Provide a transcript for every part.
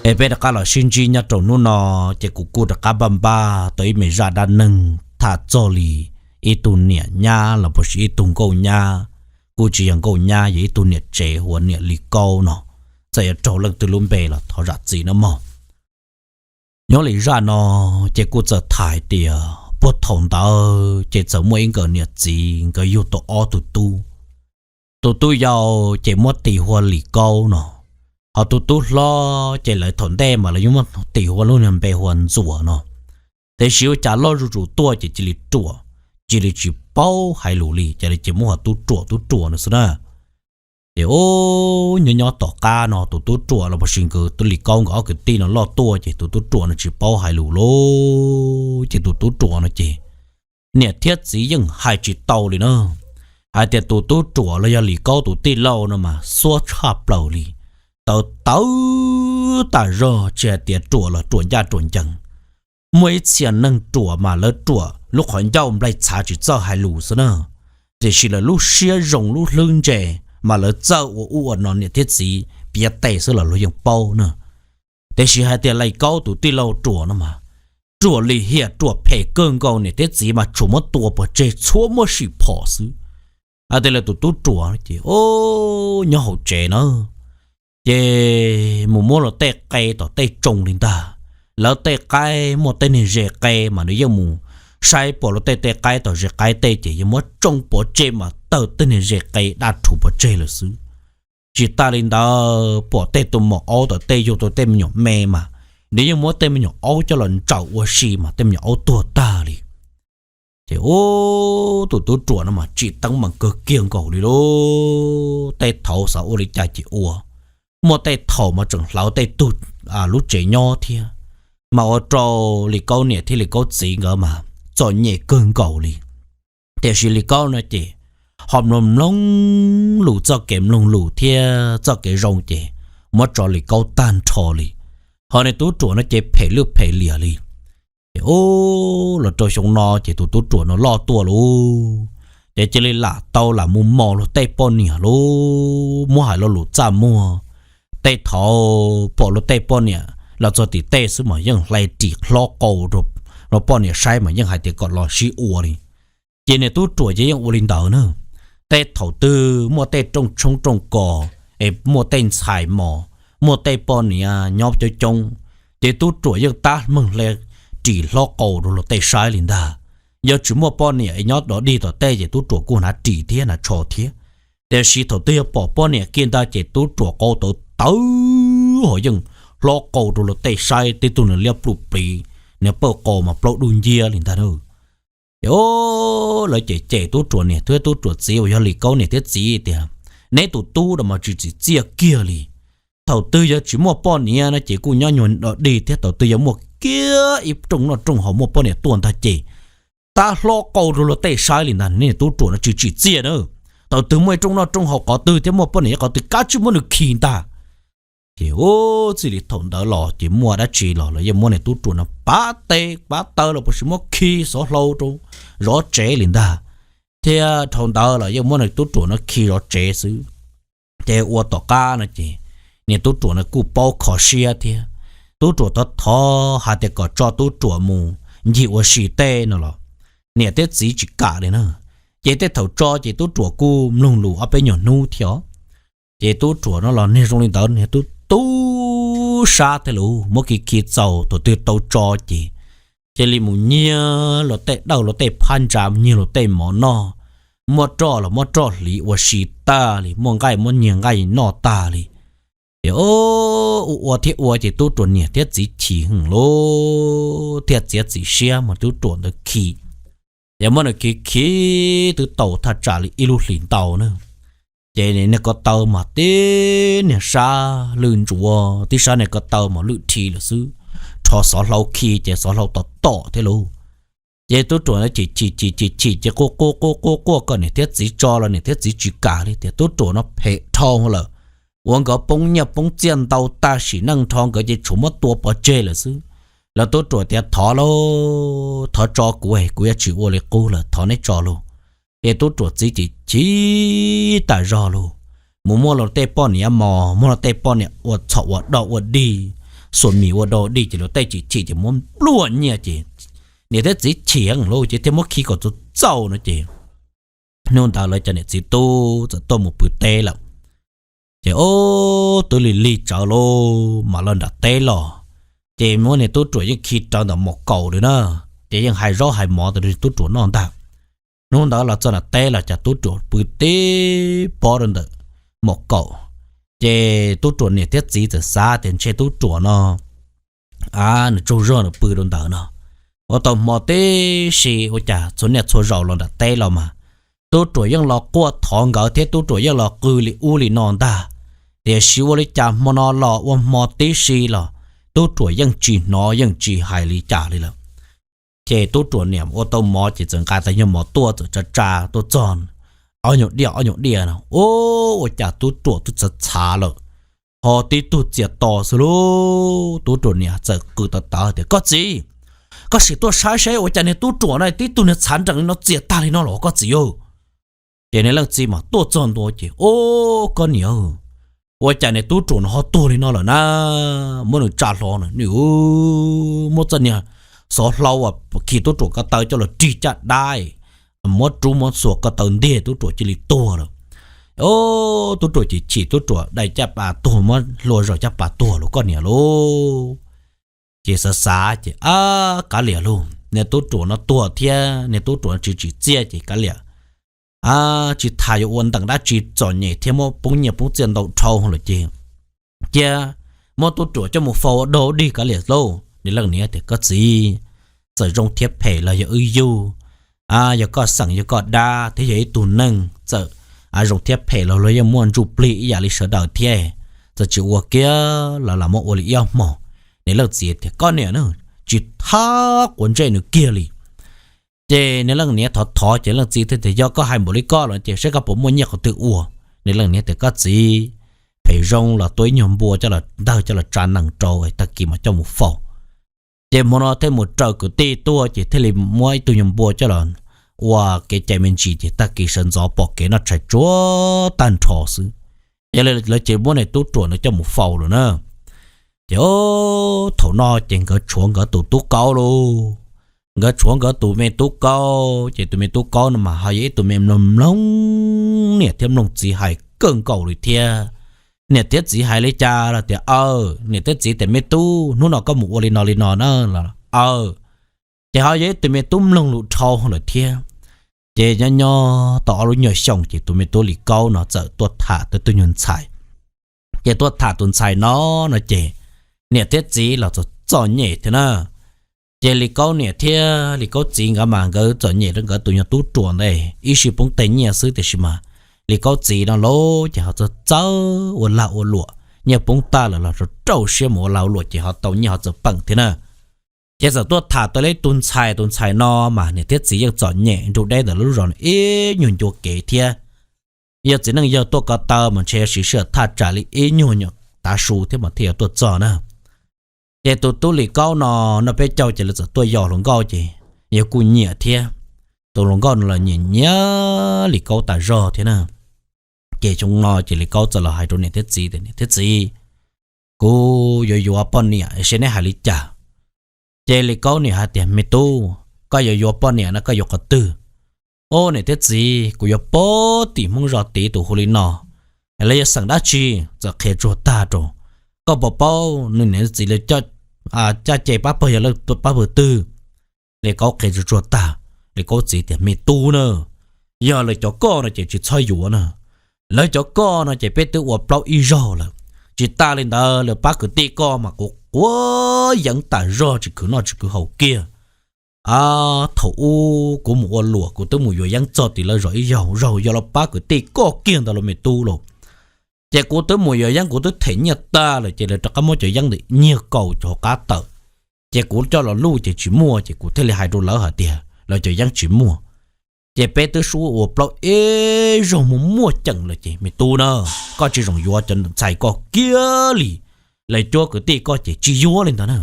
Es peb rov qab los sib ntsib nyob rau hnub no, ces kuv kuj rov qab npaj npaj tau ib me zaj dab neeg tham txog li ib tug niam nyab los puas sis ib tug nkauj nyab, kuj tsis yog nkauj nyab, yog ib tug niam tsev hu ua niam Lis Kaub no. Txawm yuav raug leej twg lub npe los thov zam txim nawb mog. Nyob li zaj no ces kuj txawm tham hais tias puag thaum ntawd ces txawm muaj ib nkawd niam txiv nkawd yug tau ob tug tub. Tus tub yau ces muab tis hu ua Lis Kaub no, ho tus tub hlob ces lawv thaum ntej mas lawv yuav muab tis hu ua lub niag npe hu ua Ntxuam no. Tiam sis ua cas loj zuj zus tuaj ces cia li ruam, cia li tsis paub hais lus li, ces lawv cia li muab hu ua Tub Ruam, Tub Ruam no xwb na. Ces ub, nyob nyob tom qab no tus Tub Ruam los puas sis nkawd tus Lis Kaub nkawd ob kwv tij no loj tuaj ces tus Tub Ruam no tsis paub hais lus lauj, ces tus Tub Ruam no ces niam thiab txiv yeej hais tsis tau li na. Hais tias tus Tub Ruam los yog Lis Kaub tus tij laug no mas xuab tshaj plaws li, tawv tawv tas zog, tsis hais tias ruam los ruam ncaj ruam ncees. Muaj ib txhia neeg ruam mas lawv ruam lub qhov ncauj nplaig txhav tsis txawj hais lus xwb na, tiam sis lawv lub siab zoo lub hlwb ntse mas lawv txawj ua ub ua no, niam thiab txiv piav tes xwb los luag yeej paub na. Tiam sis hais tias Lis Kaub tus tij laug ruam no mas ruam lim hiam, ruam phem kawg nkaus, niam thiab txiv mas tsuas muab tua pov tseg, txhua muab sim phom xwb. Hais tias lawv tus Tub Ruam ces ub, nyob hauv tsev na, ces mus muab luag tej qe tom tej tsoo li ntag. Lawv tej qaib muaj tej niag ze qe mas nws yeej mus saib pom luag tej tej qaib tom ze qaib tej ces yeej muab tsoo pov tseg mas tawg tej niag ze qe daj rhuv pov tseg lawm xwb. Tsis tas li ntawd, pom tej tus maum aub tom tej yug tau tej me nyuam me mas nws yeej muab tej me nyuam aub coj los ntsaum ua si mas tej me nyuam aub tuag tag li. Ces ub, tus Tub Ruam no mas tsim teeb meem kawg kiag nkaus li lauj. Tej thaum xav ua li cas ces ua, muaj tej thaum mas tseem hlawv tej tug lub tsev nyob thiab, mas ua rau Lis Kaub niam thiab Lis Kaub txiv nkawd mas txom nyem kawg nkaus li. Tiam sis Lis Kaub no ces ho mloog mloog lus, txoj kev mloog lus thiab txoj kev zoo ces muab tso Lis Kaub tag nrho li. Ho niag Tub Ruam no ces phem lwj phem liam li. Ces ub, los rau xyoo no ces tus Tub Ruam no loj tuaj lauj, ces cia li lam tau lam mus mos luag tej poj niam lauj. Muab hais lo lus txaj muag, tej thaum pom luag tej poj niam los txog tim tej xwb mas yeej hle ris hlob qau rau poj niam saib mas yeej hais tias kom los sib ua li. Ces niag Tub Ruam ces yeej ua li ntawd na. Tej thaum twg muaj tej rooj tshoob rooj kos es muaj tej ntxhais mos, muaj tej poj niam nyob coob coob, ces Tub Ruam yeej tab meeg hle ris hlob qau rau luag tej saib li ntag. Yog tsis muaj poj niam es nyob dog dig tom tej ces Tub Ruam kuj hnav ris thiab hnav tsho thiab. Tiam sis thaum twg yog pom poj niam kiag ntag ces Tub Ruam qau tawv tawv ho yeej hlob qau rau luag tej saib, tib tug nws liab pluj plis, nws pawj qau mas plaub dub nciab li ntag na. Ces lawv cem cem Tub Ruam niam thiab Tub Ruam txiv uas yog Lis Kaub niam thiab txiv tias, neb tus tub no mas tsis tsim txiaj kiag li. Thaum twg yog tsis muaj poj niam no ces kuj nyob nyuag dog dig thiab, thaum twg yog muaj kiag ib rooj noj rooj haus muaj poj niam tuaj ntag ces tab hlob qau rau luag tej saib li ntag. Nej Tub Ruam no tsis tsim txiaj na. Thaum twg muaj ib rooj noj rooj haus qhov twg thiab muaj poj niam qhov twg kab tsij muab nws khi ntag. Ces ub, txij li thaum ntawd los ces muaj dab tsi los lawv yeej muab niag Tub Ruam no pab tes pab taw los puas sis muab khi xov hlau rau zov tsev li ntag. Thiab dhau ntawd los yeej muab niag Tub Ruam no khi zov tsev xwb. Ces ua tom qab no ces niag Tub Ruam no kuj paub kho siab thiab. Tub Ruam thov thov hais tias kom tso Tub Ruam mus ncig ua si tej no los niam thiab txiv tsis kam li na. Ces tej thaum tso ces Tub Ruam kuj mloog lus ob peb nyuag hnub thiab os. Ces Tub Ruam no los niag zoo li ntawd niag tub tub sab thiab lauj, muab khi khi txaus, thaum twg tau tso ces cia li mus nyiag luag tej dawj luag tej phab ntsa, nyiag luag tej mov noj, muaj roj los muab roj hliv ua si tag li, muaj nqaij muab nyiag nqaij noj tag li. Ces ua ua thiab ua ces Tub Ruam niam thiab txiv chim heev lauj, thiaj txiav txim siab muab Tub Ruam ntawd khi. Ces muab nws khi khi twb tau thaj tsam li ib lub hlis ntau na. Ces niag ko taw mas tib niag sab lwj ntsuav, tib sab niag ko taw mas lwj rhi lawm xwb. Rho xov hlau khi ces xov hlau tom tom thiab lauj. Ces Tub Ruam ntawd chim chim chim chim chim ces quaj quaj quaj quaj quaj kom niam thiab txiv tso los niam thiab txiv tsis kam li, tias Tub Ruam no phem dhau lawm. Ua nkawd poob nyiaj poob txiaj ntau tag, sim neej nrho nkawd ces tshuav muab tua pov tseg lawm xwb. Los Tub Ruam tias thov lauj, thov tso kuv, kuv yuav tsis ua li qub lawm, thov neb tso lauj. Ces Tub Ruam txiv chim chim tas zog lauj, mus muab luag tej poj niam mos, muab luag tej poj niam ua txhom ua dog ua dig, xuas mis ua dog dig ces luag tej chim chim ces muab npluaj nyiaj ces niam thiab txiv chim heev lauj ces thiaj muab khi kom txaus txaus no ces hnub ntawd lawv cov niam txiv tub txawm tuaj mus pw teb lawm. Ces ub twb lig lig tsawv lauj mas los nram teb los, ces muab niag tub ruam yeej khi rawv ntawm mom kaum lawm na, ces yeej hais zaub hais mov rau tub ruam noj ntag. Hnub ntawd los txog nram teb los cas tub ruam pw tib pob rau ntawm mom kaum, ces tub ruam niam thiab txiv txawm xav tias ntshe tub ruam no nws tsaug zog nws pw rau ntawd no. Ua tau hmo tib si ua cas txhua niaj txhua zaus los nram teb los mas tub ruam yeej los quaj thov nkawd thiab tub ruam yeej los qw li ub li no ntag. Tiam sis ua li cas hmo no los ua hmo tib si los tub ruam yeej tsis hnov yeej tsis hais li cas li lawm. Ces tub ruam niam ua tau mov ces txawm nqa tau nyuag mov tuaj txawm tsa tsa tuaj txog ob nyuag diaj ob nyuag diaj no, ub ua cas tub ruam twb txhav txhav lawm, ho tib tug txias to xwb lauj. Tub ruam niam txawm qw tawv tawv tias, Koj txiv, koj sim tuaj saib seb ua cas niag tub ruam no tib tug niag txhav nrees li no txias tag li no los koj txiv aw. Ces niag leej txiv mas tuaj txog ntua ces, Ub koj niam, ua cas niag tub ruam no ho tuag li no lawm na? Muab nws tsa hlo na, nws muab txoj niag xov hlau uas khi tub ruam ko taw coj los rig caj dab, muab rub muab xuas ko taw ntiag tub ruam cia li tuag lawm. Ub tub ruam chim chim tub ruam dai caj pas tuag muab hlua zom caj pas tuag lauj koj niam lauj. Ces xav xav ces, Ab kav liam lauj, niag tub ruam no tuag thiab niag tub ruam no tsis tsim txiaj ces kav liam, tsis tas yuav ua ntees dab tsi txom nyem thiab muab poob nyiaj poob txiaj ntau dhau lawm ces cia muab tub ruam coj mus faus ua dog dig kav liam lauj. Niag leej niam tias, Koj txiv, txawm zoo thiab phem los yog wb yug, yog koj xeem yog koj dab thiab yog ib tug neeg, txawm zoo thiab phem los luag yeej muaj ntsuj plig ib yam li sawv daws thiab. Txawm tsis ua kiag los lam muab ua li ib ob hmos. Niag leej txiv tias, Koj niam na, tsis thab quav ntsej nws kiag li. Ces niag leej niam thov thov ces leej txiv thiaj tias, Yog koj hais npaum li koj los ces saib koj puas muaj nyiaj qhov twg ua. Niag leej niam tias, Koj txiv, phem zoo los tua ib nyuag npua coj los ntawg coj los tsa nees rau tag kis mas coj mus faus. Ces hmo no thiaj mus raws kwv tij tuaj ces thiaj li muab ib tug nyuag npua coj los ua kev cai me ntsis ces tag kis sawv ntxov pom kev noj tshais tsuag tag nrho xwb. Yog li lawv ces muab niag tub ruam no coj mus faus lawm na. Ces thaum no ces nkawd tshuav nkawd tus tub kaub lauj. Nkawd tshuav nkawd tus me tub kaub ces tus me tub kaub no mas ho yog ib tug me mloog mloog niam thiab mloog txiv hais kawg nkaus li thiab. Niam thiab txiv hais li cas los tias aw, niam thiab txiv tias me tub hnub no koj mus ua li no li no na, aw. Ces ho yog ib tug me tub mloog lus dhau lawm thiab. Ces nyob nyob tau ob lub nyuag xyoo ces tus me tub Lis Kaub no txawm tuaj tham tau tus nyuag ntxhais. Ces tuaj tham tus ntxhais no, no ces niam thiab txiv los txom txom nyem thiab na. Ces Lis Kaub niam thiab Lis Kaub txiv nkawd mas nkawd txom nyem rau nkawd tus nyuag tub ruam ntawd ib sij poob teg nyiaj xwb tiam sis mas Lis Kaub txiv no lauj ces ho txawj txawj ua lag ua luam, nyiaj poob tag lawm los rau rau siab mus ua lag ua luam ces ho tau nyiaj ho txawj peem thiab na. Ces txawm tuaj tham tau ib tus ntxhais, tus ntxhais no mas niam thiab txiv yeej txom nyem nrug deb ntawm lub zos ib nyuag ncua kev thiab. Yog txiv neej yawg tuaj ko taw mas ntshe yuav siv sij hawm thaj tsam li ib nyuag nyuam tav su thiab mas thiaj yuav tuaj txog na. Ces tus tub Lis Kaub no, noj peb caug ces lawv txawm tuaj yos hluas nkauj ces yog kuj nyiam thiab. Tus hluas nkauj no los nyiam nyiam Lis Kaub tas zog thiab na. Ces xyoo no ces Lis Kaub txawm los hais rau niam thiab txiv tias niam thiab txiv, kuv yuav yuav poj niam es seb neb hais li cas. Ces Lis Kaub niam hais tias me tub, koj yuav yuav poj niam no koj yuav qhov twg? Au niam thiab txiv, kuv yuav pab tim Hmoob zos tid tus hu li no, lawv yuav xeem dab tsi? Txawm qhia tsuag tag rau, koj puas paub nws niam txiv lawv caj ces pab pawg yog lawv pab pawg twg? Lis Kaub qhia tsuag tsuag tag, Lis Kaub txiv tias me tub na, yog lawv cov koj no ces tsis txhob yuav na. Lawv cov koj no ces peb twb ua plaub ib zaug lawm. Tsis tas li ntawd lawv pab kwv tij koj mas kuv quav yeev tas zog tsis khwv noj tsis khwv haus kiag. Thaum ub kuv mus ua luam kuv twb mus yuav yeeb txog tim lawv zos ib zaug, zaug yog lawv pab kwv tij koj kiag ntawd los me tub lauj. Ces kuv twb mus yuav yeeb kuv twb them nyiaj tag lawm ces lawv rov qab muab cov yeeb ntawd nyiag kaus cov hauv qab tawm. Ces kuv coj los luj ces tsis muaj ces kuv thiaj li hais rau lawv hais tias lawv cov yeeb tsis muaj. Ces peb twb sub ua plaub ib zaug muaj muaj ceem lawm ces me tub na, koj tsis zoo yuav cov ntxhais koj kiag li. Lawv cuab kwv tij koj ces tsis yuav li ntawd na.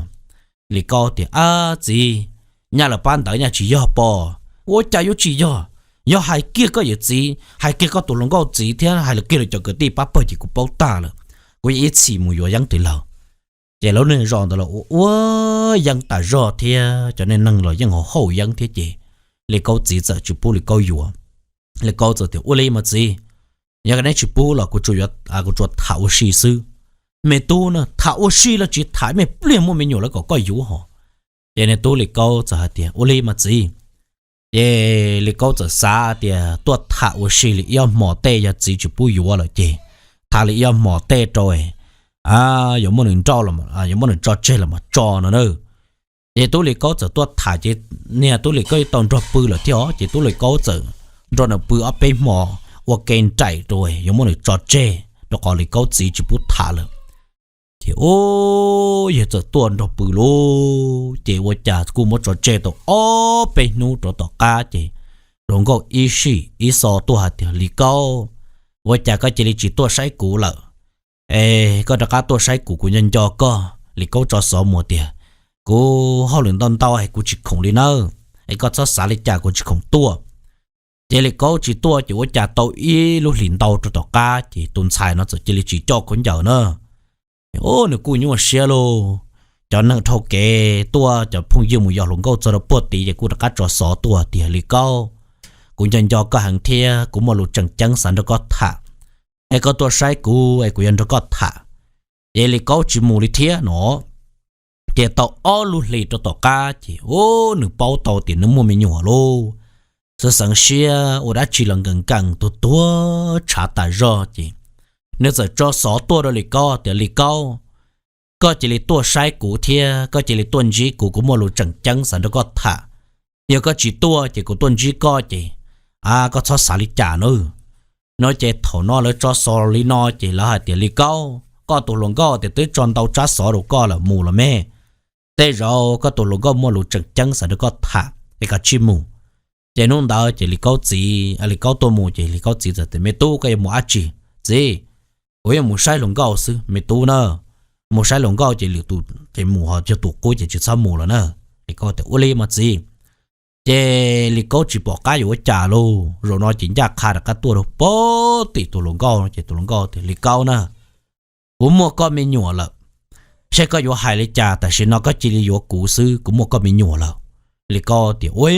Lis Kaub tias ab txiv, nyaj lawv pab ntawd nyaj tsis yog pom, ua cas yuav tsis yog? Yog hais kiag koj yawm txiv, hais kiag koj tus hluas nkauj txiv thiab hais kiag lawv cov kwv tij pab pawg ces kuv paub tag lawm. Kuv yeej ib txhis mus yuav yeeb tim lawv. Ces lub niag zos ntawd los ua ua yeeb tas zog thiab cov neeg los yeej hauv hauj yeeb thiab ces Lis Kaub txiv txawm tsis pub Lis Kaub yuav. Lis Kaub txawm tias, Ua li mas txiv, yog neb tsis pub los kuv tsuas tham ua si xwb. Me tub na, tham ua si los tsis tham, me pliag muaj me nyuam lawv kom koj yuav hos. Ces niag tub Lis Kaub txawm hais tias, Ua li mas txiv. Ces Lis Kaub txawm xav tias tuaj tham ua si li ib ob hmos tej, yog txiv tsis pub yuav lawm ces tham li ib ob hmos tej rau yuav muaj nws nrauj, yuav muab nws tso tseg los mas tso no na. Ces tub Lis Kaub txawm tuaj tham ces niag tub Lis Kaub yeej tau nrog pw lawm thiab os, ces tub Lis Kaub txawm nrog nws pw ob peb hmos ua ke nraim rau yuav muab nws tso tseg rau qhov Lis Kaub txiv tsis pub tham lawm. Ces ub, yog txawm tuaj nrog pw lauj, ces ua cas kuj muab tso tseg tau ob peb hnub rau tom qab ces hluas nkauj ib sij ib xo tuaj hais tias, Lis Kaub, ua cas koj cia li tsis tuaj saib kuv lawm? Es koj rov qab tuaj saib kuv, kuv nco nco koj. Lis Kaub tso xov mus tias, Kuv hauj lwm ntau ntau es kuv tsis khoom li nawb, es koj txhob xav li cas, kuv tsis khoom tuaj. Ces Lis Kaub tsis tuaj ces ua cas tau ib lub hlis ntau rau tom qab ces tus ntxhais no txawm cia li tsis coj khaub ncaws na. Ub, nws kuj nyuaj siab lauj. Cov neeg dhau kev tuaj, cov phooj ywg mus yos hluas nkauj txog rau puag tid ces kuj rov qab tso xov tuaj tias, Lis Kaub, kuv nco nco koj heev thiab kuv muaj lus tseem ceeb xav nrog koj tham. Es koj tuaj saib kuv es kuv yuav nrog koj tham. Ces Lis Kaub tsis mus li thiab no. Ces tau ob lub hlis rau tom qab ces ub, nws paub tau tias nws muaj me nyuam lauj. Xeev xeev siab ua dab tsi los nkees nkees, tuag tuag tshav tas zog ces nws txawm tso xov tuaj rau Lis Kaub tias, Lis Kaub, koj cia li tuaj saib kuv thiab koj cia li tuaj ntsib kuv, kuv muaj lus tseem ceeb xav nrog koj tham. Yog koj tsis tuaj ces kuv tuaj ntsib koj ces, a, koj txhob xav li cas nawb. No ces thaum no lawv tso xov li no ces lawv hais tias, Lis Kaub, koj tus hluas nkauj tias twb tso ntau tsab xov rau koj lawm, mus los me. Tej zaum koj tus hluas nkauj muaj lus tseem ceeb xav nrog koj tham es koj cia li mus. Ces hnub ntawd ces Lis Kaub txiv, Lis Kaub tuaj mus ces Lis Kaub txiv txawm tias, Me tub, koj yuav mus dab tsi? Txiv, kuv yuav mus saib hluas nkauj xwb me tub na. Mus saib hluas nkauj ces lwm tus ces mus, ho yog tus qub ces tsis txhob mus lawm na. Lis Kaub tias, Ua li mas txiv. Ces Lis Kaub tsis pom qab yuav ua cas lauj, zaum no ces ncaj qha rov qab tuaj rau puag tim tus hluas nkauj ces tus hluas nkauj tias, Lis Kaub na, kuv muaj koj me nyuam lawm. Saib koj yuav hais li cas, tam sim no koj cia li yuav kuv xwb, kuv muaj koj me nyuam lawm. Lis Kaub tias, Ua,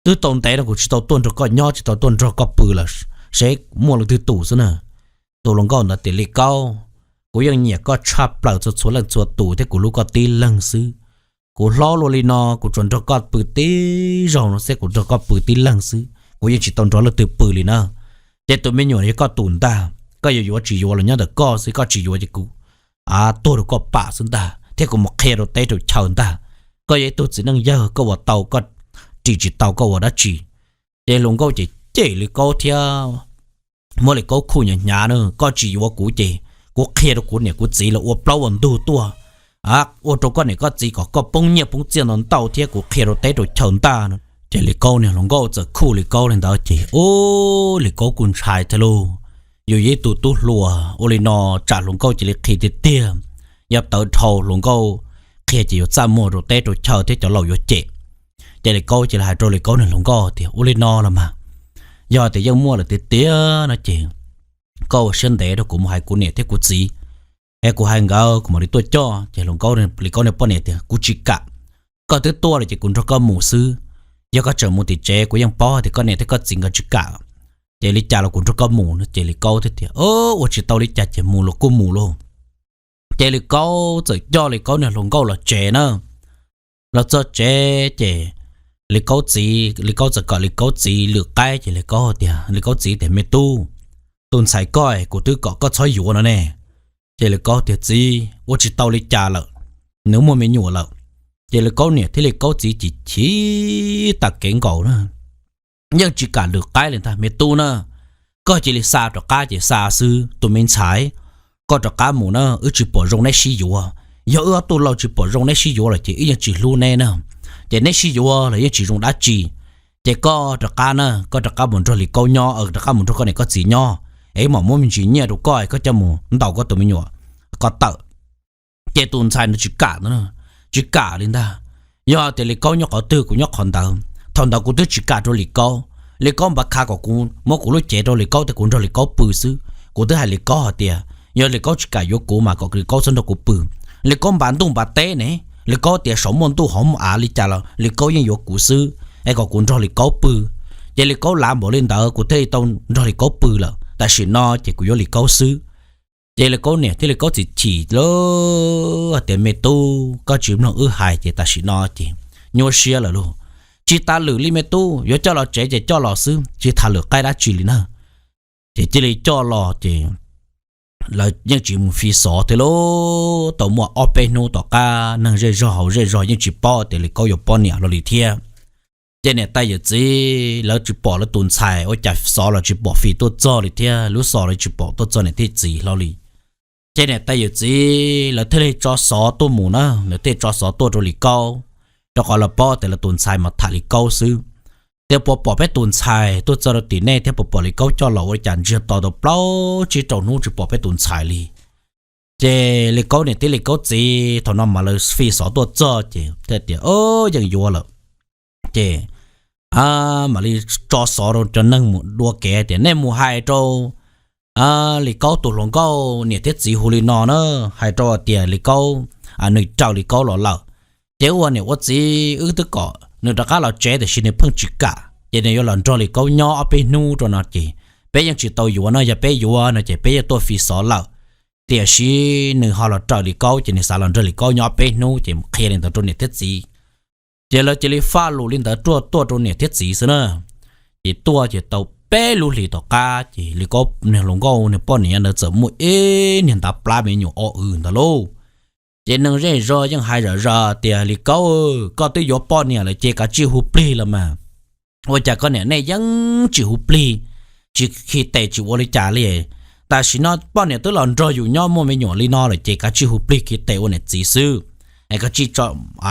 twb tau ntev no kuv tsis tau tuaj nrog koj nyob, tsis tau tuaj nrog koj pw lawm, seb muaj leej twg tus xwb na. Tus hluas nkauj ntawd tias, Lis Kaub, kuv yeej nyiam koj tshaj plaws txhua txhua leej txhua tus thiab kuv hlub koj tib leeg xwb. Kuv hlob luaj li no kuv tsuas nrog koj pw tib zaug no xwb, kuv nrog koj pw tib leeg xwb, kuv yeej tsis tau nrog leej twg pw li na. Ces tus me nyuam yog koj tus ntag, koj yuav yuav tsis yuav los nyob ntawm koj xwb, koj tsis yuav ces kuv tuag rau koj pam xwb ntag, thiab kuv mus qhia rau teb rau chaw ntag. Koj yog ib tug txiv neej yawg, koj ua tau, koj ris tsis tau koj ua dab tsi? Ces hluas nkauj ces cem Lis Kaub thiab muab Lis Kaub khuj hnyav hnyav na, Koj tsis yuav kuv ces kuv qhia rau kuv niam kuv txiv los ua plaub ua ntug tuaj, ua rau koj niam koj txiv kom koj poob nyiaj poob txiaj ntau ntau thiab kuv qhia rau teb rau chaw ntag no. Ces Lis Kaub niag hluas nkauj txawm khuj Lis Kaub li ntawd ces ub, Lis Kaub kuj ntshai thiab lauj. Yus yog ib tug tub hluas ua li no tsam hluas nkauj cia li qhia tiag tiag, yog tawv dhau hluas nkauj qhia ces yuav txaj muag rau teb rau chaw thiab cov laus yuav cem. Ces Lis Kaub cia li hais rau Lis Kaub niag hluas nkauj tias, Ua li no los mas, yog tias yeej muaj lawm tiag tiag no ces koj ua siab ntev rau, kuv mus hais kuv niam thiab kuv txiv, es kuv hais nkawd kuv mam li tuaj coj. Ces hluas nkauj, Lis Kaub niag poj niam tias, Kuv tsis kam. Koj twb tuaj lawm ces kuv nrog koj mus xwb. Yog koj tseem mus tim tsev kuv yeej paub tias koj niam thiab koj txiv nkawd tsis kam. Ces li cas los kuv nrog koj mus no. Ces Lis Kaub thiaj tias, Ua tsis tau li cas ces mus los kuj mus lauj. Ces Lis Kaub txawm coj Lis Kaub niag hluas nkauj los tsev na. Los txog tsev ces Lis Kaub txiv, Lis Kaub txawm kom Lis Kaub txiv lwm qaib ces Lis Kaub tias, Lis Kaub txiv tias, Me tub, tus ntxhais koj kuv twb kom koj txhob yuav no ne. Ces Lis Kaub tias, Txiv, ua tsis tau li cas lawm, nws muaj me nyuam lawm. Ces Lis Kaub niam thiab Lis Kaub txiv chim chim tas kev nkaus na, yeej tsis kam lwm qaib li ntag. Me tub na, koj cia li xa rov qab ces xa xwb, tus me ntxhais, koj rov qab mus na, wb tsis pom zoo neb sib yuav. Yog wb ob tug laus tsis pom zoo neb sib yuav lawm ces wb yeej tsis hlub neb na. Ces neb sib yuav los yeej tsis zoo dab tsi. Ces koj rov qab na, koj rov qab mus nrog Lis Kaub nyob, rov qab mus nrog koj niam koj txiv nyob, es wb mam muab me ntsis nyiaj rau koj, koj coj mus ntaus koj tus me nyuam ko taw. Ces tus ntxhais no tsis kam ntag, tsis kam li ntag. Yog tias Lis Kaub nyob qhov twg kuv nyob qhov ntawd. Thaum ntawd kuv twb tsis kam rau Lis Kaub. Lis Kaub npaj kha kom kuv muab kuv lub cev rau Lis Kaub tias kuv nrog Lis Kaub pw xwb. Kuv twb hais Lis Kaub hais tias yog Lis Kaub tsis kam yuav kuv mas kom Lis Kaub txhob nrog kuv pw. Li Kaub npaj ntuj npaj teb ne, Li Kaub tias saum muaj ntuj hauv muaj av li cas los Li Kaub yeej yuav kuv xwb, es kom kuv nrog Li Kaub pw. Ces Li Kaub lav npaum li ntawd kuv thiaj li tau nrog Li Kaub pw lawm, tam sim no ces kuv yuav Li Kaub xwb. Ces Li Kaub niam thiab Li Kaub txiv chim lawm hais tias, Me tub, koj tsis mloog wb hais ces tam sim no ces nyuaj siab lawm lauj. Tsis tas lwm li me tub, yuav coj los tsev ces coj los xwb, tsis tham lwm qaib dab tsi li na. Ces cia li coj los ces lawv yeej tsis mus fi xov thiab lauj. Tau muaj ob peb hnub tom qab neeg zej zog hauv zej zog yeej tsis paub tias Li Kaub yuav poj niam hlo li thiab. Ces niam tais yawm txiv lawv tsis pom lawv tus ntxhais, ua cas xov los tsis pom fi tuaj txog li thiab, lub xov los tsis pom tuaj txog niam thiab txiv hlo li. Ces niam tais yawm txiv lawv thiaj li tso xov tuaj mus na, lawv thiaj tso xov tuaj rau Li Kaub, rau qhov lawv paub tias lawv tus ntxhais mas tham Li Kaub xwb. Tias puas pom peb tus ntxhais tuaj txog rau tim nej thiab puas pom Li Kaub coj los, ua li cas ntsiag to tau plaub tsib rau hnub tsis pom peb tus ntxhais li. Ces Li Kaub niam thiab Li Kaub txiv thaum no mas lawv fi xov tuaj txog ces thiaj tias, Yeej yuav lawm. Ces mam li tso xov rau cov neeg mus dua kev tias, Nej mus hais rau Li Kaub tus hluas nkauj niam thiab txiv hu li no na, hais rau tias Li Kaub, nws raws Li Kaub los lawm. Ces ua niam ua txiv wb twb kom nws rov qab los tsev tiam sis nws pheej tsis kam, ces nws yuav los nrog Li Kaub nyob ob peb hnub rau no ces peb yeej tsis tau yuav no, yog peb yuav no ces peb yeej tuaj fi xov lawm. Tiam sis nws ho los raws Li Kaub ces nws xav los nrog Li Kaub nyob ob peb hnub, ces qhia li ntawd rau niam thiab txiv. Ces lawv cia li faj lus li ntawd tuaj tuaj rau niam thiab txiv xwb na. Ces tuaj ces tau peb lub hlis tom qab ces Li Kaub niag hluas nkauj niag poj niam ntawd txawm muaj ib niag ntav plab me nyuam o w ntawd lauj. Ces neeg zej zog yeej hais zom zaws tias, Li Kaub, koj twb yuav poj niam lawm ces kav tsij hu plig los mas. Ua cas koj niam nej yeej tsis hu plig, tsis khi tes tsis ua li cas li? Tam sim no poj niam twb los nrog yus nyob muaj me nyuam li no lawm ces kav tsij hu plig khi tes ua niam txiv xwb, es koj tsij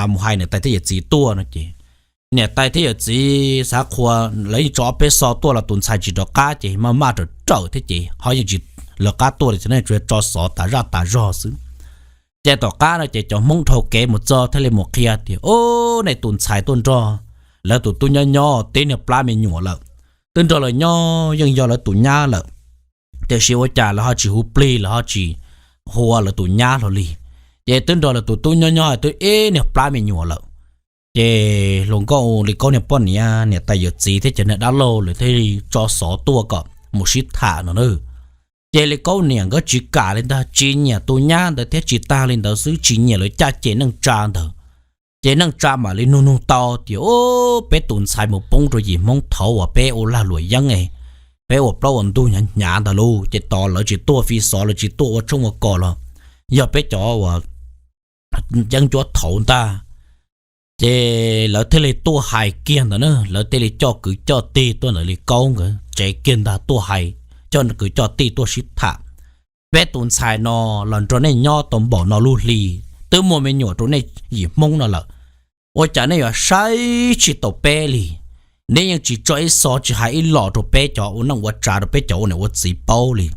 mus hais niam tais thiab yawm txiv tuaj no ces niam tais thiab yawm txiv xav qhuas, lawv yeej tso ob peb xov tuaj los tus ntxhais tsis rov qab ces maj maj raws raws thiab ces ho yeej tsis lawv qab tuaj li, tsuas tso xov tas zaj tas zog xwb. Ces tom qab no ces cov Hmoob dhau kev mus txog thiaj li mus qhia tias, Ub, nej tus ntxhais tuaj nrog lawv tus tub nyob nyob tib niag plab me nyuam lawm, twb nrog lawv nyob yeej yog lawv tus nyab lawm, tiam sis ua cas lawv ho tsis hu plig, lawv ho tsis hu ua lawv tus nyab hlo li. Ces twb nrog lawv tus tub nyob nyob twb ib niag plab me nyuam lawm. Ces hluas nkauj Li Kaub niag poj niam, niam tais yawm txiv thiab cov niag dab laug lawv thiaj li tso xov tuaj kom mus sib tham no na. Ces Li Kaub niam nkawd tsis kam li ntag, tsis nyiam tus nyab ntawd thiab tsis tag li ntawd xwb tsis nyiam lawv caj ces neej tsa ntawd. Ces neej tsa mam li nug nug tau tias, Ub, peb tus ntxhais mus poob rau yim Hmoob thaud uas peb ua lag luam yeeb, peb ua plaub ua ntug hnyav hnyav ntawd lauj, ces tos lawv tsis tuaj fi xov, lawv tsis tuaj ua tshoob ua kos los yog peb cov uas yeeb ncuab thaud ntag. Ces lawv thiaj li tuaj hais kiag ntawd na, lawv thiaj li coj kwv coj tij tuaj ntawm Li Kaub nkawd tsev kiag ntag, tuaj hais, coj kwv coj tij tuaj sib tham. Peb tus ntxhais no los nrog nej nyob tau npaum no lub hli, twb muaj me nyuam rau nej yim Hmoob no lawm, ua cas nej yuav saib tsis taus peb li? Neb yeej tsis tso ib xov tsis hais ib los rau peb cov ua neej ua tsav, rau peb cov ua niam ua txiv paub li.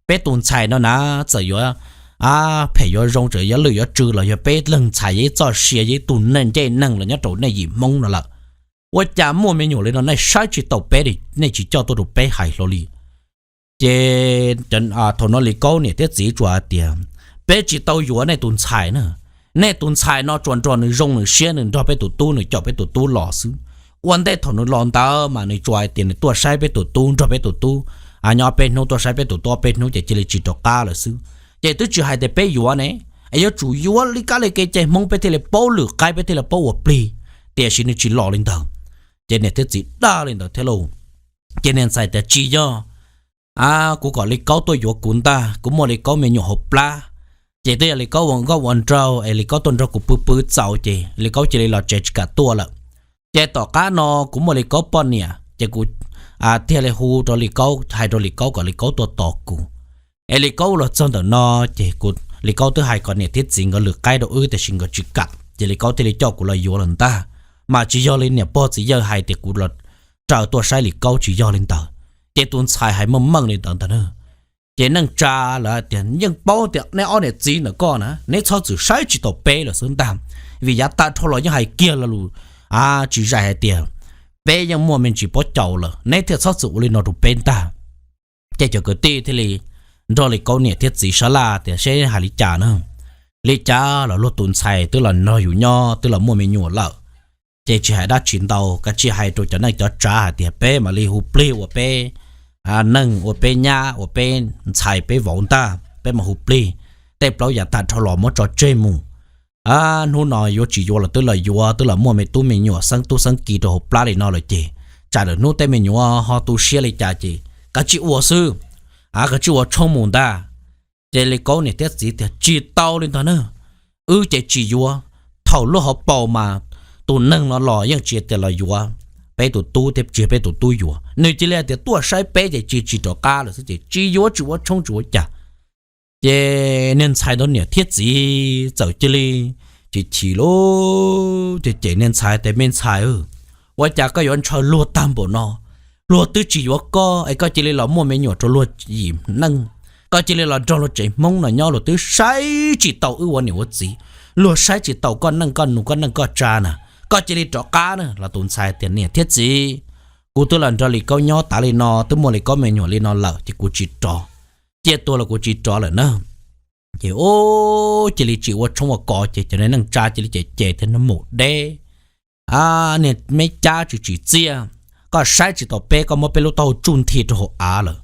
Peb tus ntxhais no na, txawm yuav phem yuav zoo, txawm yuav lwj yuav tsw los yog peb leeg ntxhais yog ib txoj sia, yog ib tug neeg ncej neeg los nyob rau nej yim Hmoob no lawm. Ua cas muaj me nyuam li no nej saib tsis taus peb li, nej tsis coj tuaj rau peb hais hlo li? Ces thaum no Li Kaub niam thiab txiv tsuas hais tias, Peb tsis tau yuav nej tus ntxhais na. Nej tus ntxhais no tsuas nrog nws zoo nws siab, nws nrog peb tus tub, nws caum peb tus tub los xwb. Ua ntej thaum nws los ntawd mas nws tsuas hais tias nws tuaj saib peb tus tub, nrog peb tus tub nyob peb hnub, tuaj saib peb tus tub ob peb hnub ces cia li tsis rov qab lawm xwb. Ces twb tsis hais tias peb yuav ne, es yuav tsum yuav li kab li kev cai Hmoob peb thiaj li paub lwm qaib, peb thiaj li paub ua plig. Tiam sis nws tsis los li ntawd. Ces niam thiab txiv dag li ntawd thiab lauj. Ces niag ntxhais tias, Tsis yog, kuv kom Li Kaub tuaj yuav kuv ntag, kuv muaj Li Kaub me nyuam hauv plab. Ces twb yog Li Kaub ua nkauj ua nraug es Li Kaub tuaj nrog kuv pw pw txaus ces Li Kaub cia li los tsev tsis kam tuaj lawm. Ces tom qab no kuv muaj Li Kaub poj niam ces kuv thiaj li hu rau Li Kaub, hais rau Li Kaub kom Li Kaub tuaj tos kuv. Es Li Kaub los txog ntawm no ces Li Kaub twb hais kom niam thiab txiv nkawd lwm qaib rau wb tiam sis nkawd tsis kam, ces Li Kaub thiaj li coj kuv los yuav lawm ntag. Mas tsis yog li niam pog txiv yawg hais tias kuv los raws tuaj saib Li Kaub, tsis yog li ntawd. Ces tus ntxhais hais meej meej li ntawd ntag na. Ces neej tsa lawv tias, Yeej paub tias neb ob niam txiv ntawm koj na, neb txhob txwm saib tsis taus peb lawm xwb ntag, vim yav tag dhau los yeej hais kiag lo lus tsis zais hais tias peb yeej muaj me ntsis pob caus lawm, neb thiaj txhob txwm ua li no rau peb ntag. Ces cov kwv tij thiaj li nrog Li Kaub niam thiab txiv sab laj tias, Seb hais li cas na? Li cas los luag tus ntxhais twb los nrog yus nyob twb los muaj me nyuam lawm, ces tsis hais dab tsi ntau, kav tsij hais rau cov neej cov tsav hais tias peb mam li hu plig ua peb neej ua peb nyab ua peb ntxhais peb vauv ntag, peb mam hu plig, tej plaub yav tag dhau los muab tso tseg mus. Hnub no yuav tsis yuav los twb los yuav, twb los muaj me tub me nyuam xeeb tub xeeb ki rau hauv plab li no lawm ces tsam lawm hnub tej me nyuam ho tu siab li cas ces kav tsij ua xwb, kav tsij ua tshoob mus ntag. Ces Li Kaub niam thiab txiv tias tsis tau li ntag na, wb ces tsis yuav. Thaum luag hauv paus mas tus neeg no los yeej tsis tias los yuav peb tus tub thiab tsis peb tus tub yuav, nws cia li hais tias tuaj saib peb ces tsis tsis rov qab lawm xwb ces tsis yuav tsis ua tshoob tsis ua cas. Ces niag ntxhais ntawd niam thiab txiv txawm cia li chim chim lauj, ces cem niag ntxhais tias me ntxhais, ua cas koj yuav ntshaw luag tag npaum no? Luag twb tsis yuav koj es koj cia li los muaj me nyuam rau luag yim neej, koj cia li los nrog luag tsev Hmoob no nyob, luag twb saib tsis taus wb ua niam ua txiv, luag saib tsis taus koj neej koj nus koj neej koj tsa na, koj cia li rov qab na. Los tus ntxhais tias niam thiab txiv, kuv twb los nrog Li Kaub nyob tas li no, twb muaj Li Kaub me nyuam li no lawm ces kuv tsis rov, ciaj tuag los kuv tsis rov lawm na. Ces ua cia li tsis ua tshoob ua kos ces cov neej tsa cia li cem cem thiab no, maum deb, niag me cab tsis tsim txiaj, koj saib tsis taus peb, koj muab peb lub taub hau tsuj nthi rau hauv av lawm.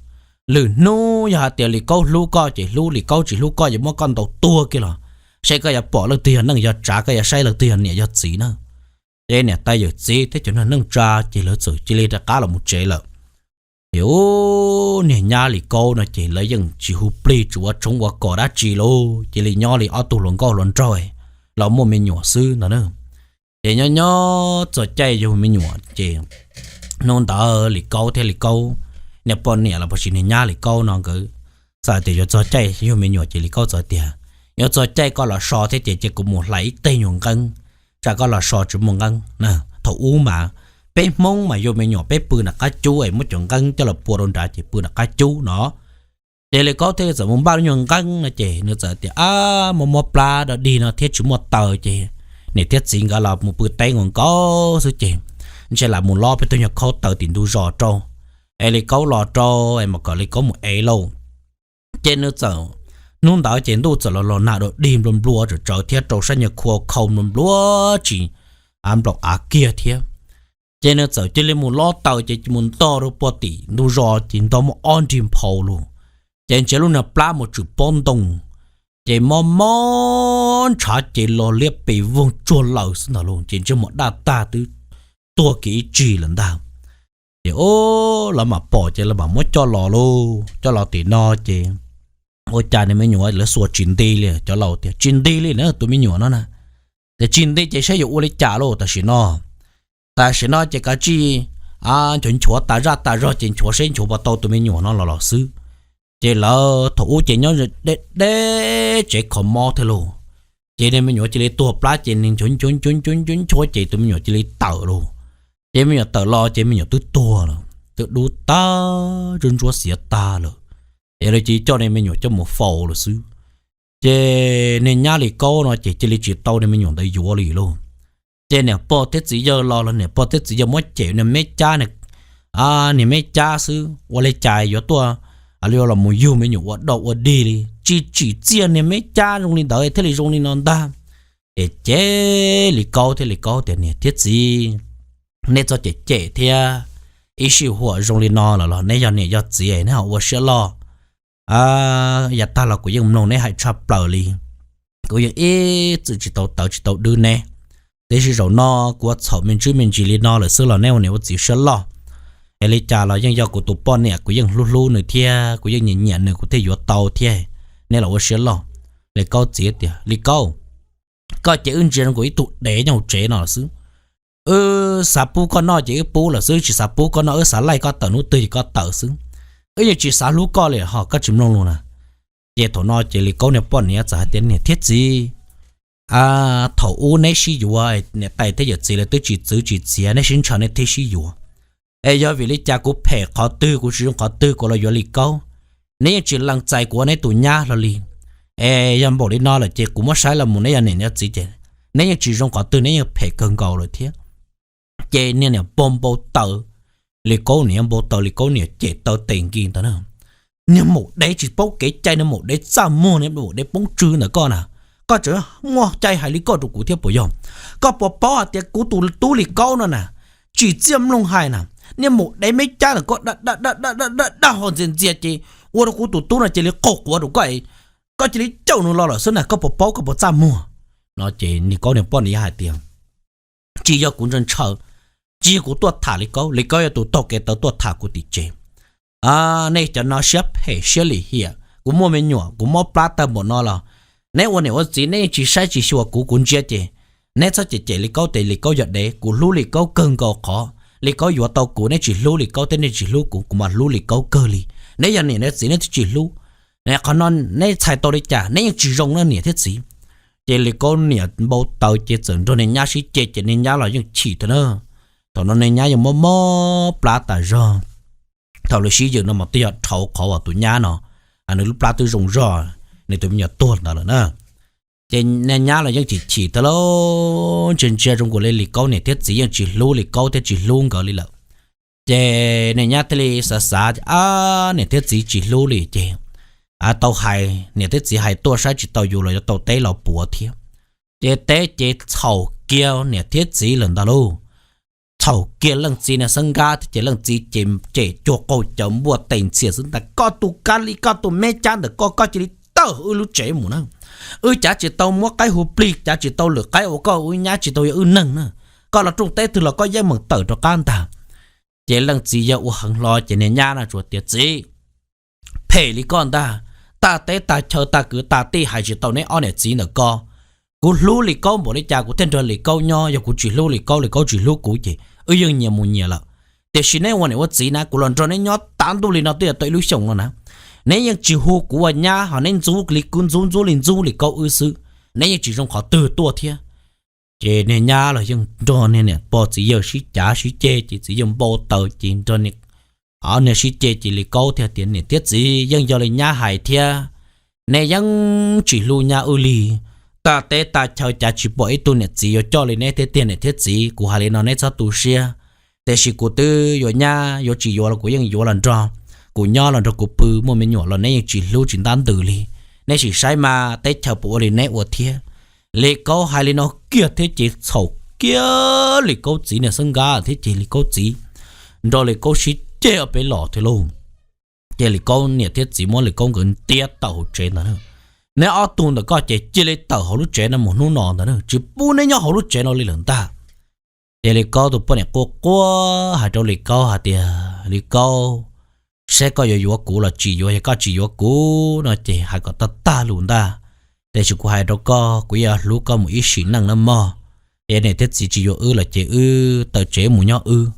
Lwm hnub yog hais tias Li Kaub hlub koj ces hlub, Li Kaub tsis hlub koj yuav muab koj ntaus tuag kiag los seb koj yuav pom leej twg yog neej yog tsav, koj yuav saib leej twg yog niam yog txiv na. Ces niam tais yawm txiv thiab cov neej tsa ces lawv txawm cia li rov qab los mus tsev lawm. Ces ua niag nyab Li Kaub no ces lawv yeej tsis hu plig tsis ua tshoob ua kos dab tsi lauj, cia li nyob li ob tug hluas nkauj hluas nraug los muaj me nyuam xwb ntag na. Ces nyob nyob txog caij yug me nyuam ces hnub ntawd Li Kaub thiab Li Kaub niag poj niam los puas tsis niag nyab Li Kaub no nkawd txawm tias yuav txog caij yug me nyuam ces Li Kaub txawm tias yuav txog caij koj los so thiab ces cia kuv mus hlais ib teg nyuag nqeeb, tsam koj los so tsis muaj nqeeb. Thaum ub mas peb Hmoob mas yug me nyuam peb pw nram qab cub es muab cov nqeeb coj los pua rau nrad ces pw nram qab cub no. Ces Li Kaub thiaj li txawm mus npaj lub nyuag nqeeb no ces nws txawm tias ab, muaj mob plab dog dig no thiab tsis muaj taws ces niam thiab txiv nkawd los mus pw teb nkaus nkaus xwb ces ntshe lam mus lob peb tug nyuag khaub taws tim ntug zos rau, es Li Kaub los rau es mam kom Li Kaub mus ev lauj. Ces nws txawm, hnub ntawd ces ntuj txawm los los nag dog dig nplua nplua tsawv tsawv thiab rau sab nyuag khua khau nplua nplua tsis, av nplaum av kiag thiab. Ces nws txawm cia li mus lob taws ces mus ntog rau puag tim ntug zos ces ntog muaj ob nrig nphau lug. Ces ntshe lub niag plab mus tshwm pob ntoo, ces mob mob ntshav ces los liab pes voog tsuag lawm xwb ntag lauj, ces ntsej muag daj tag twb tuag kiag ib tsig lawm ntag. Ces o, lawv mam pom ces lawv mam muab coj los lauj, coj los tim no ces ua cas niag me nyuam lawv xuas tsis nti li, cov laus tias tsis nti li na tus me nyuam no na. Ces tsis nti ces saib yuav ua li cas lauj, tam sim no, tam sim no ces kav tsij nchuav nchuav tas zaj tas zog ces nchuav seb nchuav puas tau tus me nyuam no los los xwb. Ces lawv thaum ub ces nyob deb deb tsev kho mob thiab lauj, ces niag me nyuam cia li tuag plab ces nws nchuav nchuav nchuav nchuav nchuav ces tus me nyuam cia li tawm lauj. Ces me nyuam tawm los ces me nyuam twb tuag lawm, twb dub tag, ntsuab ntsuab xiav tag lawm. Ces lawv cia li coj niag me nyuam coj mus faus lawm xwb. Ces niag nyab Li Kaub no ces cia li tsis tau niag me nyuam ntawd yuav li lauj. Ces niam pog thiab txiv yawg los los niam pog thiab txiv yawg muab cem niag me cab, niag me cab xwb, ua li cas yuav tuaj li los mus yug me nyuam ua dog ua dig li, tsis tsim txiaj niag me cab zoo li ntawd thiaj li zoo li no ntag. Ces cem Li Kaub thiab Li Kaub tias niam thiab txiv, neb txhob cem cem thiab, ib sij huam zoo li no lawm los neb yog niam yog txiv neb ho ua siab loj. Yav tag los kuv yeej mloog neb hais tshaj plaws li, kuv yeej ib txwm tsis tau tawv tsis tau dwb neb. Tiam sis zaum no kuv ua txhaum me ntsis me ntsis li no lawm xwb los neb ua niam ua txiv siab loj. Es li cas los yeej yog kuv tus poj niam, kuv yeej hlub hlub nws thiab kuv yeej nyiam nyiam nws kuv thiaj yuav tau thiab. Neb los ua siab loj. Li Kaub txiv tias Li Kaub, koj ces wb ntsia zoo nkaus ib tug dev nyob hauv tsev no xwb. Wb xav pub koj noj ces wb pub lawm xwb, tsis xav pub koj noj, wb xav laij koj tawm hnub twg ces koj tawm xwb. Wb yeej tsis xav hlub koj li ho koj tsis mloog lus na. Ces thaum no ces Li Kaub niag poj niam txawm hais tias niam thiab txiv, thaum ub neb sib yuav, niam tais thiab yawm txiv lawv twb tsis txwv tsis txiav, neb sib ntshaw neb thiaj sib yuav. Es yog vim li cas kuv phem qhov twg, kuv tsis zoo qhov twg kuv los yuav Li Kaub? Neb yeej tsis lees txais kuv ua neb tus nyab hlo li. Es yog npaum li no lawm ces kuv muab saib los mus neb yog niam nyob txiv ces neb yeej tsis zoo qhov twg, neb yeej phem kawg nkaus lawm thiab. Ces niag niam pog npau taws, Li Kaub niam npau taws, Li Kaub niam cem taw tes nkis ntawd na. Niag maum dev tsis paub kev cai, niag maum dev txaj muag, niag maum dev poob tsw ntawm koj na, Koj tseem muaj cai hais li koj rau kuv thiab puas yog? Koj puas paub hais tias kuv tus tub Lis Kaub no na, tsis txiaj mloog hais na, niaj mus dev meb cab ntawm koj da da da da da da ho ntxias ntxias ces ua rau kuv tus tub no cia li qaug quav rau koj, koj cia li caum nws los lawm xwb na, koj puas paub, koj puas txaj muag? No ces Lis Kaub niag poj niam hais tias, tsis yog kuv ntshaw ntshaw, tsis yog kuv tuaj tham Lis Kaub, Lis Kaub yog tus taug kev tawv tuaj tham kuv tim tsev. Nej cov no siab phem siab lim hiam, kuv muaj me nyuam kuv mob plab tawg npaum no los, neb ua niam ua txiv neb yeej tsis saib tsis xyuas kuv, kuv ntsia ces neb txhob cem cem Lis Kaub tias Lis Kaub yog dev, kuv hlub Lis Kaub kawg nkaus qhov Lis Kaub yuav tau kuv, neb tsis hlub Lis Kaub thiab neb tsis hlub kuv, kuv mas hlub Lis Kaub kawg li. Neb yog niam neb txiv neb twb tsis hlub, qhov no neb txhais tau li cas, neb yeej tsis zoo na niam thiab txiv. Ces Lis Kaub niam npau taws ces txawm nrog niag nyab sib ceg ces niag nyab los yeej chim thiab na. Thaum no niag nyab yeej mob mob plab tas zog. Thaum lawv sib yws no mas twb yog dhau qhov uas tus nyab no, nws lub plab twb zoo zog, nws tus me nyuam tuag ntawd lawm na. Ces niag nyab los yeej chim chim thiab lauj, ntsia ntsia zoo nkaus li Lis Kaub niam thiab txiv yeej tsis hlub Lis Kaub thiab tsis hlub nkawd li lawm. Ces niag nyab thiaj li xav xav tias, ab, niam thiab txiv tsis hlub li ces tau hais niam thiab txiv hais tuaj saib tsis tau yus los yuav tau teb los puav thiab. Ces teb ces txhaum kiag niam thiab txiv lawm ntag lauj. Txhaum kiag leej txiv niag xeeb nkab thiab ces leej txiv ces cem cuag qaug cawv npuaj tes ntxhias xwb ntag, koj tus kab li koj tus meb cab ntawm koj, koj cia li tawm wb lub tsev mus na. Wb cav tsis tau muab qaib hu plig, cav tsis tau lwm qaib ua koj, wb nyab tsis tau yog wb neeg na. Koj los rooj teb twg los koj yeej meem tawm rov qab ntag. Ces leej txiv yawg ua heev hlo ces niag nyab no tsuas tias, txiv, phem li koj ntag, tag teb tag chaw tag kwv tag tij hais tsis tau neb ob niam txiv ntawm ko. Kuv hlub Lis Kaub npaum li cas kuv thiaj nrog Lis Kaub nyob, yog kuv tsis hlub Lis Kaub, Lis Kaub tsis hlub kuv ces wb yeej nyias mus nyias lawm. Tiam sis neb ua niam ua txiv na, kuv los nrog neb nyob tav ntuj li no twb yog tau ib lub xyoos no na, neb yeej tsis hu kuv ua nyab, ho neb ntxub li kuv ntxub, ntxub li ntxub Lis Kaub wb xwb, neb yeej tsis zoo qhov twg tuaj thiab. Ces niag nyab los yeej nrog niag niam pog txiv yawg sib cav sib ceg ces txiv yawg npau taws ces nrog niag sib ceg ces Lis Kaub thiaj tias, niam thiab txiv, yeej yog li nyab hais thiab, neb yeej tsis hlub nyab wb li. Tag teb tag chaw cav tsis pom ib tug niam txiv yuav coj li neb thiab tiag niam thiab txiv, kuv hais li no neb txhob tu siab. Tiam sis kuv twb yuav nyab, yuav tsis yuav los kuv yeej yuav los nrog kuv nyob los nrog kuv pw, muaj me nyuam los neb yeej tsis hlub tsis ntab ntws li. Neb sim saib mas teb chaws puas ua li neb ua thiab. Lis Kaub hais li no kiag thiab ces txhaum kiag Lis Kaub txiv niag xeeb nkab thiab ces Lis Kaub txiv nrog Lis Kaub sib ceg ob peb los thiab lauj. Ces Lis Kaub niam thiab txiv muab Lis Kaub nkawd ntiab tawm hauv tsev ntag. Neb ob tug ntawm koj ces cia li tawm hauv lub tsev no mus hnub no ntag, tsis pub neb nyob hauv lub tsev no li lawm ntag. Ces Lis Kaub tus poj niam quaj quaj hais rau Lis Kaub hais tias, Lis Kaub, saib koj yuav yuav kuv los tsis yuav, yog koj tsis yuav kuv no ces hais kom tag tag lus ntag. Tiam sis kuv hais rau koj, kuv yuav hlub koj mus ib sim neej nawb mog. Ces niam thiab txiv tsis yuav wb los ces wb tawm tsev mus nyob wb.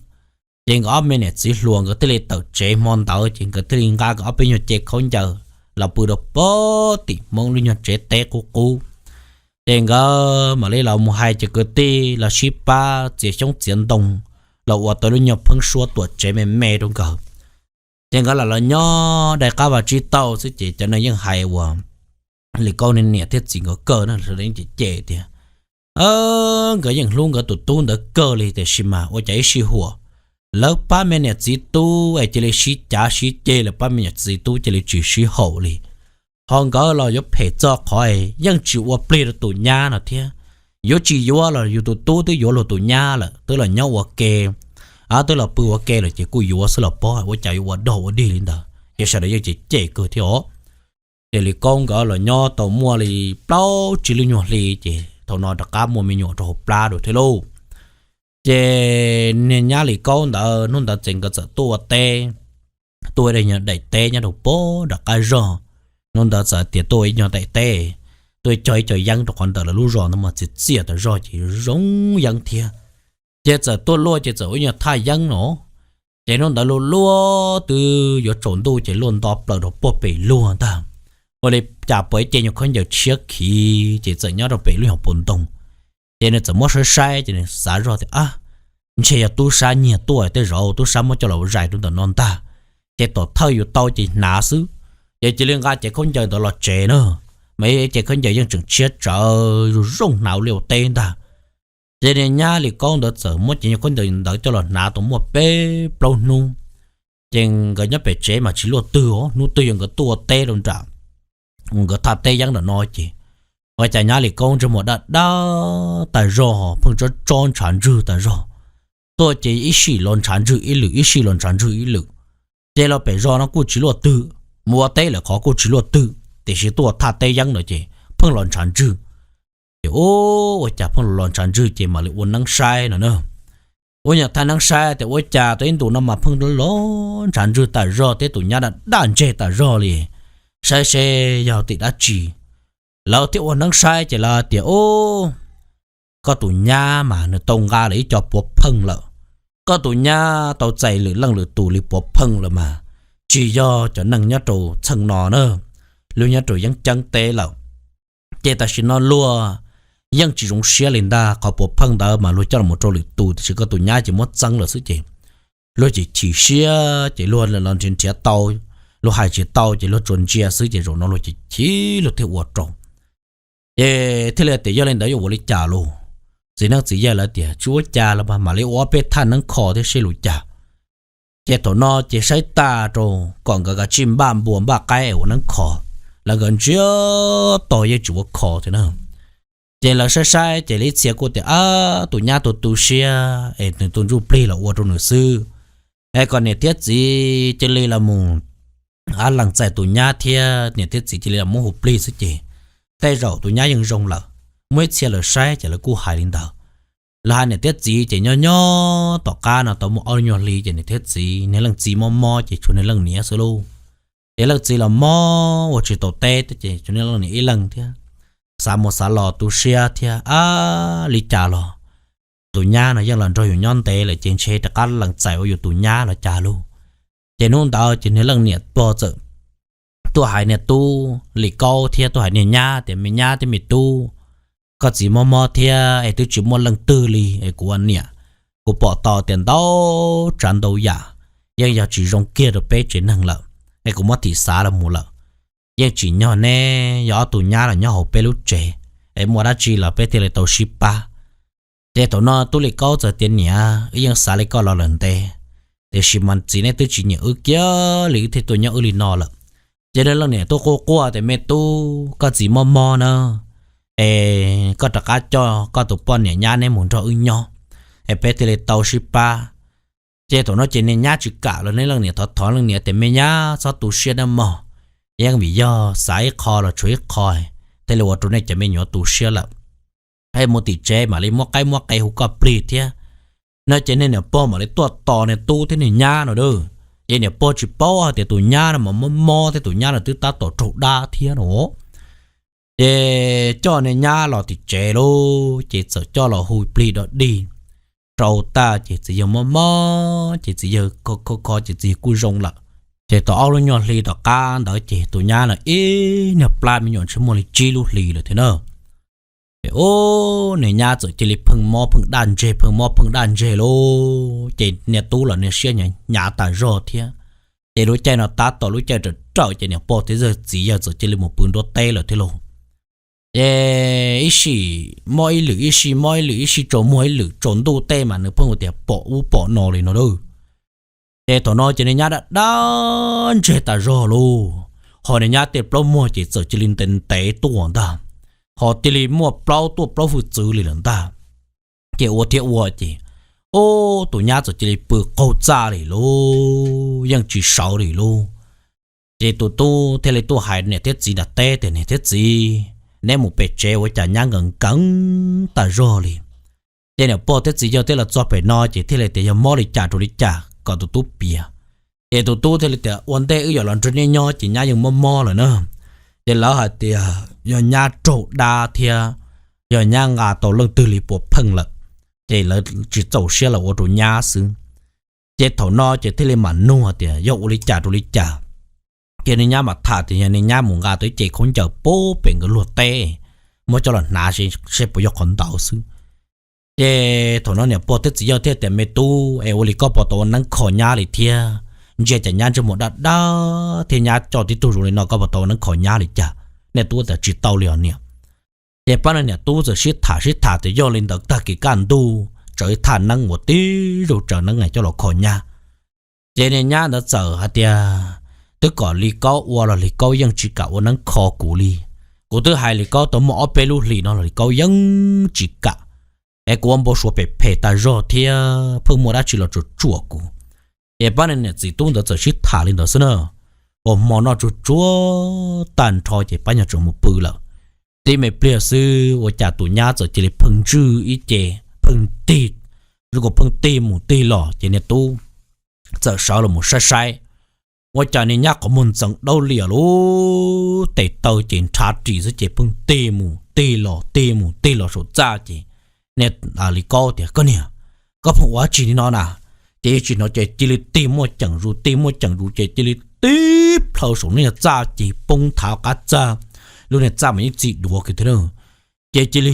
Ces nkawd ob me niam txiv hluas nkawd thiaj li tawm tsev hmo ntawd ces nkawd thiaj li nqa nkawd ob peb nyuag ce khaub ncaws los pw rau pem tim Hmoob lub nyuag tsev teb qub qub. Ces nkawd mam li los mus hais cov kwv tij los sib pab txiav xyoob txiav ntoo los ua tau lub nyuag pheeb suab tuam tsev me me rau nkawd. Ces nkawd lam los nyob dai qab vaj tsib taug xwb ces cov neeg yeej hais uas Lis Kaub niam thiab txiv nkawd kawg na, lawv yeej cem cem tias, nkawd yeej hlub nkawd tus tub ntawd kawg li tiam sis mas ua cas ib sij huam lawv pab me niam txiv tub es cia li sib cav sib ceg, lawv pab me niam txiv tub cia li tsis sib haum li. Ho nkawd los yuav phem txog qhov yeej tsis ua plig rau tus nyab no thiab. Yuav tsis yuav los yus tus tub twb yuav luag tus nyab lawm, twb los nyob ua ke, twb los pw ua ke lawm ces kuj yuav xwb los pob, ua cas yuav ua dog ua dig li ntawd. Ces sawv daws yeej cem cem kawg thiab os. Ces Lis Kaub nkawd los nyob tau muaj li plaub tsib lub nyuag hli ces thaum no rov qab muaj me nyuam rau hauv plab dua thiab lauj. Ces niag nyab Lis Kaub ntawd hnub ntawd ces nkawd txawm tuaj ua teb, tuaj ua daim teb nyob rau pem nram qab zog. Hnub ntawd txawm tias tuaj ua ib nyuag daim teb, tuaj cog ib co yeeb rau qhov ntawm lawv lub zos ntawd mas txias txias tas zog ces zoo yeeb thiab. Ces txawm tuaj luaj ces txawm ua ib nyuag thaj yeeb no. Ces hnub ntawd luaj luaj twb yuav tsaus ntuj ces luaj nto plaws rau puag pem luag ntag. Ua li cas pom ib ce nyuag khaub ncaws tshiab khiv ces txawm nyob rau pem lub nyuag puas ntoo. Ces nws txawm muab saib saib ces nws xav zoj tias, ab, ntshe yog tub sab nyiag tuaj, tej zaum tub sab muab coj los zais rau ntawm no ntag. Ces tom thawj yus tau ces hnav xwb, ces cia li nqa cev khaub ncaws ntawd los tsev na, mas cev khaub ncaws yeej tseem tshiab tsawv zoo zoo hnav ua liaj ua teb ntag. Ces niag nyab Lis Kaub ntawd txawm muab cev nyuag khaub ncaws ntawd coj los hnav tau muaj peb plaub hnub. Ces nkawd nyob pem tsev mas tsis luaj twg os, hnub twg yog nkawd tuaj ua teb rau nram nkawd thaj teb yeeb nram no ces Ua cas nyab Lis Kaub ntsej muag daj daj tas zog, pheej tsob tsob ntshav ntswg tas zog. Tuaj ces ib sij los ntshav ntswg ib lwm, ib sij los ntshav ntswg ib lwm. Ces los pem zos no kuj tsis luaj twg, mus ua teb lawm qhov kuj tsis luaj twg, tiam sis tuaj thaj teb yeeb no ces pheej los ntshav ntswg. Ces ua cas pheej los ntshav ntswg ces mam li ua neeb saib no na. Ua nyuag thaj neeb saib tias ua cas tau ib ntus no mas pheej los ntshav ntswg tas zog thiab tus nyab daj daj ntseg tas zog li, saib seb yog tim dab tsi. Lawv thiaj ua neeb saib ces lawv tias, Ub, koj tus nyab mas nws tau nqa lawm ib co puav pheej lawm. Koj tus nyab tau txais lwm leej lwm tus li puav pheej lawm mas tsis yog cov neeg nyob rau txheej no na, luag nyob rau yeeb ceeb teb lawm. Ces tam sim no luag yeej tsis zoo siab li ntag, qhov puav pheej ntawd mas luag coj los rau lwm tus, tiam sis koj tus nyab ces muab txeeb lawm xwb ces luag chim chim siab ces luag los nrhiav nrhiav tau, luag hais tsis tau ces luag tsuas ntsia xwb ces zaum no luag chim chim luag thiaj ua rau. Ces thiaj li tias yog li ntawd yuav ua li cas lauj? Txiv neeb txiv yaig lawv tias tsis ua cas los mas mam li ua ob peb thaj neeb kho thiab seb li cas. Ces thaum no ces saib tag rau kom nkawd kav tsij npaj npua npaj qaib es ua neeb kho. Lawv nkawd ntsiag to yeej tsis ua kho thiab na. Ces lawv saib saib ces li txhia kuj tias, Ab, tus nyab tu tu siab es nws tus ntsuj plig los ua rau nws xwb. Es kom niam thiab txiv cia li los mus, ab, lees txais tus nyab thiab niam thiab txiv cia li los muab hu plig xwb ces tej zaum tus nyab yeej zoo lawm. Muaj ib txhia lawv saib ces lawv kuj hais li ntawd. Lawv hais niam thiab txiv ces nyob nyob tom qab no tau muaj ob nyuag hli ces niam thiab txiv, niag leej txiv mob mob ces tshuav niag leej niam xwb lauj. Ces leej txiv los mob ua tsis tau teb ces tshuav niag leej niam ib leeg thiab. Xav mus xav los tu siab thiab, ab, li cas los tus nyab no yeej los nrog yus nyob ntev lawm ces ntshe rov qab lees txais ua yus tus nyab los cas lauj. Ces hnub ntawd ces niag leej niam pog txawm tuaj hais niag tub Lis Kaub thiab tuaj hais niag nyab tias, Me nyab thiab me tub, koj txiv mob mob thiab es twb tsis muaj leej twg li es kuv ua niam, kuv pom tau tias ntau tsav ntau yam yeej yog tsis zoo kiag rau peb tsev neeg lawm, es kuv muab thim xav los mus lawm. Yeej tsim nyog neb yog ob tug nyab los nyob hauv peb lub tsev, es muaj dab tsi los peb thiaj li tau sib pab. Ces thaum no tub Lis Kaub txawm tias, Niam, wb yeej xav li koj los lawm ntev, tiam sis mas txiv neb twb tsis nyiam wb kiag li wb thiaj tuaj nyob wb li no lawm. Ces niag leej niam tuaj quaj quaj tias, Me tub, koj txiv mob mob na, es koj rov qab coj koj tus poj niam nyab neb mus nrog wb nyob, es peb thiaj li tau sib pab. Ces thaum no ces niag nyab tsis kam los niag leej niam thov thov leej niam tias, Me nyab, txhob tu siab nawb mog, yeej vim yog xav ib qho los tshuav ib qho thiaj li ua rau nej cov me nyuam tu siab lawm. Mus tim tsev mam li muab qaib muab qe hu koj plig thiab. No ces niag niam pog mam li tuaj tos niag tub thiab niag nyab no a. Ces niam pog tsis paub hais tias tus nyab no mas mob mob thiab tus nyab no twb tab tom raug dab thiab no. Ces coj niag nyab los tim tsev lauj, ces txawm coj los hu plig dog dig rau tag ces txiv yawg mob mob ces txiv yawg kho kho ces txiv yawg kuj zoo lawm. Ces tau ob lub nyuag hli tom qab ntawd ces tus nyab no ib niag plab me nyuam ntshe muaj li tsib lub hli lawm thiab na. Ces ub, niag nyab txawm cia li pheej mob pheej daj ntseg, pheej mob pheej daj ntseg lauj, ces niag tub los niag siab hnyav tas zog thiab. Ces lub caij no tab tom lub caij rawm rawm ces niam pog thiab txiv yawg txawm cia li mus pw nruab teb lawm thiab lauj. Ces ib sij mob ib lwm, ib sij mob ib lwm, ib sij tsaus muag ib lwm, tsaus ntuj tej mas nws pheej ua tias pom ub pom no li no lauj. Ces thaum no ces niag nyab daj daj ntseg tas zog lauj, ho niag nyab tej plaub muag ces txawm cia li ntev ntev tuaj ntag, ho cia li muaj plaub tuaj plaub hwj txwv li lawm ntag. Ces ua thiab ua ces, ub, tus nyab txawm cia li pw qaug txaj li lauj, yeej tsis sawv li lauj. Ces tus tub thiaj li tuaj hais niam thiab txiv nram teb tias, Niam thiab txiv, neb mus pem tsev ua cas nyab nkees nkees tas zog li. Ces niam pog thiab txiv yawg thiaj los txog pem no ces thiaj li tias, Yog mob li cas rau li cas kom tus tub piav? Ces tus tub thiaj li tias, Ua ntej wb yuav los nrog nej nyob ces nyab yeej mob mob lawm na. Ces lawv hais tias yog nyab raug dab thiab yog nyab nqa tau leej twg li puav pheej lawm, ces lawv tsis txaus siab los ua rau nyab xwb. Ces thaum no ces thiaj li mam nug tias yog ua li cas rau li cas. Ces niag nyab mam tham tias yog niag nyab mus nqa tau ib ce khaub ncaws pub pem nkawd luag teb, muab coj los hnav seb puas yog qhov ntawd xwb. Ces thaum no niam pog thiab txiv yawg thiaj tias, Me tub, es ua li koj puas tau ua neeb kho nyab li thiab? Ntsia cas nyab ntsej muag daj daj thiab nyab coj tib tug zoo li no, koj puas tau ua neeb kho nyab li cas? Niag tub tias, Tsis tau li os niam. Ces pab niag niam tub txawm sib tham sib tham tias yog li ntawd tag kis kaj ntug tsawv ib thaj neeb uas tib zoo tsawv neeb coj los kho nyab. Ces niag nyab ntawd txawm hais tias, Twb kom Lis Kaub ua los Lis Kaub yeej tsis kam ua neeb kho kuv li. Kuv twb hais Lis Kaub tau muaj ob peb lub hlis no los Lis Kaub yeej tsis kam. Es kuv ua npau suav phem phem tas zog thiab pheej muaj dab tsi los tsuam tsuam kuv. Ces pab niag niam txiv tub ntawd txawm sib tham li ntawd xwb na. Ua hmo noj tsuag tsuag tag nrho ces pab nyuag tseem mus pw lawm. Tib me pliag xwb ua cas tus nyab txawm cia li pheej ntswj ib ce, pheej tig, zoo nkaus pheej tig mus tig los ces niag tub txawm sawv los mus saib saib. Ua cas niag nyab qhov muag ntxeev dawb lias lub tes taw ces nrhav ris xwb ces pheej tig mus tig los tig mus tig los saum txaj ces niag Lis Kaub tias, Koj niag, koj pheej ua dab tsi li no na? Ces yeej tsis hnov ces cia li tig muaj ceem zus tig muaj ceem zus ces cia li tib plhaw saum niag txaj ces poob nthav qab txaj, lub niag txaj mas yeej txi duav kiag thiab na. Ces cia li,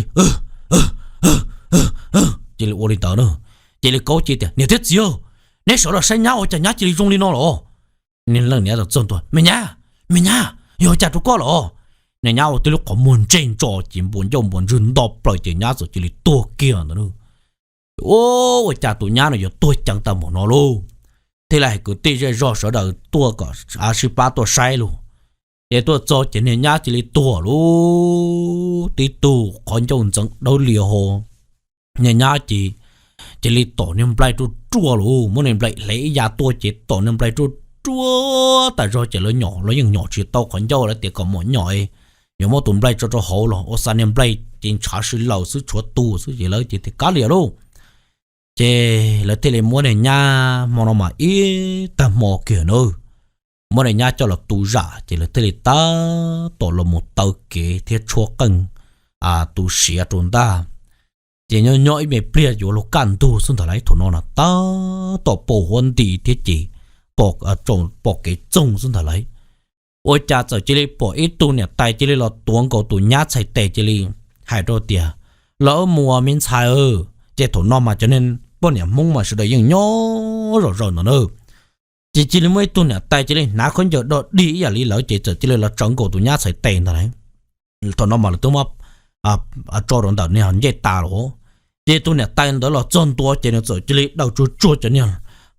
cia li ua li ntawd na. Ces Lis Kaub cia li tias, Niam thiab txiv, neb sawv los saib nyab ua cas nyab cia li zoo li no los? Niag leej niam txawm txog ntua, Me nyab, me nyab, yog ua cas rau koj los? Niag nyab ua tib lub qhov muag ntseg ntso ces npuas ncauj npuas ntswg nto plaws ces nyab txawm cia li tuag kiag ntawd na. Ua cas tus nyab no yuav tuag ceev tag npaum no lauj? Thiaj li hais kwv tij zej zog sawv daws tuaj kom sib pab tuaj saib lauj. Ces tuaj txog ces niag nyab cia li tuag lauj, tib tug qhov ncauj ntxeev dawb lias ho. Niag nyab ces cia li tom niag nplaig ruaj ruaj lauj, muab niag nplaig hle ib yav tuaj ces tom niag nplaig ruaj ruaj tas zog ces lawv nyom los yeej nyom tsis tau qhov ncauj, lawv tias kom mom nyom, yuav muab tus nplaig tso rau hauv los ua xa niag nplaig ces ntshav si laws xwb tshuav tus xwb ces lawv ces tias kav liam lauj. Ces lawv thiaj li muab niag nyab hmo no mas ib tag hmo kiag na, muab niag nyab coj los tu zam ces lawv thiaj li tab tom los mus taw kev thiab tshuab qeej tu siav rau ntag. Ces nyob nyob ib me pliag yuav luag kaj ntug xwb ntag lauj, thaum no na tab tom pom huab nti thiab ces pom kev txoog xwb ntag lauj. Ua cas txawm cia li pom ib tug niam tais cia li los tuav nkaus tus nyab txhais tes cia li hais rau tias, Los wb mus me ntxhais. Ces thaum no mas cov niag poj niam Hmoob mas sawv daws yeej nyob zom zaws ntawd na. Ces cia li muaj ib tug niam tais cia li hnav khaub ncaws dog dig ib yam li lawv ces txawm cia li los tsawv nkaus tus nyab txhais tes ntag lauj. Thaum no mas lawv twb muab tso rau ntawm niag ncej tas los. Ces tus niam tais ntawd los txog ntua ces nws txawm cia li daws tsuag tsuag cov niag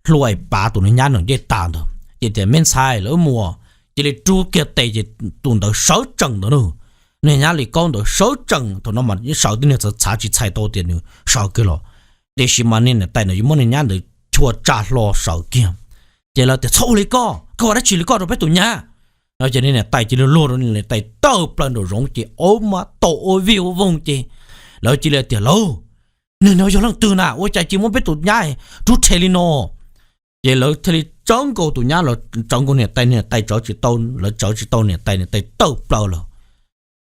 hlua es pav tus niag nyab nws ncej tas ntawd ces tias, Me ntxhais, los wb mus. Cia li rub kiag tes ces tus ntawd sawv tsees ntawd na. Niag nyab Lis Kaub ntawd sawv tsees, thaum no mas sawv tib niag txhav txhav tsis txhais tau tias nws sawv kiag los, tiam sis mas niag niam tais ntawd yuav muab niag nyab ntawd chua tsa hlo sawv kiag. Ces lawv tias, Txhob ua li koj, koj ua dab tsi li koj rau peb tus nyab? No ces niag niam tais cia li luag rau niag niam tais tawg plaws nraum zoov ces ua mas tau ua vij ua voog ces lawv cia li tias, Lauj, neeg no yog leej twg na ua cas cia muab peb tus nyab rub rhe li no? Ces lawv thiaj li tsawv nkaus tus nyab los tsawv nkaus niam tais, niam tais tsawv tsis tau, lawv tsawv tsis tau niam tais, niam tais tawg plaws lawm.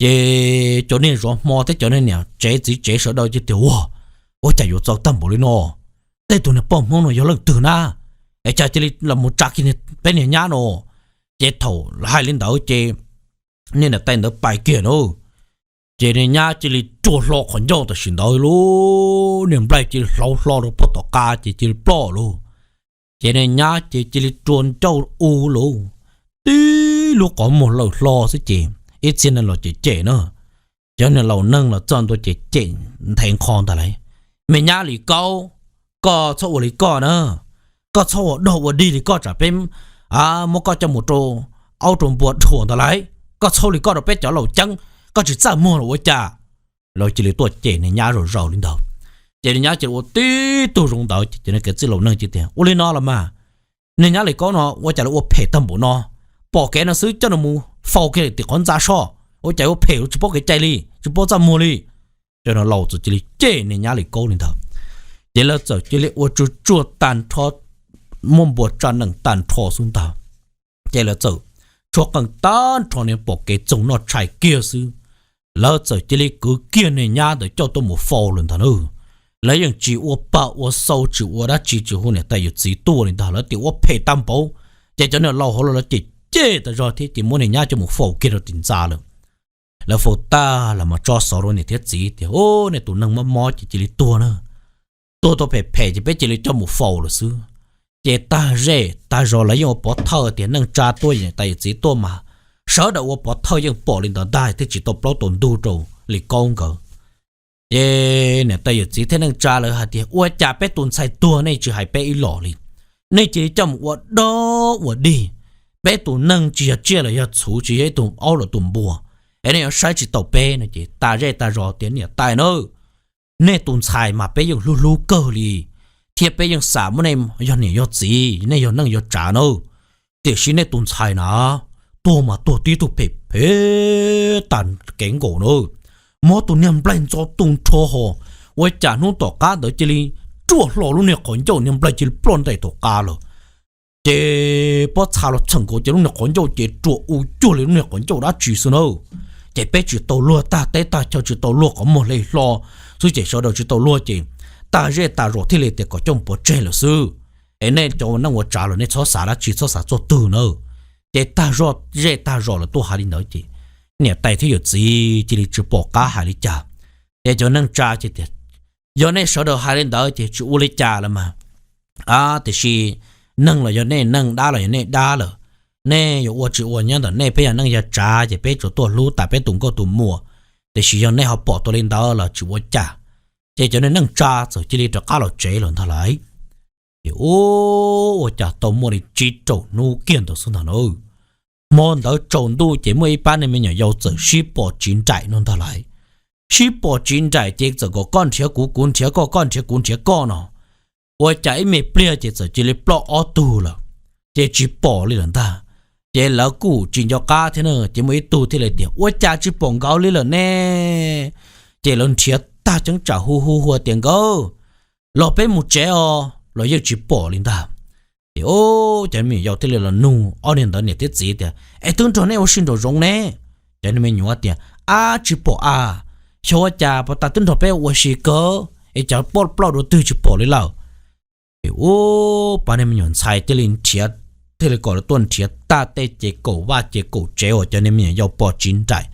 Ces cov niag zov hmo thiab cov niag niam tsev txiv tsev sawv daws cia tias, Ua, ua cas yuav txaus tag npaum li no? Tej tus niag poj Hmoob no yog leej twg na? Es cas cia li los mus tsa kiag peb niag nyab no? Ces thaum hais li ntawd ces niag niam tais ntawd pais kiag na, ces niag nyab cia li rua hlo qhov ncauj tam sim ntawd lauj, niag nplaig cia li hlauv hlo rau puag tom qab ces cia li ploj lauj. Ces niag nyab ces cia li rua ncauj u lauj, tib lub qhov muag lawm hlo xwb ces ib txhia neeg los cem cem na. Cov niag laus neeg los txog ntua ces cem nthe nqho ntag lauj, Me nyab Lis Kaub, koj txhob ua li koj na, koj txhob ua dog ua dig li koj tsam peb muab koj coj mus rau aub rau npua dhuam ntag lauj, koj txhob li koj rau peb cov laus ceeb, koj tsis txaj muag los ua cas? Lawv cia li tuaj cem niag nyab zom zaws li ntawd. Ces niag nyab cia li ua tib tug zoo ntawd ces cov niag kev txwj laus neeg cia tias, Ua li no los mas, niag nyab Lis Kaub no ua cas lawv ua phem tag npaum no? Pom kev no xwb coj nws mus faus kiag tim qhov ntxa soj, ua cas ua phem tsis paub kev cai li, tsis paub txaj muag li. Cov niag laus txawm cia li cem niag nyab Lis Kaub li ntawd. Ces lawv txawm cia li ua tsuag tsuag tag nrho, muab npua tsa nees tag nrho xwb ntag. Ces lawv txawm tshuab qeej tag nrho, niag pom kev txoog noj tshais kiag xwb, lawv txawm cia li kwv kiag niag nyab ntawd coj tuaj mus faus lawm ntag na. Lawv yeej tsis ua pag ua xau, tsis ua dab tsi, tsis hu niam tais yawm txiv tuaj li ntag, lawv tias ua phem tag npaum. Ces cov niag laus hauv los lawv cem cem tas zog thiab ces muab niag nyab coj mus faus kiag rau tim ntxa lawm. Lawv faus tag los mas tso xov rau niam thiab txiv tias, Ub, nej tus neeg mob mob ces cia li tuag na, tuag tau phem phem ces peb cia li coj mus faus lawm xwb. Ces tag zej tag zos lawv yeej ua pov thawj tias neej tsa tuaj, niam tais yawm txiv tuaj mas sawv daws ua pov thawj yeej pom li ntawd ntag thiab tsis tau plaub tau ntug rau Lis Kaub nkawd. Ces niam tais yawm txiv thiab neej tsa lawv hais tias, Ua cas peb tus ntxhais tuag nej tsis hais peb ib los li? Nej cia li coj mus ua dog ua dig. Peb tus neeg tsis yog tsiaj los yog txhuv, tsis yog ib tug aub los tus npua. es nej yuav saib tsis taus peb no. Ces tas zej tas zos tias, Niam tais na, nej tus ntxhais mas peb yeej hlub hlub kawg li, thiab peb yeej xav muab nej yog niam yog txiv, nej yog neej yog tsav na. Tiam sis nej tus ntxhais na, tuag mas tuag tib tug phem phem tas kev nkaus na. Mob tus niag nplaig ntxo tu nrho ho, ua cas hnub tom qab ntawd cia li ruaj hlo lub niag qhov ncauj, niag nplaig cia li ploj ntais tom qab lawm. Ces pob txha los txheem nkaus ces lub niag qhov ncauj ces ruam u cuag li lub niag qhov ncauj dab tsi xwb na. Ces peb tsis tau luag tag teb tag chaw, tsis tau luag qhov muag hle hlo xwb ces sawv daws tsis tau luag ces tas zej tas zos thiaj li tias kom coj mus pov tseg lawm xwb. Es nej cov ua neej ua tsav los nej txhob xav dab tsi, txhob xav txog twg na. Ces tas zej tas zos lawv tuaj hais li ntawd ces niam tais thiab yawm txiv cia li tsis pom qab hais li cas. Ces cov neej tsa ces tias, Yog nej sawv daws hais li ntawd ces tsis ua li cas lawm mas. Tiam sis neeg los yog nej neej, dab los yog nej dab lawm, nej yuav ua tsis ua nyob ntawm nej, peb yog neej yog tsav ces peb tsuas tuaj hlub tas peb tus nkauj tus muam, tiam sis yog nej ho pom tau li ntawd los tsis ua cas. Ces cov neej tsa txawm cia li rov qab los tsev lawm ntag lauj. Ces ua cas tau muaj li tsib rau hnub kiag ntawd xwb ntag na. Hmo ntawd tsaus ntuj ces muaj ib pab niag me nyuam yaus txawm sib pom tsiv nraim no ntag lauj. Sib pom tsiv nraim ces txawm kom koj nrhiav kuv, kuv nrhiav koj, koj nrhiav kuv, nrhiav koj no. Ua cas ib me pliag ces txawm cia li ploj ob tug lawm, ces tsis pom li lawm ntag. Ces lawv kuj tsis nco qab thiab na, ces muaj ib tug thiaj li tias, Ua cas tsis pom nkawd li lawm ne? Ces lawv nrhiav tag ceeb tsam hu hu hu tias, Nkawd los peb mus tsev os, los yeej tsis pom li ntag. Ces cov me nyuam yaus thiaj li los nug ob niag ntawd niam thiab txiv tias, Es twb nrog nej ua si nraum zoov ne? Cov niag me nyuam tias, Ab, tsis pom a, xyov ua cas pas tas twb nrog peb ua si kawg es cas ploj dua twg tsis pom li lawm. Ces ua, pab niag me nyuam ntxhais thiaj li nrhiav, thiaj li kom lawv tuaj nrhiav tag tej ces kaum vaj ces kaum tsev uas cov niag me nyuam yaus pom tsiv nraim,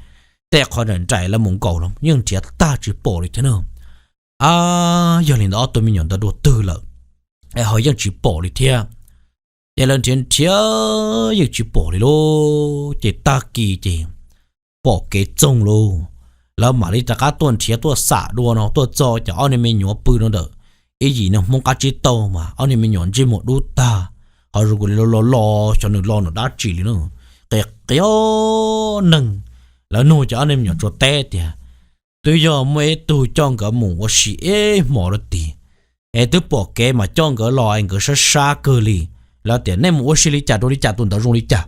tej qhov nraim nraim lawv mus nkaum los yeej nrhiav tag tsis pom li thiab na. Ab, yog li ntawd ob tug me nyuam ntawd dua twg lawm es ho yeej tsis pom li thiab. Ces lawv nrhiav nrhiav yeej tsis pom li lauj. Ces tag kis ces pom kev txoog lauj, lawv mam li rov qab tuaj nrhiav tuaj xam dua no tuaj txog ces ob niag me nyuam pw rau ntawm ib yim niag hmoob qab tsib taug mas ob niag me nyuam ntsej muag dub tag, ho zoo li lo lo xyov nws lo nws dab tsi li na. Qia qia neeg, lawv nug ces ob niag me nyuam tsuas teb tias, Twb yog muaj ib tug coj nkawd mus ua si ib hmos lawm tiag, es twb pom kev mas coj nkawd los es nkawd sab sab kawg li. Lawv tias, Nej mus ua si li cas rau li cas, tus ntawd zoo li cas?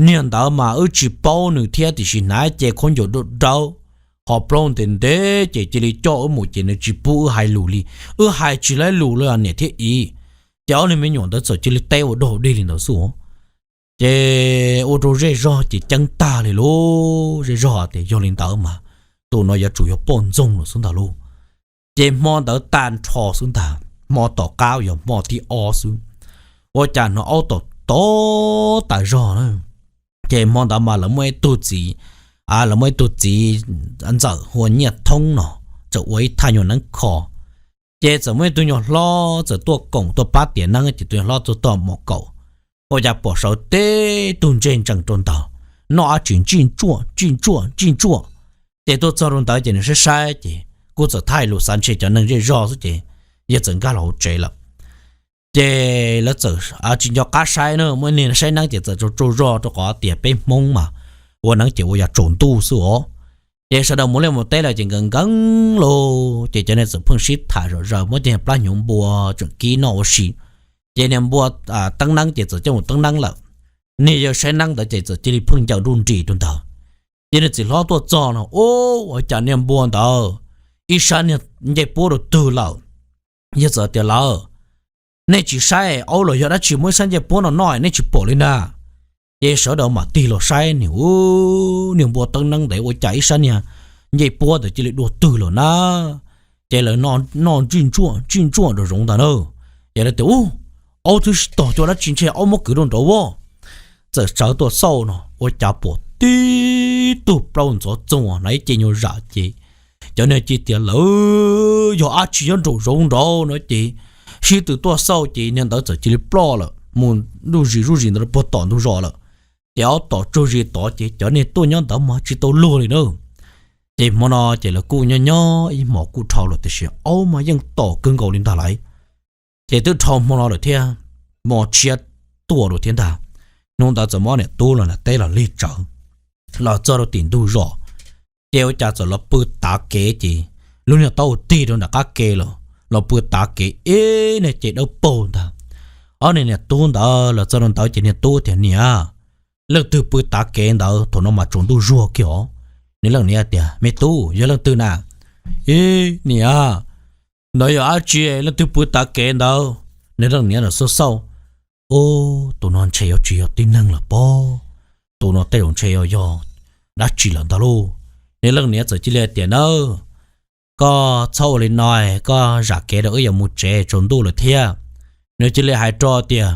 Niag ntawd mas wb tsis paub nws thiab, tiam sis hnav cev khaub ncaws dawb dawb, ho plaub ntev ntev ces cia li coj wb mus ces nws tsis pub wb hais lus li. Wb hais tsis laib lus li niam thiab txiv. Ces ob niag me nyuam ntawd txawm cia li teb ua dog dig li ntawd xwb. Ces ua rau zej zog ces ceeb tag li lauj. Zej zog tias yog li ntawd mas tus no yuav tsum yog poj ntxoog lawm xwb ntag lauj. Ces hmo ntawd tag nrho xwb ntag, hmo tom qab yog hmo thib ob xwb, ua cas hnov aub tom tom tas zog na. Ces hmo ntawd mas lawv muaj ib tug txiv, lawv muaj ib tug txiv ntxawm hu ua Nyiaj Thoob no, txawm ua ib thaj nyuag neeb kho. Ces txawm muaj ib tug nyuag hlob txawm tuaj koom tuaj pab tiav neeb, ces tus nyuag hlob tuaj tog mos kaum, ua cas pom sawv tib tug ntsej ntsees rau ntawd, noj dab tsi ntsij ntsuaj ntsij ntsuaj ntsij ntsuaj. Ces tuaj txog rau ntawd ces nws saib saib ces kuj txawm thaij lus xav ntshe cov neeg zej zog xwb ces yawg txawm nkag los hauv tsev lawm. Ces lawv txawm tsis nco qab saib na, muaj ib niag saib neeb ces txawm tsaug tsaug zog rau qhov tias peb hmoob mas ua neeb ces ua yog tsaus ntuj xwb os. Ces sawv daws mus liaj mus teb lawm ces nkees nkees lauj, ces cov neeg txawm pheej sib tham zom zaws, muab cov plab hnyuv npua tseem kib noj ua si. Ces niag npua teeb neeb ces txawm coj mus teeb neeb lawm. Niag yawg saib neeb ntawd ces txawm cia li pheej ncaws nruj nris rau ntawd. Ces niag txiv hlob tuaj txog no, Ub, ua cas niag npua ntawd ib sab niag ncej puab rau twg lawm? Yawg txawm tias, Lawm, nej tsis saib aub los yog dab tsi muab ib sab ncej puab no noj nej tsis pom li na? Ces sawv daws mam tig los saib, niag npua teeb neeb ntawd ua cas ib sab niag ncej puab ntawd cia li dua twg lawm na. Ces lawv noj ntsij ntsuaj ntsij ntsuaj nraum zoov ntag na. Ces lawv tias, Ub, aub twb sib tog cuag dab tsi, ntshe aub muab kwv rau nraud as. Txawm sawv tuaj xauj no ua cas pom tib tug plaub ntxhov txoog na, ib ce nyuag zam ces cov niag cia tias, Lawv yog dab tsi nyob nraum zoov nraud no. Ces sib tw tuaj xauj ces niag ntawd txawm cia li ploj lawm, mus zuj zis zuj zis ntawd rau puag tom ntug zos lawm. Ces ob tom tsaug zis tod ces cov niag tuaj nyob ntawd mas tsis tau luag li na. Ces hmo no ces lawv kuj nyob nyob ib hmos kuj dhau lawm tiam sis aub mas yeej tom kawg nkaus li ntag lauj. Ces twb dhau hmo no lawm thiab, hmo tshiab tuaj lawm thiab ntag. Hnub ntawd txawm muaj niam tub los nram teb los lig tsawv. los txog rau tim ntug zos, ces ua cas txawm los pw tav kev ces lub niag taub hau tig rau nram qab ke lawm, los pw tav kev ib niag ces dawb paug ntag. Ob niag niam tub ntawd los txog rau ntawd ces niag tub tias, Niam, leej twg pw tav kev ntawd thaum no mas tsaus ntuj zuag kiag os? Nws leej niam tias, Me tub, yog leej twg na? Ib niam, ntawd yog dab tsi leej twg pw tav kev ntawd? Nws leej niam los xauj xauj, Ub, tus no ntshe yuav tsis yog tib neeg lawm pob, tus no tej zaum ntshe yog dab tsi lawm ntag lauj. Nws leej niam txawm cia li tias, Nawb, koj txhob ua li no, koj zam kev rau wb yuav mus tsev, tsaus ntuj lawm thiab. Nws cia li hais rau tias,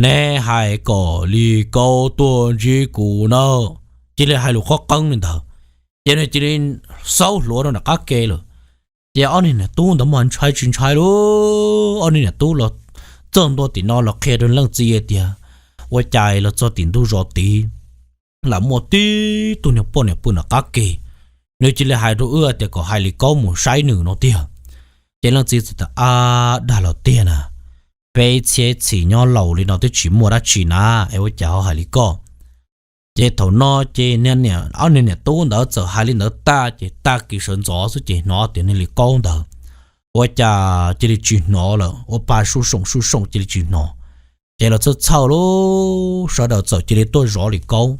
Neb hais kom Lis Kaub tuaj ntsib kuv nawb. Cia li hais lus qoob qeeb li ntawd, ces nws cia li xaub hluav rau nram qab ke lawm. Ces ob niag niam tub ntawd mas ntshai tsis ntshai lauj, ob niag niam tub los txog ntua tim no los qhia rau leej txiv tias, Ua cas los txog tim ntug zos tid lam muaj tib tug niag poj niam pw nram qab ke, nws cia li hais rau wb tias kom hais Lis Kaub mus saib nws no tiag. Ces leej txiv txawm tias, Ab, dag los tiag na, peb ib txhiab txhis nyob laus li no twb tsis muaj dab tsi na, es ua cas ho hais li koj? Ces thaum no ces ob niag niam tub ntawd txawm hais li ntawd tag ces tag kis sawv ntxov xwb ces hnov tias niag Lis Kaub ntawd ua cas cia li tsis hnov lawm, ua pa sub soom sub soom cia li tsis hnov. Ces los txhawj txhawj lauj, sawv daws txawm cia li tuaj zov Lis Kaub.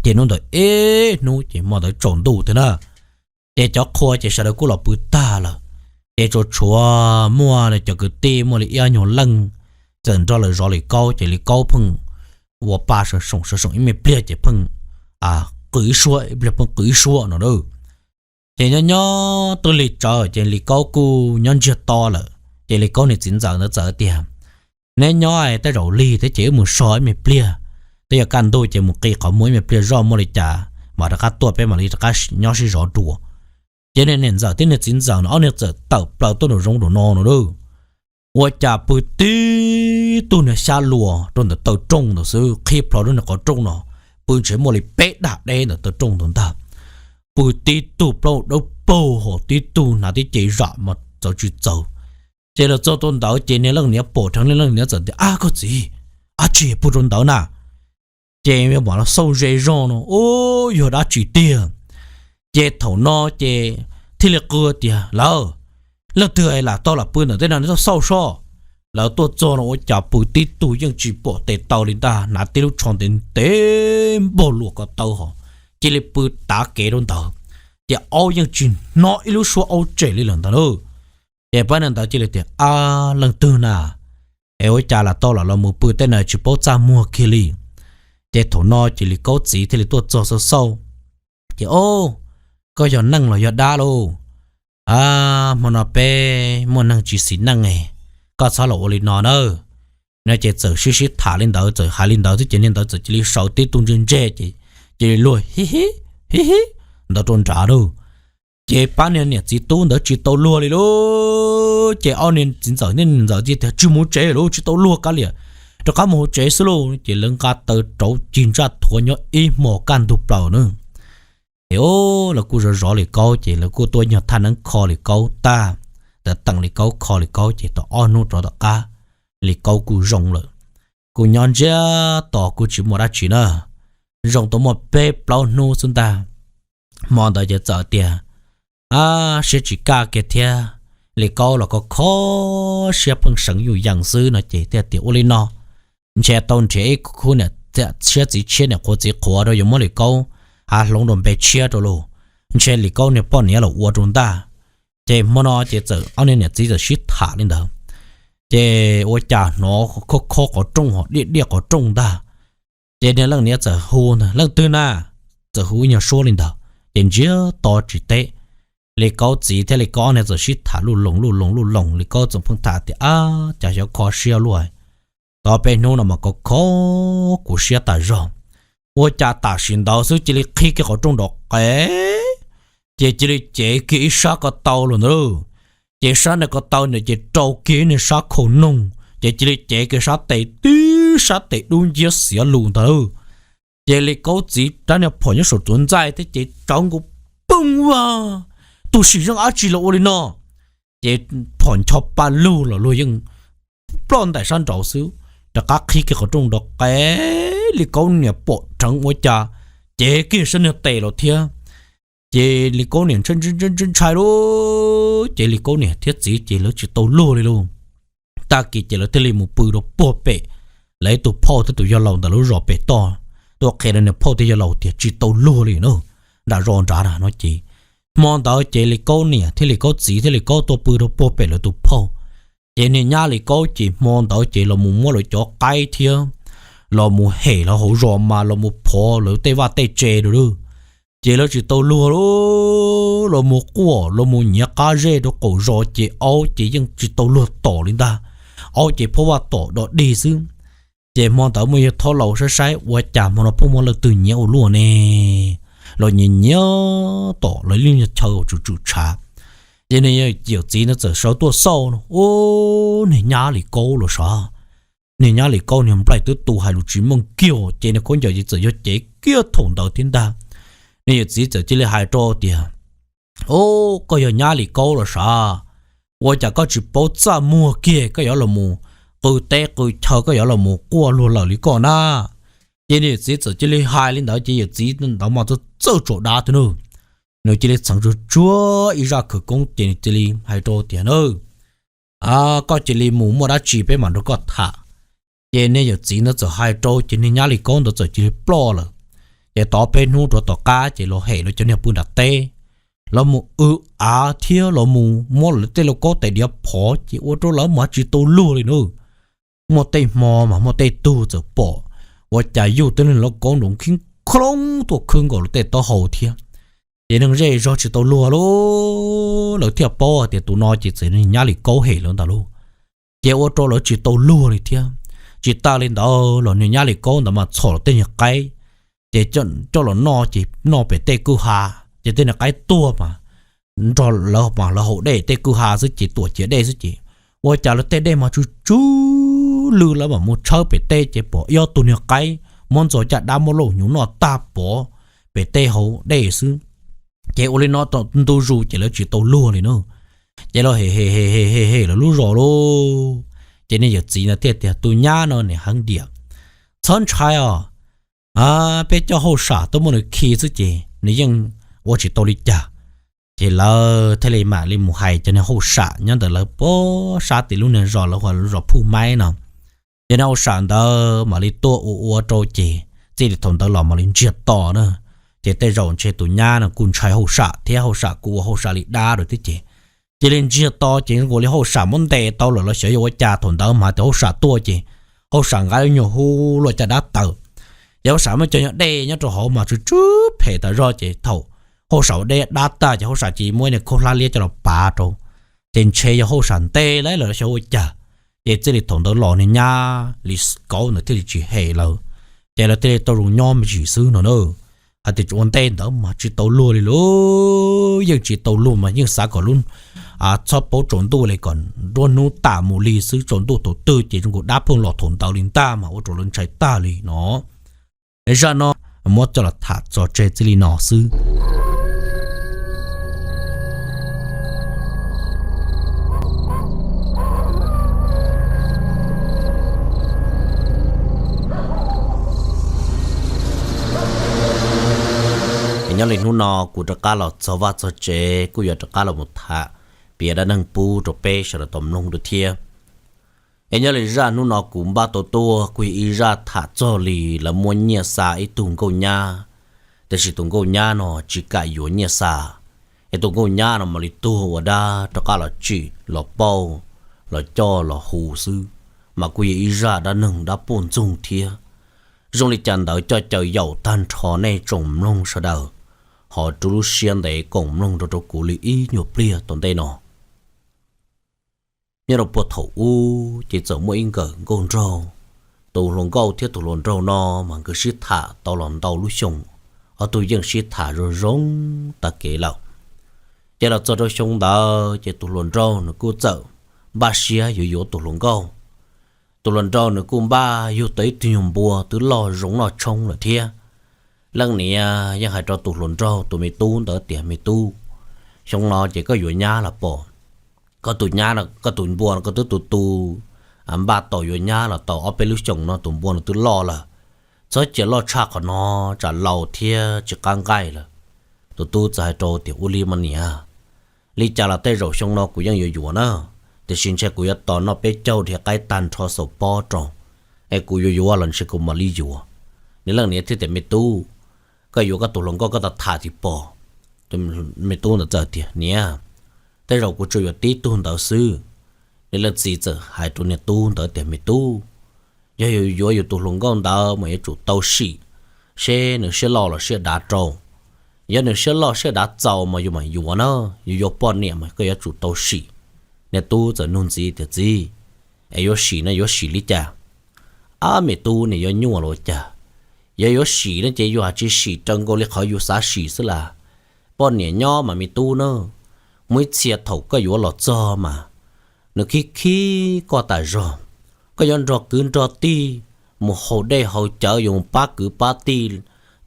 Ces hnub ntawd ib hnub ces hmo ntawd tsaus ntuj thiab na, ces cov qhua ces sawv daws kuj los pw tag lawm. Ces tsuas tshuav muaj cov kwv tij muaj li ib ob nyuag leej txawm nrog lawv zov Lis Kaub, ces Lis Kaub pheej ua pa sawv soom sawv soom ib me pliag ces pheej qw ib suab, ib pliag pheej qw ib suab no na. Ces nyob nyob twb lig tsawv ces Lis Kaub kuj nyob ntsiag to lawm. Ces Lis Kaub niag txiv ntxawm ntawd txawm tias, Neb nyob tej zaum lig thiab ces wb mus so ib me pliag, twb yog kaj ntug ces mus qi qhov muag ib me pliag zoj muaj li cas mam rov qab tuaj peb mam li rov qab nyob sib zov dua. Ces niag niam ntxawm thiab niag txiv ntxawm no ob niag txawm tawm plaws tuaj nraum zoov nraum no no lauj. Ua cas pw tib tug niag xyab luas rau ntawm taw rooj ntawd xwb, qhib plho lub niag qhov rooj no, pw ntshe muaj li peb dag deb ntawm taw rooj ntawd ntag. Pw tib tug plaub dawb paug hos tib tug hnav tib ce zam mas txawv tsis txawv. Ces los txog rau ntawd ces niag leej niam pom dheev, niag leej niam txawm tias, Ab koj txiv, ab tsi pw rau ntawd na? Ces mam los xauj ze zog no, Ub, yog dab tsi tiag? Ces thaum no ces thiaj li qw tias, Lawv, leej twg lam tau lam pw ntawm tej no, neb tuaj xauj soj. Lawv tuaj txog no ua cas pw tib tug yeej tsis pom tes taw li ntag, hnav tib lub tsho ntev ntev npog luas ko taw hos, cia li pw tav kev rau ntawd, ces aub yeej tsis hnov ib lub suab aub tsem li lawm ntag lauj. Ces pab niag ntawd cia li tias, Ab, leej twg na? Es ua cas lam tau lam los mus pw tej no tsis paub txaj muag kiag li? Ces thaum no ces Lis Kaub txiv thiaj li tuaj txog xauj xauj, ces, Ob, koj yog neeg los yog dab lauj? Ab, hmo no peb muaj neeg tsis xis neej, koj txhob los ua li no nawb. No ces txawm sib sib tham li ntawd, txawm hais li ntawd xwb ces niag ntawd txawm cia li sawv tib tug ntse ntse ces cia li luag hib hib hib hib ntawd rau nrad lauj. Ces pab niag niam txiv tub ntawd tsis tau luag li lauj. Ces ob niag txiv ntxawm niag niam ntxawm tias, Tsis mus tsev lauj, tsis tau luag kav liam, rov qab mus hauv tsev xwb lauj. Ces lawv nqa taw rauv cig ntsaj thuav nyob ib hmos kaj ntug plaws na. Ces lawv kuj zov zov Lis Kaub ces lawv kuj tuaj nyog thaj neeb kho Lis Kaub tag, tawm teem Lis Kaub kho Lis Kaub ces tau ob hnub rov tom qab Lis Kaub kuj zoo lawm. Kuj nyob ntsiag to kuj tsis muaj dab tsi na, zoo tau muaj peb plaub hnub xwb ntag. Hmo ntawd ces txawm tias, Ab, siab tsis kaj kiag thiab, Lis Kaub los kho kho siab pheej seev yuj yees xwb no ces thiaj tias, Ua li no, ntshe tau nrhiav ib khub niam siab txiv tshiab niam qhuav txiv qhuav rau yuav muab Lis Kaub hav hloov rau npe tshiab rau lauj, ntshe Lis Kaub niag poj niam los ua rau ntag. Ces hmo no ces txawm ob niag niam txiv txawm sib tham li ntawd, ces ua cas hnov kho kho qhov rooj ho diaj diaj qhov rooj ntag. Ces niag leej niam txawm hu ntag, Leej twg na? Txawm hu ib nyuag suab li ntawd ces ntsiag to tsis teb. Lis Kaub txiv thiab Lis Kaub ob niag txawm sib tham luj loos luj loos luj loos, Lis Kaub txawm pheej tham tias, Ab, cas xyov kho siab luaj, tau peb hnub no mas kho kho kuv siab tas zog. Ua cas tam sim ntawd xwb cia li qhib kiag qhov rooj nrov qev, ces cia li cev kiag ib sab ko taw los ntawd. Ces sab ntawd ko taw ntawd ces rau kiag ib niag sab khau noog, ces cia li cev kiag sab tes tib sab tes dub nciab xiav lus ntawd. Ces Lis Kaub txiv rab niag phom nyob saum tsuav ntxaij thiab ces tsawv nkaus, Poob, ua, tus sim zeej dab tsi los ua li no? Ces phom ncho pa lug los luag yeej ploj ntais sab nraud xwb, rov qab qhib kiag qhov rooj nrov qev. Lis Kaub niam pom dheev ua cas cev kiag sab niag tes los thiab. Ces Lis Kaub niam ntshai ntshai ntshai lauj, ces Lis Kaub niam thiab txiv ces lawv tsis tau luag li lauj. Tag kis ces lawv thiaj li mus pw rau puag pem lawv ib tug phauj thiab tus yawg laus ntawm lub zos pem toj, tuaj qhia rau niag phauj thiab yawg laus tias tsis tau luag li na, nram zos nrad na no ces. Hmo ntawd ces Lis Kaub niam thiab Lis Kaub txiv thiab Lis Kaub tuaj pw rau puag pem lawv tus phauj. Ces niag nyab Lis Kaub ces hmo ntawd ces los mus muab lawv cov qaib thiab los mus hem lawv hauv zos mas los mus phov lawv tej vaj tej tse rau lauj. Ces lawv tsis tau luag lauj, los mus quaj los mus nyiav qab zej rau qaum zos ces aub ces yeej tsis tau luag tom li ntag. Aub ces phab vaj tom dog dig xwb. Ces hmo ntawd muaj yawg thaub laus saib saib ua cas hmo no pheej muaj leej twg nyiav ua luaj ne, los nyiav nyiav tom lawv lub nyuag chaw tsum tsum tshav. Ces niag yawm txiv ntawd txawm sawv tuaj xauj no, ub, niag nyab Lis Kaub los sav. Niag nyab Lis Kaub niag nplaig twb tu hais lus tsis meej kiag ces niag khaub ncaws ces txawm yog cev kiag thaum ntawd thiab ntag. Niag yawm txiv txawm cia li hais rau tias, ub, koj yog nyab Lis Kaub los sav, ua cas koj tsis paub txaj muag kiag koj yuav los mus qw teb qw chaw koj yuav los mus quaj luag lawm li koj na. Ces niag yawm txiv txawm cia li hais li ntawd ces yawm txiv ntawd mas txawj txawj tsaus dab thiab na. Nws cia li txheev tsuag tsuag ib zaj khawv koob ces nws cia li hais rau tias, koj cia li mus muaj dab tsi peb mam nrog koj tham. Ces niag yawm txiv ntawd txawm hais rau ces niag nyab Lis Kaub ntawd txawm cia li ploj lawm. Ces tau peb hnub rau tom qab ces los hem lawv cov niag pw nram teb, los mus w av thiab los mus muab lawv tej lauj kaub tais diav phov ces ua rau lawv mas tsis tau luag li na. Muaj tej hmo mas muaj tej tug txawm pom ua cas yug tej lauj kaub nrov khib khoob tuaj khwb nkaus lawv tej taub hau thiab. Ces neeg zej zog tsis tau luag lauj, lawv thiaj paub tias tus no ces txawm niag nyab Lis Kaub hem lawv ntawd lauj. Ces ua rau lawv tsis tau luag li thiab. Tsis tas li ntawd los niag nyab Lis Kaub ntawd mas txhom lawv tej niag qaib, ces coj los noj ces noj pem tej kwj ha, ces tej niag qaib tuag mas nrog lawv mas lawv haus dej tej kwj ha xwb ces tuam ciav dej xwb ces ua cas lawv tej dej mas tsw tsw lwj, lawv mam mus tshawb pem teb ces pom ib ob tug niag qaib muab ntxuag caj dab muab lauj hnyuv noj tag pov pem teb haus dej xwb. Ces ua li no ntu zus ces lawv tsis tau luag li na. Ces lawv hem hem hem hem hem lawv lub zos lauj. Ces niag yawm txiv no thiaj tias, tus nyab no niam heev diam, txhob ntshai os, peb coj hauj sam tuaj muab nws khi xwb ces nws yeej ua tsis tau li cas. Ces lawv thiaj li mam li mus hais cov niag hauj sam nyob ntawm lawv pem sab tim lub niag zos lawv hu ua zos Phuj Maib no. Ces niag hauj sam ntawd mam li tuaj ua ua rau ces txij li thaum ntawd los mam li ntsiag to na. Ces tej zaum ntshe tus nyab no kuj ntshai hauj sam thiab hauj sam kuj ua hauj sam li dab rau thiab ces cia li ntsiag to ces zoo nkaus li hauj sam muab ntes tau lawm los xyov yog ua cas. Thaum ntawd mas tias hauj sam tuaj ces hauj sam nqa lub nyuag hub luaj caj dab taws, ces hauj sam muab cov nyuag dej nyob rau hauv mas tsw tsw phem tas zog ces thaum hauj sam ua dej dab tag ces hauj sam cia li muab niag khaub hlab liab coj los pav rau. Ces ntshe yog hauj sam ntes lawm los xyov ua cas. Ces txij li thaum ntawd los niag nyab Lis Kauv ntawd thiaj li tsis hem lawv, ces lawv thiaj li tau zoo nyob me ntsis xwb no na. Hais tias ua ntej ntawd mas tsis tau luag li lauj, yeej tsis tau luag mas yeej xav kom lub, txhob paub tsaus ntuj li, kom nruab hnub tas mus li xwb, tsaus ntuj thaum twg ces zoo nkaus dab pheej los thaum ntawd li ntag mas ua rau lawv ntshai tag li no. Zaj no muab coj los tham tso tseg txij li no xwb. Es nyob li hnub no kuv rov qab los txog vaj txog tsev, kuj yuav rov qab los mus tham piav dab neeg pub rau peb sawv daws tau mloog dua thiab. Es nyob li zaj hnub no kuv npaj tau tuaj kuj yog ib zaj tham txog li lawv muab nyiaj xa ib tug nkauj nyab, tiam sis tus nkauj nyab no tsis kam yuav nyiaj xa, es tus nkauj nyab no mam li tuag ua dab rov qab los tsim los pauj, los coj los hu xwb, mas kuj yog ib zaj dab neeg dab puj ntxoog thiab. Zoo li cas ntawd coj caw yaum tag nrho nej tsoom mloog sawv daws ho rub lub siab ntev koom mloog rau rau kuv li ib nyuag pliag tom ntej no. Nyob rau puag thaum ub ces txawm muaj ib nkawm nkauj nraug. Tus hluas nkauj thiab tus hluas nraug no mas nkawd sib tham tau los ntau lub xyoo, ob tug yeej sib tham zoo zoo tag kev lawm. Ces los txog rau xyoo ntawd ces tus hluas nraug nws kuj txawm npaj siab yuav yuav tus hluas nkauj. Tus hluas nraug nws kuj npaj yug tau ib tug nyuag npua twb loj zoo noj tshoob lawm thiab. Leej niam yeej hais rau tus hluas nraug tus me tub ntawd tias, me tub, xyoo no ces koj yuav nyab los pom, koj tus nyab, koj tus npua no koj twb tu tu, npaj tos yuav nyab los tau ob peb lub xyoos no tus npua no twb loj lawm. Txhob cia loj tshaj qhov no, tsam laus thiab tsis qab nqaij lawm. Tus tub txawm hais rau tias, Ua li mas niam, li cas los tej zaum xyoo no kuv yeej yuav yuav na, tiam sis ntshe kuv yuav tos noj peb caug dhia qaib tag nrho xaus pob rau, es kuv yuav yuav los ntshe kuv mam li yuav. Nws leej niam thiaj tias, Me tub, koj yuav koj tus hluas nkauj koj tau tham tsis pom? Me tub ntawd txawm tias, Niam, tej zaum kuv tsuas yuav tib tug ntawd xwb. Nws leej txiv txawm hais rau niag tub ntawd tias, Me tub, yog yus yuav yus tus hluas nkauj ntawd mas yuav tsum tau sim seb nws siab loj los siab dav rau. Yog nws siab loj siab dav txaus mas yus mam yuav na, yus yuav poj niam mas koj yuav tsum tau sim. Niag tub txawm nug ntxiv tias, Txiv, es yuav sim no yuav sim li cas? Ab, me tub, nws yuav nyuaj los cas? Yog yuav sim no ces yus hais tsis sim raws nkaus li qhov yus xav sim xwb las. Poj niam nyob mas me tub na, muaj ib txhia thaum koj yuav los txog mas nws khib khib koj tas zog. Koj yuav nrog kwv nrog tij mus haus dej haus cawv, yuav mus pab kwv pab tij,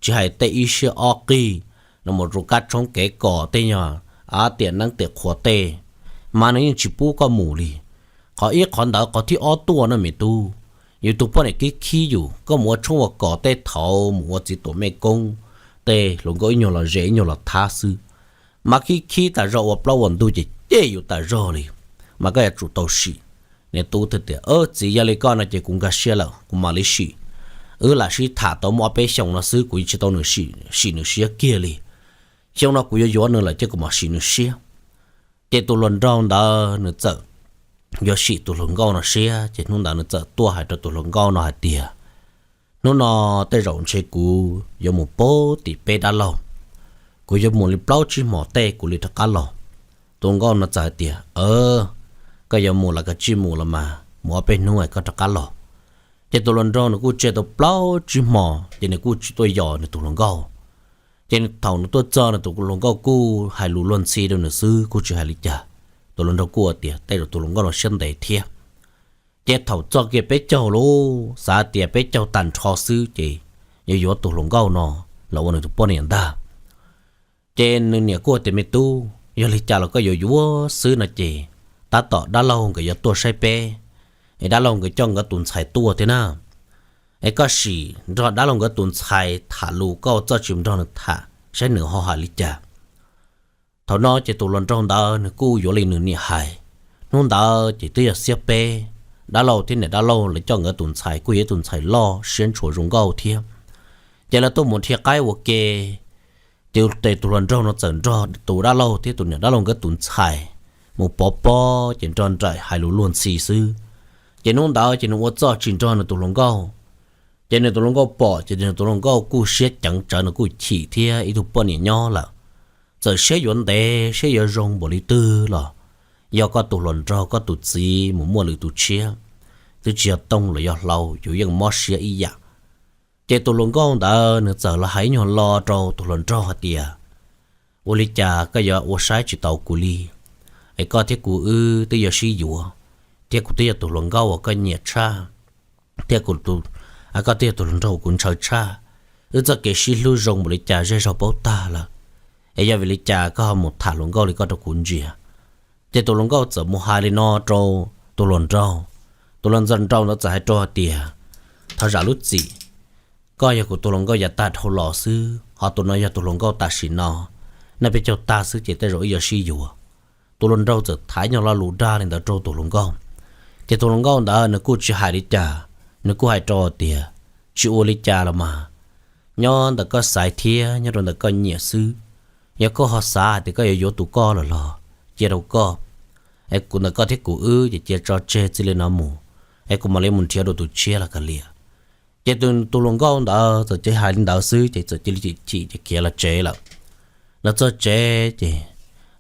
tsis hais tej ib siab ob qig, no mus rau kab tshoob kev kom tej nyuag tiam neeb tiam qhuav tej, mas nws yeej tsis pub koj mus li. Qhov ib qhov ntawd, qhov thib ob tuaj na me tub, yus tus poj niam khib khib yus, koj mus ua tshoob ua kos tej thaud mus ua txiv tuam mej koob, tej hluas nkauj ib nyuag los zes ib nyuag los thab xwb, mas khib khib tas zog ua plaub ua ntug ces cem yus tas zog li, mas koj yuav tsum tau sim. Niag tub thiaj tias, Txiv, yog li koj no ces kuv nkag siab lawm, kuv mam li sim. Wb lam sib tham tau muaj ob peb xyoos no xwb, kuv yeej tsis tau nws sim, sim nws siab kiag li. Xyoo no kuv yuav yuav nws lawm ces kuv mam sim nws siab. Ces tus hluas nraug ntawd nws txawm yuav sim tus hluas nkauj no siab, ces hnub ntawd nws txawm tuaj hais rau tus hluas nkauj no hais tias, Hnub no tej zaum ntshe kuv yuav mus pab tim peb dab laug, kuv yuav mus li plaub tsib hmos tej kuv li rov qab los. Tus hluas nkauj no txawm hais tias, Koj yuav mus los koj tsij mus los mas, mus ob peb hnub es koj rov qab los. Ces tus hluas nraug nws kuj tseg tau plaub tsib hmos ces nws kuj tsis tuaj yos nws tus hluas nkauj. Ces thaum nws tuaj txog nws tus hluas nkauj kuj hais lus luag ntxhi rau nws xwb, kuj tsis hais li cas. Tus hluas nraug kuj tias tej zaum tus hluas nkauj no siab ntev thiab. Ces thaum txog kiag peb caug lub, xav tias peb caug tag nrho xwb ces yuav yuav tus hluas nkauj no los ua nws tus poj niam ntag. Ces nws niam kuj tias, Me tub, yog li cas los koj yuav yuav xwb no ces tab tom dab laug nkawd yuav tuaj saib peb, es dab laug nkawd coj nkawd tus ntxhais tuaj thiab na. Es koj sim nrog dab laug nkawd tus ntxhais tham lus, koj txoj tsis nrog nws tham saib nws ho hais li cas. Thaum no ces tus hluas nraug ntawd nws kuj yuav li nws niam hais. Hnub ntawd ces twb yog xiab peb, dab laug thiab niam dab laug lawv coj nkawd tus ntxhais kuj yog ib tus ntxhais loj siab ntshua zoo nkauj thiab. Ces lawv tuaj mus dhia qaib ua ke, ces tus hluas nraug no txawm nrog tus dab laug thiab tus niam dab laug nkawd tus ntxhais mus pov pob, ces nrog nraim hais lus luag ntxhi xwb. Ces hnub ntawd ces nws ua txoj tsis nrog nws tus hluas nkauj. Ces nws tus hluas nkauj pom ces nws tus hluas nkauj kuj siab ceev tsawv, nws kuj chim thiab, ib tug poj niam nyob lawm, txawm siab yuav ntev siab yuav zoo npaum li twg los yog koj tus hluas nraug koj tus txiv mus muaj lwm tus tshiab, twb tsis yog tooj los yog hlau yus yeej mob siab ib yam. Ces tus hluas nkauj ntawd nws txawm los hais ib nyuag lo rau tus hluas nraug hais tias, Ua li cas koj yuav ua saib tsis taus kuv li? Es koj thiab kuv wb twb yuav sib yuav, thiab kuv twb yog tus hluas nkauj uas koj nyiam tshaj, thiab koj twb yog tus hluas nraug uas kuv ntshaw tshaj. Wb txoj kev sib hlub zoo npaum li cas zej zog paub tag lawm, es yog vim li cas koj ho mus tham hluas nkauj li koj rau kuv ntsia? Ces tus hluas nkauj txawm mus hais li no rau tus hluas nraug. Tus hluas nraug ntawd txawm hais rau hais tias, Thov zam lub txim, koj yog kuv tus hluas nkauj yav tag dhau los xwb, ho tus no yog tus hluas nkauj tam sim no, noj peb caug tag xwb ces tej zaum wb yuav sib yuav. Tus hluas nraug txawm thaiv nyuag lo lus dag li ntawd rau tus hluas nkauj. Ces tus hluas nkauj ntawd nws kuj tsis hais li cas, nws kuj hais rau tias, Tsis ua li cas los mas, nyob ntawm koj xaiv thiab nyob rau ntawm koj nyiam xwb. Yog koj ho xav hais tias koj yuav yuav tus koj lawm los cia rau koj, es kuv ntawm koj thiab kuv wb ces cia tso tseg txij li no mus, es kuv mam li mus nrhiav dua tus tshiab los kav liam. Ces tus hluas nkauj ntawd txawm cia hais li ntawd xwb ces txawm cia li chim chim ces khiav los tsev lawm. Los txog tsev ces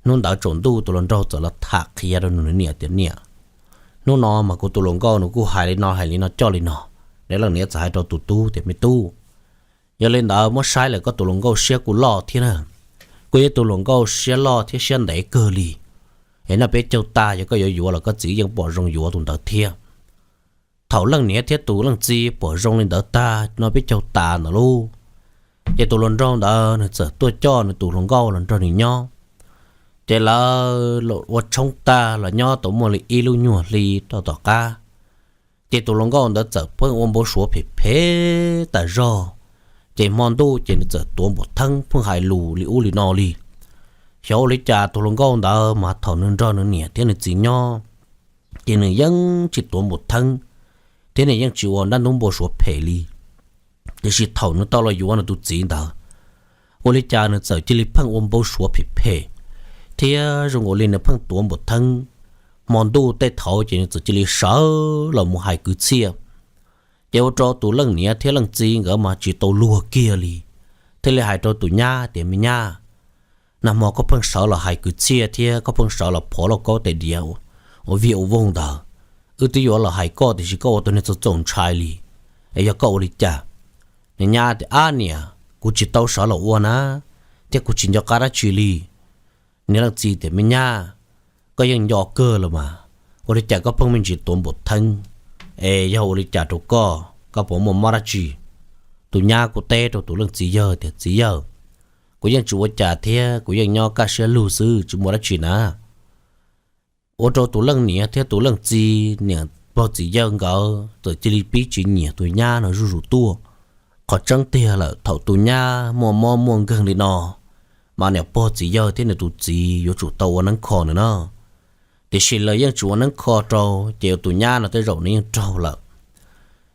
hnub ntawd tsaus ntuj tus hluas nraug txawm los tham qhia rau nws niam tias, Niam, hnub no mas kuv tus hluas nkauj nws kuj hais li no hais li no coj li no. Nws leej niam txawm hais rau tus tub tias, Me tub, yog li ntawd muab saib lawm koj tus hluas nkauj siab kuj loj thiab na, kuj yog tus hluas nkauj siab loj thiab siab ntev kawg li. Es noj peb caug tag yog koj yuav yuav los koj txiv yeej pom zoo yuav tus ntawd thiab. Thaum leej niam thiab tus leej txiv pom zoo li ntawd tag, noj peb caug tas ntawd lauj, ces tus hluas nraug ntawd nws txawm tuaj coj nws tus hluas nkauj los nrog nws nyob. Ces lawv ua tshoob tag los nyob tau muaj li ib lub nyuag hli rau tom qab, Ces tus hluas nkauj ntawd txawm pheej ua npau suav phem phem tas zog. Ces hmo ntuj ces nws txawm tuav npum theeb pheej hais lus li ub li no li. Xyov ua li cas tus hluas nkauj ntawd mas thaum nws nrog nws niam thiab nws txiv nyob, ces nws yeej tsis tuav npum theeb, thiab nws yeej tsis ua dab ntub npau suav phem li. Tiam sis thaum nws tau los yuav nws tus txiv ntawd, ua li cas nws txawm cia li pheej ua npau suav phem phem, thiab zoo nkaus li nws pheej tuav npum theeb. Hmo ntuj tej thaum ces nws txawm cia li sawv los mus hais kwv txhiaj. Ces ua rau tus leej niam thiab leej txiv nkawd mas tsis tau luag kiag li, thiaj li hais rau tus nyab tias, Me nyab, nag hmo koj pheej sawv los hais kwv txhiaj thiab koj pheej sawv los phov lauj kaub tais diav ua viag ua voog ntawd, wb twb yuav los hais koj tiam sis koj ua tau niag txaus txaus ntshai li, es yog koj ua li cas? Nws nyab tias, Ab niam, kuv tsis tau sawv los ua na, thiab kuv tsis nco qab dab tsi li. Nws leej txiv tias, Me nyab, koj yeej nco kawg los mas, ua li cas koj pheej me ntsis tuav npum theeb? Es yog ua li cas rau koj, koj puas muaj mob dab tsi? Tus nyab kuj teb rau tus leej txiv yawg tias, Txiv yawg, kuv yeej tsis ua cas thiab kuv yeej nyob kaj siab lug xwb, tsis muaj dab tsi na. Ua rau tus leej niam thiab tus leej txiv, niam pog txiv yawg nkawd txawm cia li pib tsis nyiam tus nyab no zuj zus tuaj. Qhov tseeb tiag lawm, thaum tus nyab muaj mob muaj nkeeg li no, mas niam pog txiv yawg thiab nws tus txiv yuav tsum tau ua neeb kho nws na. Tiam sis lawv yeej tsis ua neeb kho rau, ces tus nyab no tej zaum nws yeej raug lawm.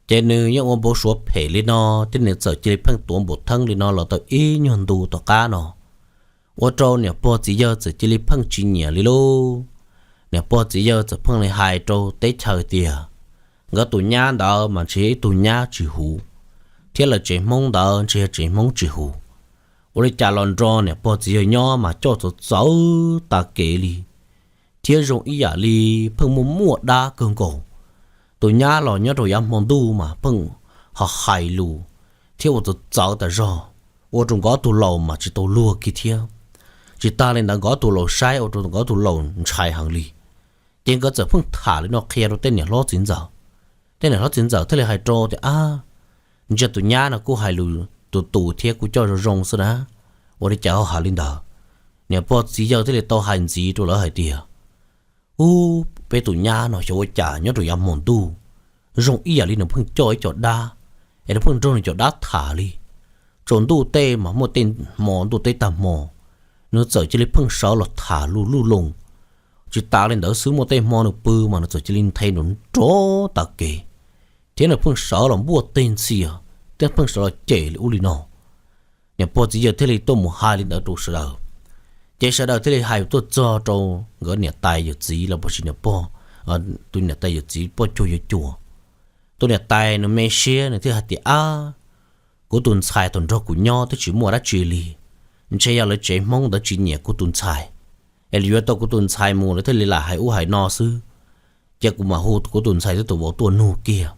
Ces nws yeej ua npau suav phem li no, thiab nws txawm cia li pheej tuav npum theeb li no los tau ib nyuag ntu tom qab no, ua rau niam pog txiv yawg txawm cia li pheej tsis nyiam li lauj. Niam pog txiv yawg txawm pheej li hais rau teb chaws tias, Nkawd tus nyab ntawd mas ntshe yog ib tug nyab tsis huv, thiab lawv tsev Hmoob ntawd ntshe yog tsev Hmoob tsis huv. Ua li cas los nrog niam pog txiv yawg nyob mas coj txawv txawv tas kev li, thiab zoo ib yam li pheej muaj muaj dab kawg nkaus. Tus nyab los nyob rau yav hmo ntuj mas pheej ho hais lus thiab ua txawv txawv tas zog, ua rau nkawd ob tug laus mas tsis tau luag kiag thiab. Tsis tas li ntawd nkawd ob tug laus saib ua rau nkawd ob tug laus ntshai heev li. Ces nkawd txawm pheej tham li no qhia rau tej niam hlob txiv ntxawm. Tej niam hlob txiv ntxawm thiaj li hais rau tias, Ab, ntshe tus nyab no kuj hais lus tus tus thiab kuj coj zoo zoo xwb na, ua li cas ho hais li ntawd? Niam pog txiv yawg thiaj li tau hais ntxiv rau lawv hais tias, Ub, peb tus nyab no xyov ua cas nyob rau yav hmo ntuj zoo ib yam li nws pheej coj ib co dab, es nws pheej nrog nws cov dab tham li. Tsaus ntuj tej mas muaj tej hmo ntuj teb tag hmo, nws txawm cia li pheej sawv los tham lus luj loos. Tsis tas li ntawd xwb, muaj tej hmo nws pw mas nws txawm cia li nthe nrov nrov tas kev, thiab nws pheej sawv los npuaj teg ntxhias, thiab pheej sawv los cem li ub li no. Niam pog txiv yawg thiaj li tuaj mus hais li ntawd rau sawv daws. Ces sawv daws thiaj li hais tuaj txog rau nkawd niam tais yawm txiv los puas tsis niam pog, tus niam tais yawm txiv poj cuag yuav cuag. Tus niam tais nws me siab nws thiaj hais tias, Ab, kuv tus ntxhais thaum nrog kuv nyob twb tsis muaj dab tsi li, ntshe yog lawv tsev Hmoob ntawd tsis nyiam kuv tus ntxhais, es lawv yuav tau kuv tus ntxhais mus lawv thiaj li lam hais ub hais no xwb. Ces kuv mam hu kuv tus ntxhais thiab tus vauv tuaj nug kiag.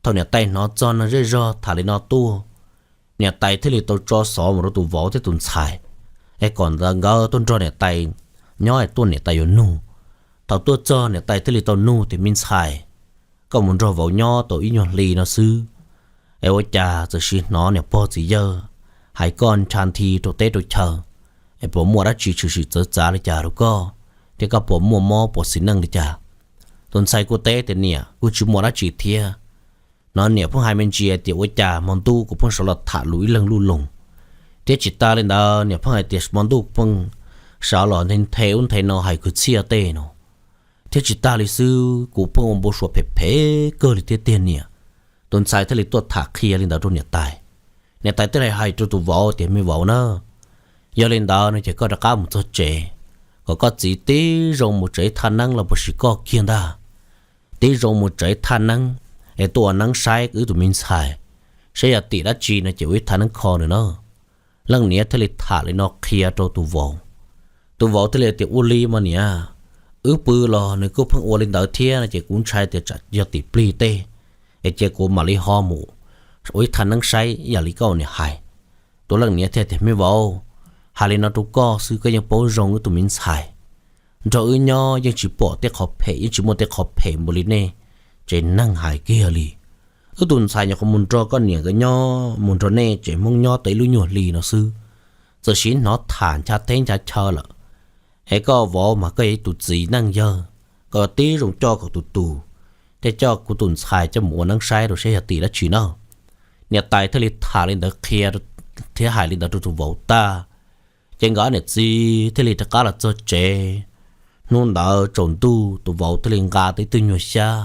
Thaum niam tais hnov txog neeg zej zog tham li no tuaj, niam tais thiaj li tau tso xov mus rau tus vauv thiab tus ntxhais, es kom nkawd tuaj nrog niam tais nyob es tuaj niam tais yuav nug. Thaum tuaj txog niam tais thiaj li tau nug tias, Me ntxhais, koj mus nrog vauv nyob tau ib nyuag hli no xwb, es ua cas txawm sim hnov niam pog txiv yawg hais koj ncha nthi rau teb rau chaw, es puas muaj dab tsi tshwm sim txawv txav li cas rau koj, thiab koj puas muaj mob puas xis neej li cas? Tus ntxhais kuj teb tias, Niam, kuj tsis muaj dab tsi thiab. No niam pheej hais me ntsis tias ua cas hmo ntuj kuv pheej sawv los tham lus ib leeg luj loos, thiab tsis tas li ntawd niam pheej hais tias hmo ntuj pheej sawv los nthe ub nthe no hais kwv txhiaj tej no. Thiab tsis tas li xwb, kuv pheej ua npau suav phem phem kawg li thiab tiag niam. Tus ntxhais thiaj li tuaj tham qhia li ntawd rau niam tais. Niam tais thiaj li hais rau tus vauv tias, Me vauv na, yog li ntawd no ces koj rov qab mus txog tsev, kom koj txiv tib zoo mus tsev thaj neeb los puas sis koj kiag ntag, tib zoo mus tsev thaj neeb, es tuaj ua neeb saib wb tus me ntxhais, saib yog tim dab tsi no ces ua ib thaj neeb kho nws na. Leej niam thiaj li tham li no qhia rau tus vauv. Tus vauv thiaj li tias, Ua li mas niam, wb pw los nws kuj pheej ua li ntawd thiab no ces kuv ntshai tias tsam yog tim plig tej, es cia kuv mam li ho mus ua ib thaj neeb saib yam li koj niam hais. Tus leej niam thiaj tias, Me vauv, hais li no rau koj xwb, koj yeej paub zoo wb tus me ntxhais. Nrog wb nyob yeej tsis pom tej qhov phem, yeej tsis muaj tej qhov phem npaum li nej tsev neeg hais kiag li. Wb tus ntxhais nyuam qhuav mus nrog koj niam nkawd nyob, mus nrog nej tsev Hmoob nyob tau ib lub nyuag hli no xwb, txawm sim hnov tham ncha teb ncha chaw lawm. Es koj vauv mas koj yog ib tus txiv neej yawg, koj tib zoo coj kom tus tus, tej coj kuv tus ntxhais coj mus ua neeb saib rau seb yog tim dab tsi na. Niam tais thiaj li tham li ntawd qhia thiab hais li ntawd rau tus vauv tag, ces nkawd niam txiv thiaj li rov qab los txog tsev. Hnub ntawd tsaus ntuj tus vauv thiaj li nqa tau ib tug nyuag xyab,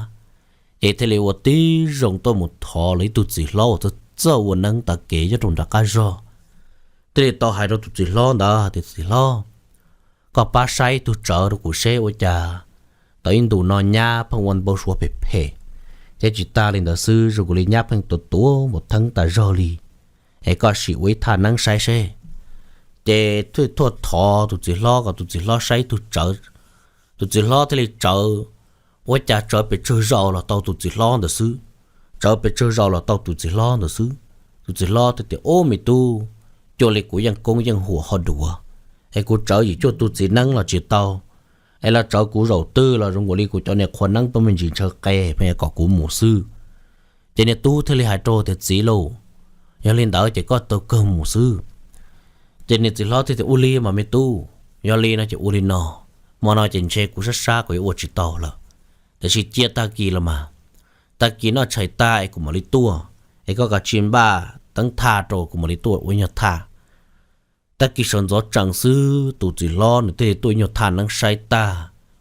ces thiaj li ua tib zoo tuaj mus thov lawv ib tug txiv hlob uas txawj ua neeb tav kev nyob rau nram qab zog. Thiaj li tau hais rau tus txiv hlob ntawd tias, Txiv hlob, koj pab saib ib tug tsawv rau kuv seb ua cas tau ib ntus no nyab pheej ua npau suav phem phem, thiab tsis tag li ntawd xwb zoo li nyab pheej tuav tuav mus theeb tas zog li, es koj sim ua ib thaj neeb saib seb. Ces thiaj thov tus txiv hlob kom tus txiv hlob saib ib tug tsawv. Tus txiv hlob thiaj li tsawv, ua cas tsawv pes tsawg zaus los tau tus txiv hlob ntawd xwb, tsawv pes tsawg zaus los tau tus txiv hlob ntawd xwb. Tus txiv hlob thiaj tias, Ub me tub, cuaj li kuv yeej koob yeej huam ho duav, es kuv tsawv yim cuaj tug txiv neeb los tsis tau, es los tsawv kuv zaum twg los zoo li kuv cov niag qhua neeb pheej me ntsis ntshaw qe pheej kom kuv mus xwb. Ces niag tub thiaj li hais rau tias, Txiv lauj, yog li ntawd ces koj tau kawg mus xwb. Ces niag txiv hlob thiaj tias, Ua li mas me tub, yog li no ces ua li no, hmo no ces ntshe kuv sab sab kuv yuav ua tsis tau lawm, tiam sis cia tag kis los mas, tag kis noj tshais tag es kuv mam li tuaj, es koj kav tsij npaj teeb thaj rau kuv mam li tuaj ua nyuag thaj. Tag kis sawv ntxov tsees xwb tus txiv hlob nws thiaj li tuaj ib nyuag thaj neeb saib tag,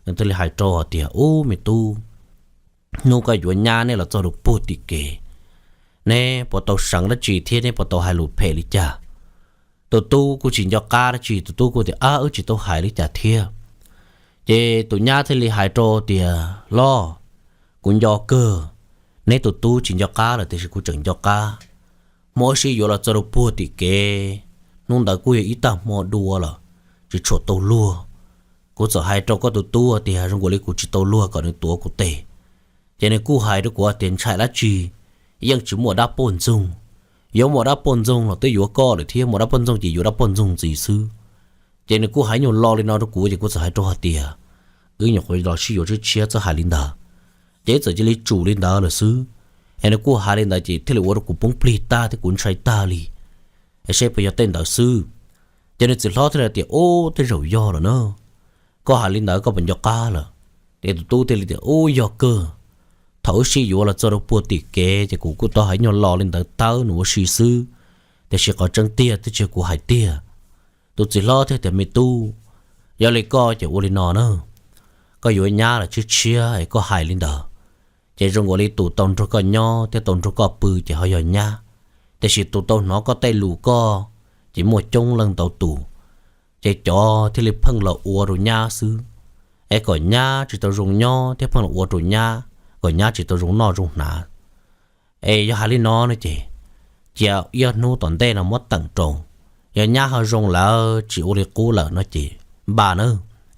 nws thiaj li hais rau hais tias, Ub me tub, hnub koj yuav nyab neb los txog rau puag tim kev, neb puas tau seev dab tsi thiab neb puas tau hais lus phem li cas? Tus tub kuj tsis nco qab dab tsi, tus tub kuj tias, Ab, wb tsis tau hais li cas thiab. Ces tus nyab thiaj li hais rau tias, Hlob, kuv nco kawg, neb tus tub tsis nco qab lawm tiam sis kuv tseem nco qab. Hmo wb sib yuav los txog rau puag tim kev, hnub ntawd kuj yog ib tag hmo dua lawm, tsis tshua tau luag. Kuv txawm hais rau koj tus tub tias zoo nkaus li kuv tsis tau luag kom nws tuav kuv tes, ces nws kuj hais rau kuv tias ntshai dab tsi, yeej tsis muaj dab poj ntxoog. Yuav muaj dab poj ntxoog los twb yuav koj lawm thiab, muaj dab poj ntxoog ces yuav dab poj ntxoog ntxiv xwb. Ces nws kuj hais nyuag lo li no rau kuv ces kuv txawm hais rau hais tias, Wb nyuam qhuav los sib yuav tshiab tshiab txhob hais li ntawd. Ces wb txawm cia li tsum li ntawd lawm xwb. Es nws kuj hais li ntawd ces thiaj li ua rau kuv poob plig tag thiab kuv ntshai tag li, es seb puas yog tej ntawd xwb. Ces nws txiv hlob thiaj li tias, Ub, tej zaum yog lawm na, koj hais li ntawd koj puas nco qab lawm? Ces tus tub thiaj li tias, Ub, yog kawg, thaum wb sib yuav los txog rau puag tim kev ces kuv kuj tau hais nyuag lo li ntawd tawb nws ua si xwb, tiam sis qhov tseeb tiag twb tsis yog kuv hais tiag. Tus txiv hlob thiaj tias, Me tub, yog li koj ces ua li no na, koj yuav nyab los tshiab tshiab es koj hais li ntawd, ces zoo nkaus li tus tau nrog koj nyob thiab tau nrog koj pw ces ho yog nyab, tiam sis tus tau hnov koj tej lus koj ces muaj coob leej ntau tus, ces cov thiaj li pheej los ua rau nyab xwb, es kom nyab tsis tau zoo nyob thiab pheej los ua rau nyab, kom nyab tsis tau zoo noj zoo hnav. Es yog hais li no no ces cia ib ob hnub tom ntej no muab teem rau, yog nyab ho zoo lawm tsis ua li qub lawm no ces npaj na,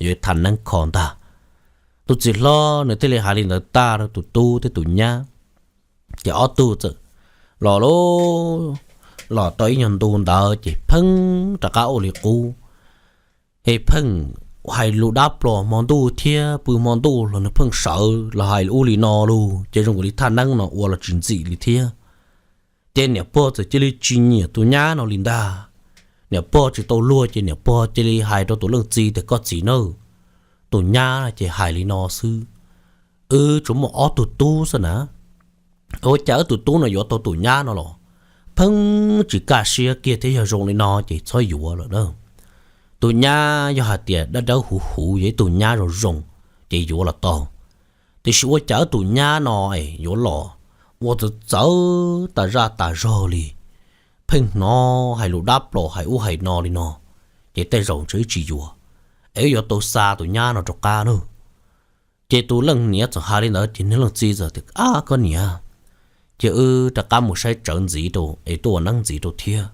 yuav tham neeb kho ntag. Tus txiv hlob nws thiaj li hais li ntawd tag rau tus tub thiab tus nyab, ces ob tug txawm los, los tau ib nyuag ntu ntawd ces pheej rov qab ua li qub. Es pheej hais lus dab plos hmo ntuj thiab pw hmo ntuj los nws pheej sawv los hais ua li no lus ces zoo nkaus li thaj neeb no ua los tsis ntxim li thiab. Ces niam pog txawm cia li tsis nyiam tus nyab no li ntag. Niam pog tsis tau luag ces niam pog cia li hais rau tus leej txiv tias, Koj txiv na, tus nyab ces hais li no xwb, wb tsuas muaj ob tug tub xwb na, ua cas wb tus tub no yuav tau tus nyab no los pheej tsis kaj siab kiag thiab, yog zoo li no ces txhob yuav lawm na. Tus nyab yog hais tias dawb dawb huv huv yog ib tug nyab zoo zoo ces yuav los tau, tiam sis ua cas wb tus nyab no es yuav los ua txawv txawv tas zaj tas zog li, pheej hnov hais lus dab plos hais ub hais no li no, ces tej zaum ntshe wb tsis yuav, es wb yuav tau xa tus nyab no rov qab na. Ces tus leej niam txawm hais li ntawd ces nws leej txiv txawm tias, Ab koj niam, cia wb rov qab mus saib tsawv ntxiv rau es tuaj ua neeb ntxiv rau thiab,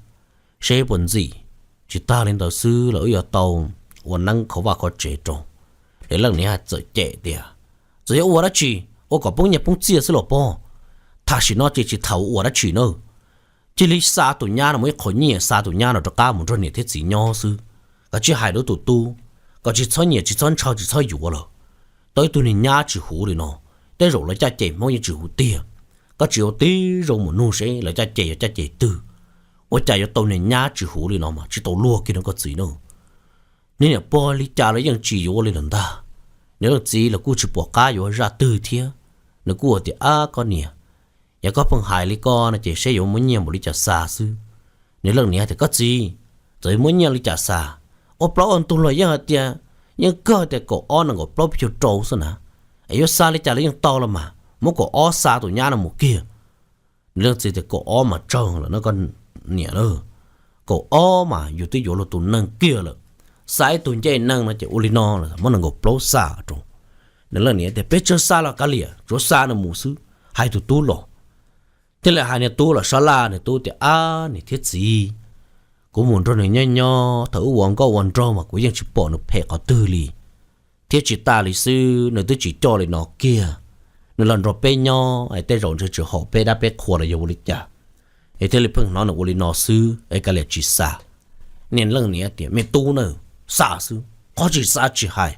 seb puas ntxim. Tsis tag li ntawd xwb los wb yuav tau ua neeb khov vaj khov tsev rau. Ces leej niam txawm cem tias, Txawm yog ua dab tsi, ua kom poob nyiaj poob txiaj xwb los pog. Tam sim no ces tsis tham ua dab tsi na, cia li xa tus nyab no mus ib qho nyiaj, xa tus nyab no rov qab mus nrog niam thiab txiv nyob xwb. Koj tsis hais rau tus tub, koj tsis txhob nyiam tsis txhob ntshaw tsis txhob yuav lawm. Tau ib tug niag nyab tsis huv li no, tej zaum lawv caj ces Hmoob yeej tsis huv tiag. Koj tsis ua tib zoo mus nug seb lawv caj ces yog caj ces twg. Ua cas yuav tau niag nyab tsis huv li no mas tsis tau luag kiag no koj txiv na. Niag niam pog li cas los yeej tsis yuav li lawm ntag. Niag leej txiv los kuj tsis pom qab yuav zaj twg thiab, Nws kuj tias, Ab koj niam, yog koj pheej hais li koj no ces saib yuav muab nyiaj npaum li cas xa xwb. Nws leej niam tias, Koj txiv, txawm yuav muab nyiaj li cas xa, ua plaub ua ntug los yeej hais tias, yeej kawg tias kaum ob nees nkaum plaub peb caug rau xwb na, es yuav xa li cas los yeej tau los mas, muab kaum ob xa tus nyab no mus kiag. Nws leej txiv tias, Kaum ob mas tsawg lawm no koj niam na, kaum ob mas yus twb yuav luag tus neeg kiag lawm, xa ib tug ncej neeg no ces ua li no lawm, muab nees nkaum plaub xa rau. Nws leej niam tias, Peb tsawg xa los kav liam, tsuav xa nws mus xwb. Hais tus tub los, thiaj li hais niag tub los sab laj, nws tub tias, Ab niam thiab txiv, kuv mus nrog nws nyob nyob, thaum wb ua nkauj ua nraug mas kuv yeej tsis pom nws phem qhov twg li, thiab tsis tas li xwb nws twb tsis coj li no kiag. Nws los nrog peb nyob es tej zaum ntshe tsis haum peb dab peb qhua los yog ua li cas, es thiaj li pheej hnov nws ua li no xwb es kav liam tsis xa. Niag leej niam tias, Me tub na, xa xwb, qhov tsis xa tsis hais,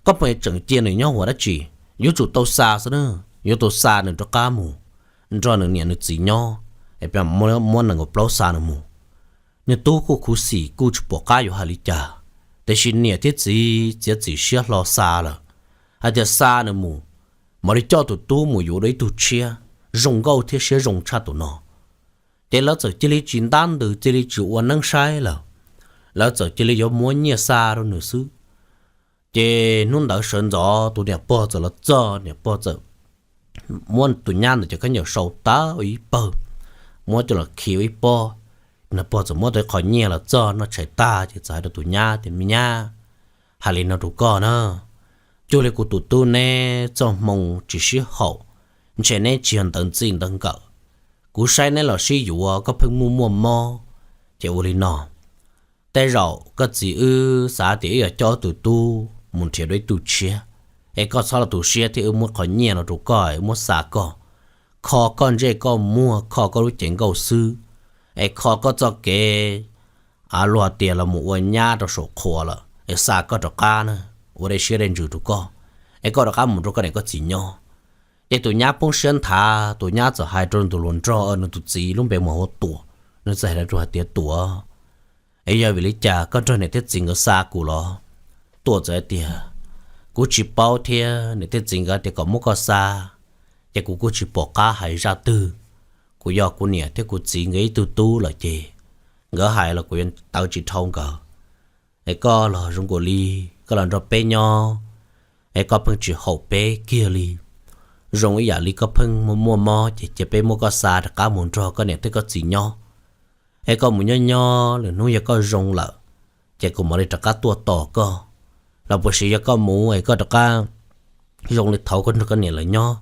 koj pheej tseem cia nws nyob ua dab tsi? Yuav tsum tau xa xwb na, yuav tau xa nws rov qab mus nrog nws niam nws txiv nyob, es muab nees nkaum plaub xa nws mus. Nws tub kuj khuv xim kuj tsis pom qab yuav hais li cas, tiam sis niam thiab txiv txiav txim siab hlo xa lawm, hais tias xa nws mus, mam li coj tus tub mus yuav dua ib tug tshiab zoo nkauj thiab siab zoo tshaj tus no. Ces lawv txawm cia li tsis ntab ntws, cia li tsis ua neeb saib lawm, lawv txawm cia li yuav muab nyiaj xa rau nws xwb. Ces hnub ntawd sawv ntxov tus niam pog txawm los txog, niam pog txawm muab tus nyab ntawd cov khaub ncaws sau tawv ua ib pawg, muab coj los khi ua ib pob. Niam pog txawm muab tau ib qho nyiaj los txog noj tshais tag ces txawm hais rau tus nyab tias, Me nyab, hais li no rau koj na, cuag li kuv tus tub neb txoj hmoo tsis sib haum, ntshe neb tsis yog ntawv txij ntawv nkawm. Kuv saib neb los sib yuav, koj pheej muaj muaj mob, ces ua li no, tej zaum koj txiv wb xav tias wb yuav coj wb tus tub mus nrhiav dua ib tug tshiab, es koj txhob los tu siab thiab, wb muab qhov nyiaj no rau koj, wb muab xa koj, kho koj ntsej koj muag, kho koj lub cev nkauj xwb, es kho koj txoj kev, luag tias los mus ua nyab rau saum qhua lawm, es xa koj rov qab na, ua dej siab dej ntsws rau koj, es koj rov qab mus nrog koj niam koj txiv nyob. Ces tus nyab poob siab nthav, tus nyab txawm hais rau nws tus hluas nraug, nws tus txiv lub npe hu ua Tuam, nws txawm hais rau hais tias, Tuam, es yog vim li cas koj nrog niam thiab txiv nkawd xa kuv los? Tuam txawm hais tias, Kuv tsis paub thiab, niam thiab txiv nkawd tias kom muab koj xa, ces kuv kuj tsis pom qab hais zaj twg. Kuv yog kuv niam thiab kuv txiv nkawd ib tug tub lawm ces nkawd hais los kuv yuav tawv tsis dhau nkawd. Es koj los zoo nkaus li koj los nrog peb nyob, es koj pheej tsis haum peb kiag li. Zoo ib yam li koj pheej muaj muaj mob, ces cia peb muab koj xa rov qab mus nrog koj niam thiab koj txiv nyob. Es koj mus nyob nyob lwm hnub yog koj zoo lawm, ces kuv mam li rov qab tuaj tos koj. Los puas siv yog koj mus es koj rov qab zoo li thaud koj nrog koj niam lawv nyob,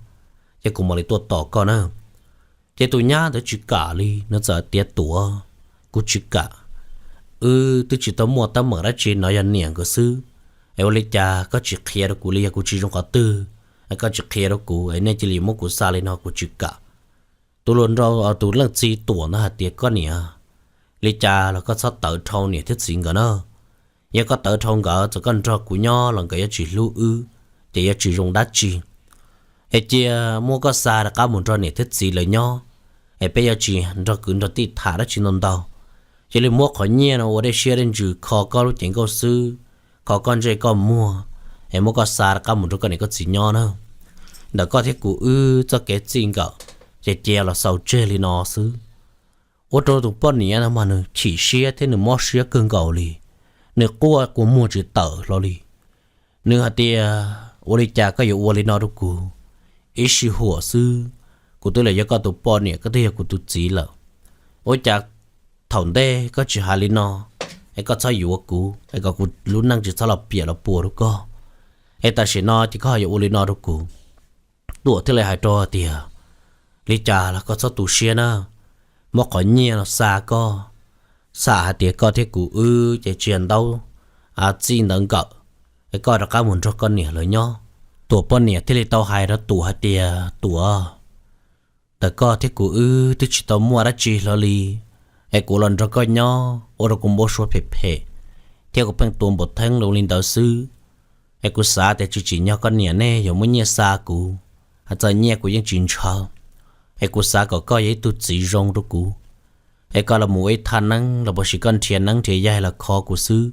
ces kuv mam li tuaj tos koj na. Ces tus nyab ntawd tsis kam li, nws txawm tias, Tuam, kuv tsis kam. Wb twb tsis tau muaj teeb meem dab tsi, no yog niam nkawd xwb. Es ua li cas koj tsis qhia rau kuv li? Yog kuv tsis zoo qhov twg, koj tsis qhia rau kuv, nej cia li muab kuv xa li no, kuv tsis kam. Tus hluas nraug, tus leej txiv Tuam ntawd hais tias, Koj niam, li cas los koj txhob tawv dhau niam thiab txiv nkawd na. Yog koj tawv dhau nkawd, txawm koj nrog kuv nyob los nkawd yuav tsis hlub wb, ces yuav tsis zoo dab tsi. Es cia muab koj xa rov qab mus nrog niam thiab txiv lawv nyob, es peb yuav tsis nrog kwv nrog tij tham dab tsi ntau ntau. Cia li muab qhov nyiaj no ua dej siab dej ntsws kho koj lub cev nkauj xwb, kho koj ntsej koj muag, es muab koj xa rov qab mus nrog koj niam koj txiv nyob na. Ntawm koj thiab kuv wb txoj kev txij nkawm, ces cia los xaus tseg li no xwb. Ua rau tus poj niam no mas nws chim siab thiab nws mob siab kawg nkaus li, nws quaj kua muag tsis tawm hlo li. Nws hais tias, Ua li cas koj yuav ua li no rau kuv? Ib sij huam xwb, kuv twb los yog koj tus poj niam, koj twb yog kuv tus txiv lawm. Ua cas thaum ntej koj tsis hais li no, es koj txhob yuav kuv, es kom kuv lub neej tsis txhob los piam los puas rau koj, es tam sim no ces koj ho yuav ua li no rau kuv? Tuam thiaj li hais rau tias, Li cas los koj txhob tu siab na, muab qhov nyiaj no xa koj, xam hais tias koj thiab kuv wb ces tsis yog ntaub txij ntawv nkawm, es koj rov qab mus nrog koj niam lawv nyob. Tuam poj niam thiaj li tau hais rau Tuam hais tias, Tuam, ntawm koj thiab kuv wb twb tsis tau muaj dab tsi hlo li, es kuv los nrog koj nyob ua rau kuv npau suav phem phem, thiab kuv pheej tuav npau theeb li ntawd xwb. Es kuv xav tias tsis tsim nyog koj niam nej yuav muab nyiaj xa kuv, hais txog nyiaj kuv yeej tsis ntshaw. Es kuv xav kom koj yog ib tug txiv zoo rau kuv, es koj los mus ua ib thaj neeb los puas sis koj nrhiav neeb nrhiav yaig los kho kuv xwb,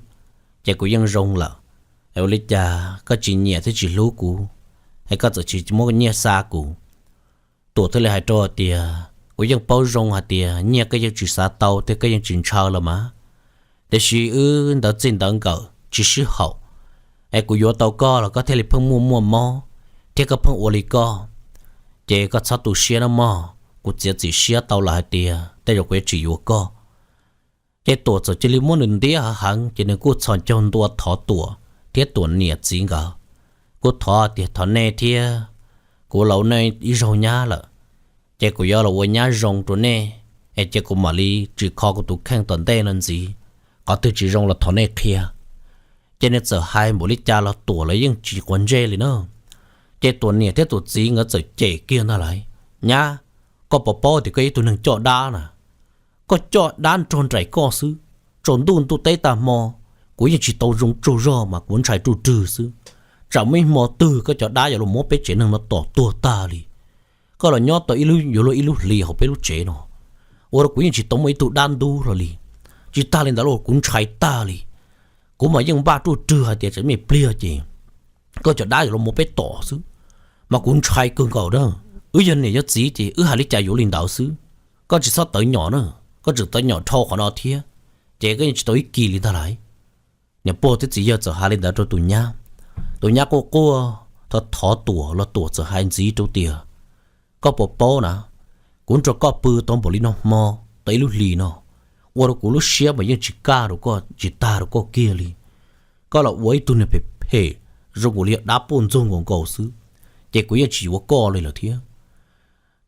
ces kuv yeej zoo lawm. Es ua li cas koj tsis nyiam thiab tsis hlub kuv, es koj txawm tsis muab nyiaj xa kuv. Tuam thiaj li hais rau tias, kuv yeej paub zoo hais tias nyiaj koj yeej tsis xav tau thiab koj yeej tsis ntshaw los mas, tiam sis wb ntawv txij ntawv nkawm tsis sib haum, es kuv yuav tau koj los koj thiaj li pheej muaj muaj mob thiab koj pheej ua li koj, ces koj txhob tu siab nawb mog, kuv txiav txim siab tau lawm hais tias tej zaum kuv yuav tsis yuav koj. Ces Tuam txawm cia li muab nws ntiab heev heev, ces nws kuj txhos caug ntua thov Tuam thiab Tuam niam txiv nkawd, kuj thov tias thov nej thiab, kuv laus nej ib zaug nyab lawm, ces kuv yuav los ua nyab zoo rau nej, es ces kuv mam li tsis kho kuv tus kheej tom ntej no ntxiv, qhov twg tsis zoo los thov nej qhia. Ces nws txawm hais npaum li cas los Tuam lawv yeej tsis quav ntsej li na. Ces Tuam niam thiab Tuam txiv nkawd txawm cem kiag ntag lauj, nyab, koj puas paub tias koj yog ib tug neeg coj dab na, koj coj dab nrog nraim koj xwb, tsaus ntuj ntuj teb tag hmo, kuv yeej tsis tau zoo tsaug zog mas kuv ntshai ruj rwg xwb, tsam muaj ib hmo twg koj cov dab yuav los muab peb tsev neeg no tom tuag tag li. Koj los nyob tau ib lub yuav luag ib lub hlis hauv peb lub tsev no, ua rau kuv yeej tsis tau muaj ib tug dab ntub hlo li. Tsis tag li ntawd los kuv ntshai tag li, kuv mas yeej npaj ruj rwg hais tias tsam me pliag ces koj cov dab yuav los muab peb tom xwb, mas kuv ntshai kawg nkaus na. Wb yog niam yog txiv ces wb hais li cas yuav li ntawd xwb, koj tsis txhob tawv nyom na, koj tseem tawv nyom dhau qhov no thiab, ces koj yeej tsis tau ib kis li ntag lauj. Niam pog thiab txiv yawg txawm hais li ntawd rau tus nyab. Tus nyab quaj quaj thov thov Tuam los Tuam txawm hais ntxiv rau tias, koj puas paub na, kuv nrog koj pw tau npaum li no hmo, tau ib lub hlis no, ua rau kuv lub siab mas yeej tsis kaj rau koj, tsis tag rau koj kiag li. Koj los ua ib tug niag phem phem, zoo nkaus li yog dab puj ntxoog nkaus nkaus xwb, ces kuv yeej tsis yuav koj li lawm thiab.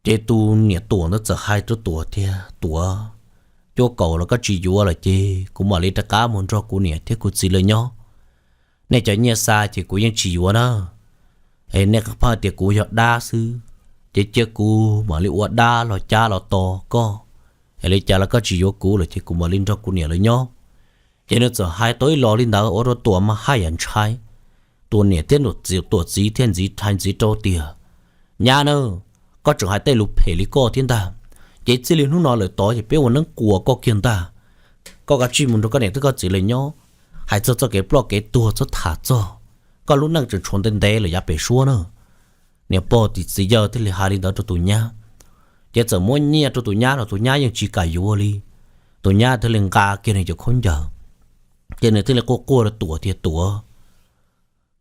Ces tus niam Tuam ntawd txawm hais rau Tuam tias, Tuam, cuaj kaum los koj tsis yuav lawm ces kuv mam li rov qab mus nrog kuv niam thiab kuv txiv lawv nyob. Nej cov nyiaj xa ces kuv yeej tsis yuav na. Nej pheej tias kuv yog dab xwb, ces cia kuv mam li ua dab los cab los tos koj. Es li cas los koj tsis yuav kuv lawm ces kuv mam li nrog kuv niam lawv nyob. Ces nws txawm hais tau ib los li ntawd ua rau Tuam mas haj yam ntshai. Tuam niam thiab Tuam txiv thiaj ntxiv hais ntxiv rau tias, nyab na, koj tseem hais tej lus phem li koj thiab ntag, ces txij li hnub no lawm tod ces peb ua neeb quas koj kiag ntag. Koj kav tsij mus nrog koj niam thiab koj txiv lawv nyob, hais txog txoj kev ploj kev tuag txhob tham txog, koj lub neej tseem tshuav ntev ntev lawm yav pem suab na. Niam pog thiab txiv yawg thiaj li hais li ntawd rau tus nyab, ces txawm muab nyiaj rau tus nyab los tus nyab yeej tsis kam yuav li. Tus nyab thiaj li nqa kiag nws cov khaub ncaws, ces nws thiaj li quaj quaj rau Tuam tias, Tuam,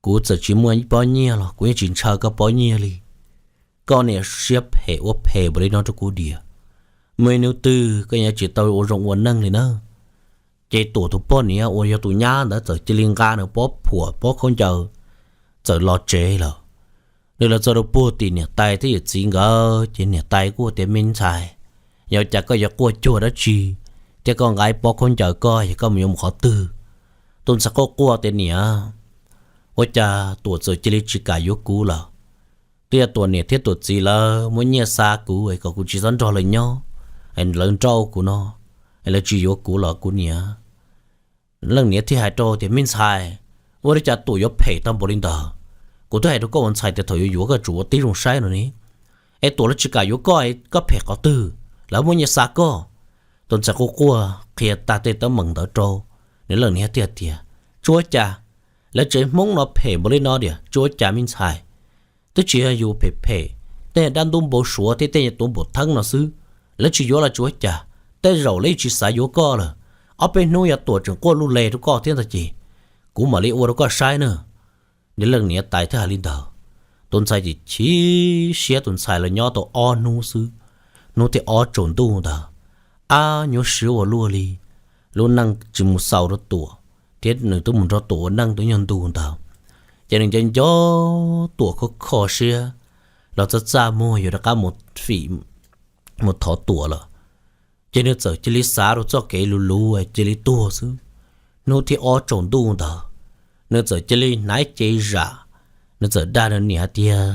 kuv txawm tsis muaj pob nyiaj los kuv yeej tsis ntshaw koj pob nyiaj li. Koj niam siab phem ua phem npaum li no rau kuv diam. Muaj ib hnub twg koj yuav tsis tau ua zoo ua neej li na. Ces Tuam tus poj niam uas yog tus nyab ntawd txawm cia li nqa nws pob phuam pob khaub ncaws txawm los tsev lawm. Nws los txog rau puag tim niam tais thiab yawm txiv nkawd ces niam tais kuj tias, me ntxhais, yog cas koj yuav quaj cuag dab tsi, thiab koj nqa ib pob khaub ncaws koj yog koj mus yuav mus qhov twg? Tus ntxhais quaj quaj tias, niam, ua cas Tuam txawm cia li tsis kam yuav kuv lawm? Twb yog Tuam niam thiab Tuam txiv lawv muab nyiaj xa kuv es kom kuv tsis txhob nrog lawv nyob, lawv nrauj kuv no, es lawv tsis yuav kuv los kuv niam. Leej niam thiaj hais rau tias, me ntxhais, ua li cas Tuam yuav phem tau npaum li ntawd? Kuv twb hais rau koj ua ntxhais tias thaum yuav yuav koj tsum ua tib zoo saib no ne. Es Tuam lawv tsis kam yuav koj, koj phem qhov twg? Lawv muab nyiaj xa koj. Tus ntxhais quaj quaj qhia tag tej teeb meem ntawd rau nws leej niam thiaj tias, tsis ua cas, lawv tsev Hmoob no phem npaum li no diam, tsis ua cas me ntxhais. Twb tsis yog yus phem phem, tej dab ntub npau suav thiab tej tuav npum theeb no xwb. Lawv tsis yuav los tsis ua cas, tej zaum lawv tsis xav yuav koj lawm. Ob peb hnub yog Tuam tseem quaj luj le rau koj thiab ntag ces kuv mam li ua rau koj saib na. Nws leej niam tais thiaj hais li ntawd. Tus ntxhais ces chim siab, tus ntxhais los nyob tau ob hnub xwb, hnub thib ob tsaus ntuj ntawd, ab nyuaj siab ua luaj li, lub neej tsis mus xaus rau Tuam, thiab nws twb mus nrog Tuam ua neej twb nyuag ntu ntawd, ces nws nco nco Tuam kho kho siab, los txaj txaj muag yuav rov qab mus fim mus thov Tuam lawm. Ces nws txawm cia li xav rau txoj kev luv luv cia li tuag xwb. Hnub thib ob tsaus ntuj ntawd, nws txawm cia li hnav cev zam, nws txawm dag nws niam hais tias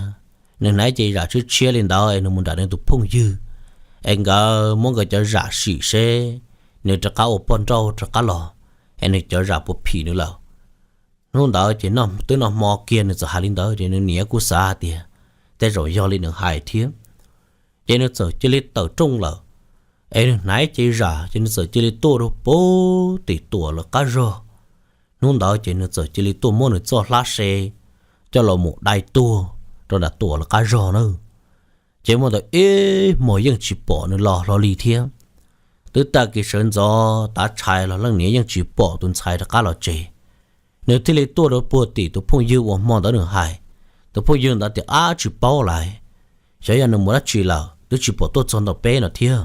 nws hnav cev zam tshiab tshiab li ntawd es nws mus nram nws tus phooj ywg, es nkawd muab nkawd cov zam sim seb nws rov qab ua poj nrauj rov qab los, es nws cov zam puas phim nws lawm. Hnub ntawd ces twb noj hmo kiag nws txawm hais li ntawd ces nws niam kuj xav hais tias tej zaum yog li nws hais thiab. Ces nws txawm cia li tawm rooj lawm, es nws hnav cev zam ces nws txawm cia li tuaj rau puag tim Tuam lawv qab zog. Hnub ntawd ces nws txawm cia li tuaj muab nws txoj hlab se coj los mus dai tuag, rau nram Tuam lawv qab zog na. Ces hmo ntawd ib hmos yeej tsis pom nws los hlo li thiab. Twb tag kis sawv ntxov tav tshais los leej niam yeej tsis pom tus ntxhais rov qab los tsev. Nws thiaj li tuaj rau puag tim tus phooj ywg uas hmo ntawd nws hais. Tus phooj ywg ntawd tias, Ab, tsis paub lawm, xyov yog nws mus dab tsi lawm, twb tsis pom tuaj txog ntawm peb no thiab.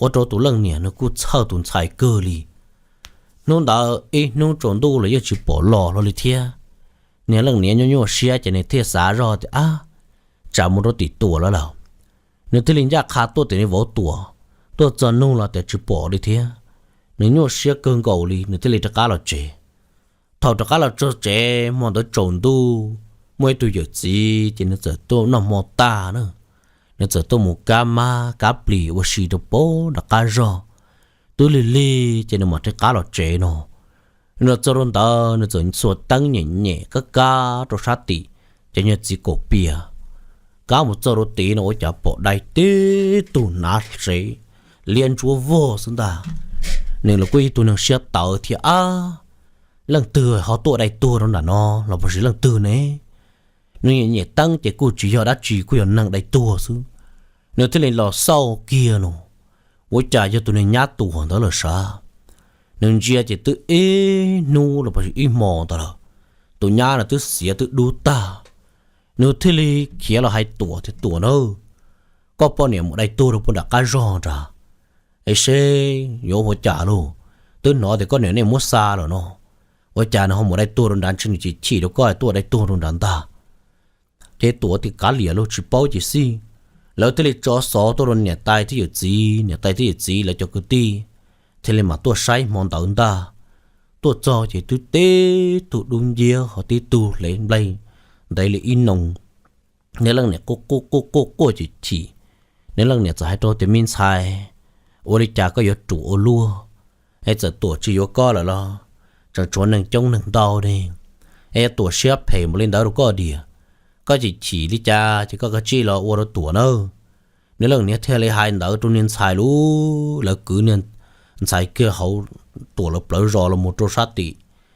Ua rau tus leej niam nws kuj txhawj tus ntxhais kawg li. Hnub ntawd ib hnub tsaus ntuj los yeej tsis pom los hlo li thiab. Niag leej niam nyuaj nyuaj siab ces nws thiaj xav zog tias, Ab, tsam mus rau tim Tuam lawv lawm. Nws thiaj li ncaj qha tuaj tim nws vauv Tuam. Tuaj txog nug los tias tsis pom li thiab. Nws nyuaj siab kawg nkaus li, nws thiaj li rov qab los tsev. Thaum rov qab los txog tsev hmo ntawd tsaus ntuj, muaj ib tug yawm txiv ces nws txawm tuaj noj hmo tag na. Nws txawm tuaj mus kab mab kab plis ua si rau pem nram qab zog. Twb lig lig ces nws mam rov qab los tsev no. Nws los txog rau ntawd nws txawm xuas teeb nyem nyem kab kab rau sab tim cov nyuag txiv kaum pias. Kab mus txog rau tid no ua cas pom dai tib tug hnav sev liab ntsuab vog xwb ntag. Nws los kuj ib tug neeg siab tawv thiab, Ab, leej twg ho tuaj dai tuag rau nram no los puas yog leej twg ne? Nws nyem nyem teeb ces kuj tsis yog dab tsi, kuj yog neeg dai tuag xwb. Nws thiaj li los xauj kiag no, ua cas yog tus niag nyab Tuam ntawd lawm sav. Nws ntsia ces twb ib hnub los puas yog ib hmo ntawd lawm, tus nyab no twb xiav twb dub tag. Nws thiaj li khiav los hais Tuam tias, Tuam na, koj poj niam mus dai tuag rau puag nram qab zog nrad, es seb yuav ua cas lauj? Twb hnov tias koj niam nej muab xa lawm no, ua cas nws ho mus dai tuag rau nrad, ntshe nws chim chim rau koj tuaj dai tuag rau nrad ntag. Ces Tuam tias, Kav liam lauj, tsis paub ces xij. Lawv thiaj li tso xov tuaj rau niam tais thiab yawm txiv, niam tais thiab yawm txiv lawv cov kwv tij thiaj li mam tuaj saib hmo ntawd ntag. Tuaj txog ces twb tib tug dub nciab ho tib tug hle nplej ntev li ib noo. Nws leej niam quaj quaj quaj quaj chim chim. Nws leej niam txawm hais rau tias, Me ntxhais, ua li cas koj yuav ruam ua luaj? Es txawm Tuam tsis yuav koj lawm los tseem tshuav neeg coob neeg ntau ne. Es yog Tuam siab phem mus li ntawd rau koj diam, koj chim chim li cas ces koj kav tsij los ua rau Tuam nawb. Nws leej niam thiaj li hais ntawd rau niag ntxhais lub, lawv kwv niag ntxhais kiag hauv Tuam lawv plawv zos los mus rau sab tim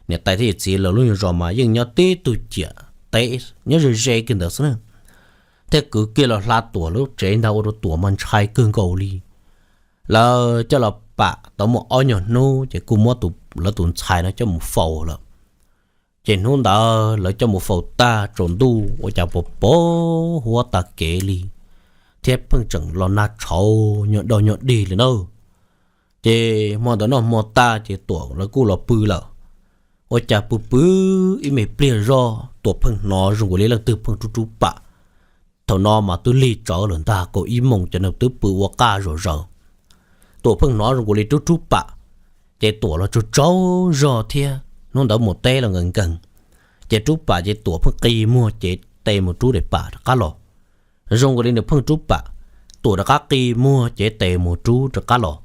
niam tais thiab yawm txiv lawv lub nyuag zos mas yeej nyob tib tug ciam teb nyob ze ze kiag ntawd xwb na. Thiaj kwv kiag los hla Tuam lub tsev ntag, ua rau Tuam mas ntshai kawg nkaus li. Lawv coj los pam tau muaj ob nyuag hnub ces kuj muab lawv tus ntxhais no coj mus faus lawm. Ces hnub ntawd lawv coj mus faus tag tsaus ntuj ua cas pos pos huab tag kev li, thiab pheej tseem los nag tshauv nyuag dog nyuag dig li na. Ces hmo ntawd noj hmo tag ces Tuam lawv kuj los pw lawm. Ua cas pw pw ib me pliag zog Tuam pheej hnov zoo nkaus li leej twg pheej rub rub pam. Thaum no mas twb lig tsawv lawm ntag, kaum ib moos cov neeg twb pw ua qaj zom zaws. Tuam pheej hnov zoo nkaus li rub rub pam, ces Tuam los tsaug tsaug zog thiab hnub ntawd mus teb los nkees nkees. Ces rub pam ces Tuam pheej qi muag cev tes mus rub daim pam rov qab los. Zoo nkaus li nws pheej rub pam, Tuam rov qab qi muag cev tes mus rub rov qab los.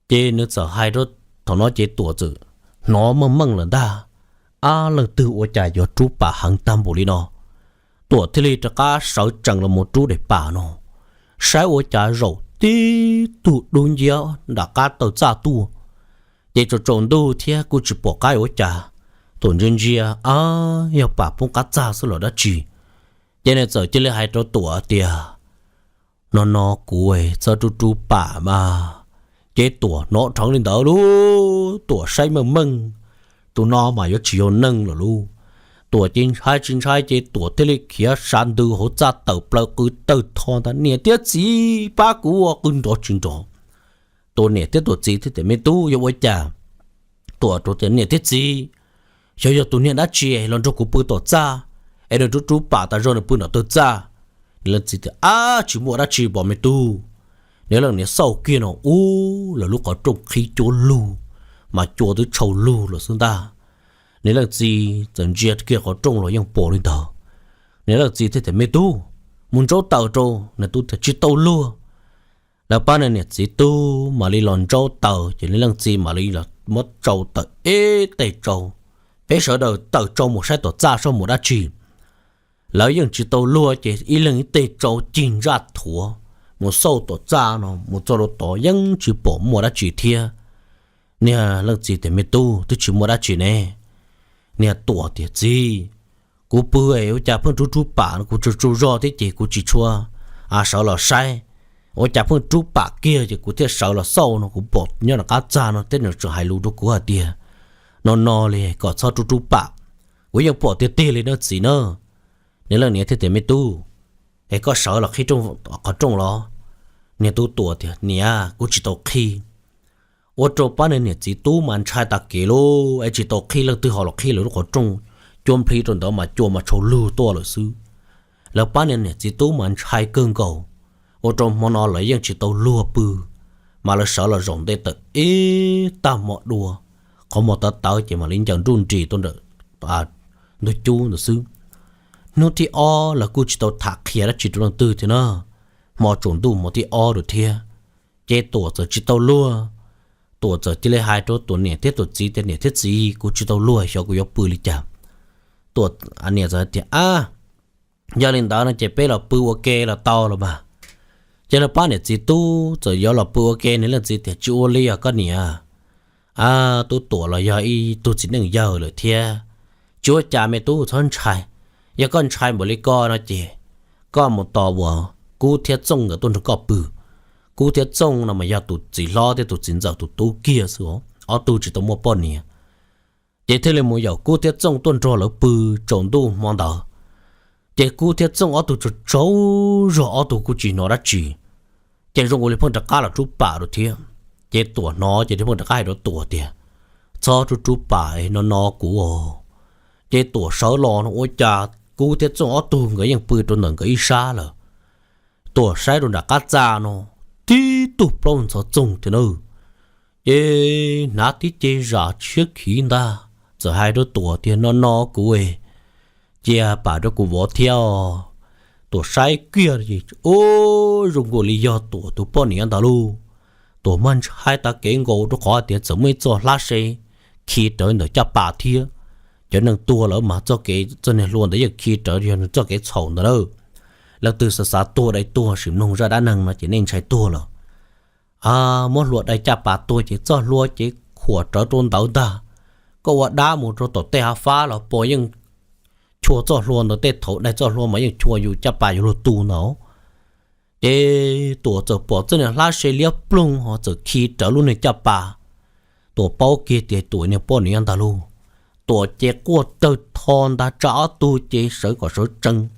Ces nws txawm hais rau, thaum no ces Tuam txawm hnov meej meej lawm ntag, ab, leej twg ua cas yuav rub pam heev tag npaum li no. Tuam thiaj li rov qab sawv tsees los mus rub daim pam no, saib ua cas zaum tib tug dub nciab nram qab taw txaj tuaj. Ces tsaus tsaus ntuj thiab kuj tsis pom qab ua cas, Tuam ntsia ntsia, ab, yog pam poob qab txaj xwb los dab tsi. Ces nws txawm cia li hais rau Tuam tias, no no kuv txhob rub rub pam mas. Ces Tuam hnov dheev li ntawd lauj, Tuam saib meej meej, tus no mas yuav tsis yog neeg lawm lauj. Tuam ces ntshai tsis ntshai ces Tuam thiaj li khiav sa ntws hauv txaj tawm plaws qw tawg tho ntag, niam thiab txiv pab kuv ua, qw nrov tsis nrov. Tuam niam thiab Tuam txiv thiaj tias, me tub, yog ua cas? Tuam rau tias, niam thiab txiv, xyov yog tus niag dab tsi los nrog kuv pw tom txaj, es nws rub rub pam tas zog nws pw nram taw txaj. Nws leej txiv tias, ab, tsis muaj dab tsi pom me tub. Nws leej niam xauj kiag no ub, lawv lub qhov rooj qhib cuab lug, mas cua twb tshau lug lawm xwb ntag. Nws leej txiv txawm ntsia kiag qhov rooj los yeej pom li ntawd. Nws leej txiv thiaj tias, me tub, mus ntsaub taws rau. Nws tub tias, tsis tau luag. Lawv pab nws niam txiv tub mam li los ntsaub taws, ces nws leej txiv mam li los muab tsau tawm ib teg tsau. Peb sawv daws tawm tsau mus saib tom txaj seb muaj dab tsi. Lawv yeej tsis tau luag ces ib leeg ib teg tsau cig ntsaj thuav mus xauj tom txaj no, mus txog rau tod yeej tsis pom muaj dab tsi thiab. Niag leej txiv tias, me tub, twb tsis muaj dab tsi ne. Niag Tuam tias, txiv, Kuv pw es ua cas pheej rub rub pam no, kuv tsaug tsaug zog thiab ces kuv tsis tshua sawv los saib. Ua cas pheej rub pam kiag ces kuv thiaj sawv los xauj no, kuv pom nyob rov qab txaj no thiab nws tseem hais lus rau kuv hais tias, no no li kom txhob rub rub pam. Kuv yeej pom tiag tiag li no txiv na. Niag leej niam thiaj tias, me tub, es koj sawv los qhib qhov rooj los? Niag tub Tuam tias, niam, kuv tsis tau qhib. Ua rau pab niag niam txiv tub mas ntshai tag kev lauj, es tsis tau qhib, leej twg ho los qhib lawv lub qhov rooj, cua nplhi rau ntawd mas cua mas tshau lug tuaj lawm xwb. Lawv pab niag niam txiv tub mas ntshai kawg nkaus, ua rau hmo no lawv yeej tsis tau luag pw, mas lawv sawv los zaum nte tawm ib tag hmo dua, qhov muag tawv tawv ces mam li ncaws nruj nris tuaj ntawm ntug cub ntawd xwb. Hnub thib ob lawv kuj tsis tau tham qhia dab tsi rau leej twg thiab na, hmo tsaus ntuj hmo thib ob lawm thiab, ces Tuam txawm tsis tau luag. Tuam txawm cia li hais rau Tuam niam thiab Tuam txiv tias, niam thiab txiv, kuv tsis tau luag, xyov kuv yuav pw li cas. Tuam niam txawm tias, ab, yog li ntawd no ces peb los pw ua ke los tau los mas. Ces lawv pab niam txiv tub txawm yuav los pw ua ke, niag leej txiv tias, tsis ua li os koj niam. Tub Tuam los yog ib tug txiv neej yawg lawm thiab, tsis ua cas, me tub txhob ntshai. Yog koj ntshai npaum li ko no ces koj mus tos uas Kub thiab Txooj nkawd tuaj nrog koj pw. Kub thiab Txooj no mas yog tus txiv hlob thiab tus txiv ntxawm tus tub kiag xwb, ob tug tsis tau muaj poj niam. Ces thiaj li mus yaum Kub thiab Txooj tuaj nrog lawv pw tsaus ntuj hmo ntawd. Ces Kub thiab Txooj ob tug tsaug tsaug zog, ob tug kuj tsis hnov dab tsi, ces zoo li pheej rov qab los rub pam rau thiab. Ces Tuam hnov ces thiaj pheej rov qab hais rau Tuam tias, txhob rub rub pam no no kuv os. Ces Tuam sawv los no ua cas Kub thiab Txooj ob tug nkawd yeej pw rau ntawm nkawd ib sab lawm. Tuam saib rau nram qab txaj no, tib tug plaub ntxhov txoog thiab na. Ces hnav tib ce zam tshiab khiv ntag, txawm hais rau Tuam tias, no no kuv, cia pam rau kuv vov thiab os. Tuam saib kiag, ub, zoo nkaus li yog Tuam tus poj niam ntag lauj. Tuam mas ntshai tag kev nkaus rau qhov tias txawm muaj ib txoj hlab se khi rawv ntawm caj pas thiab. Cov neeg tuag lawm mas txoj kev, txoj niag hlua ntawd yeej khi rawv, yog nws txoj kev txhaum ntawd lawm. Leej twg xav xav tuag dai tuag sim mloog zaj dab neeg no ces nej ntshai tuag lawm. Muab hlua dai caj pas tuag ces txoj hlua ces khuam rawv rau ntawd ntag. Koj ua dab mus rau tom tej hav fab los puas yeej chua txoj hlua ntawd, tej thaum dai txoj hlua mas yeej chua yus caj pas yuav luag tu ntawd. Ces Tuam txawm pom txoj niag hlab se liab ploog ho txawm khi rawv lub niag caj pas. Tuam paub kiag tias Tuam niag poj niam ntag lauj. Tuam ces quaj tawg tho ntag, tsa ob tug ces sawv kom sawv tsees.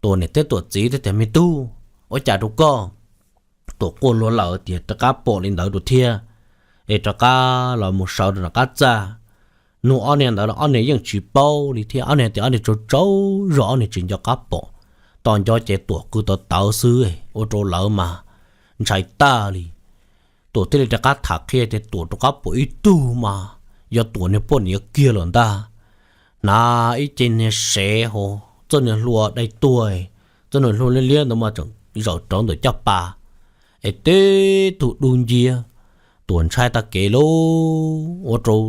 Tuam niam thiab Tuam txiv thiaj tias, me tub, ua cas rau koj? Tuam quaj luag lawm tias rov qab pom li ntawd rau thiab, es rov qab los mus sawv rau nram qab txaj. Nug ob niag ntawd los ob niag yeej tsis paub li thiab, ob niag tias ob niag tsaug tsaug zog, ob niag tsis nco qab pom. Tos nco ces Tuam qw tawv tawv xwb, ua rau lawv mas ntshai tag li. Tuam thiaj li rov qab tham qhia tias Tuam rov qab pom ib tug mas yog Tuam niag poj niam kiag lawm ntag. Hnav ib ce niag sev hauv txoj niag hlua dai tuag, txoj niag hlua liab liab ntawd mas tseem zaum rau ntawm caj pas, es tib tug dub nciab. Tuam ntshai tag kev lauj, ua rau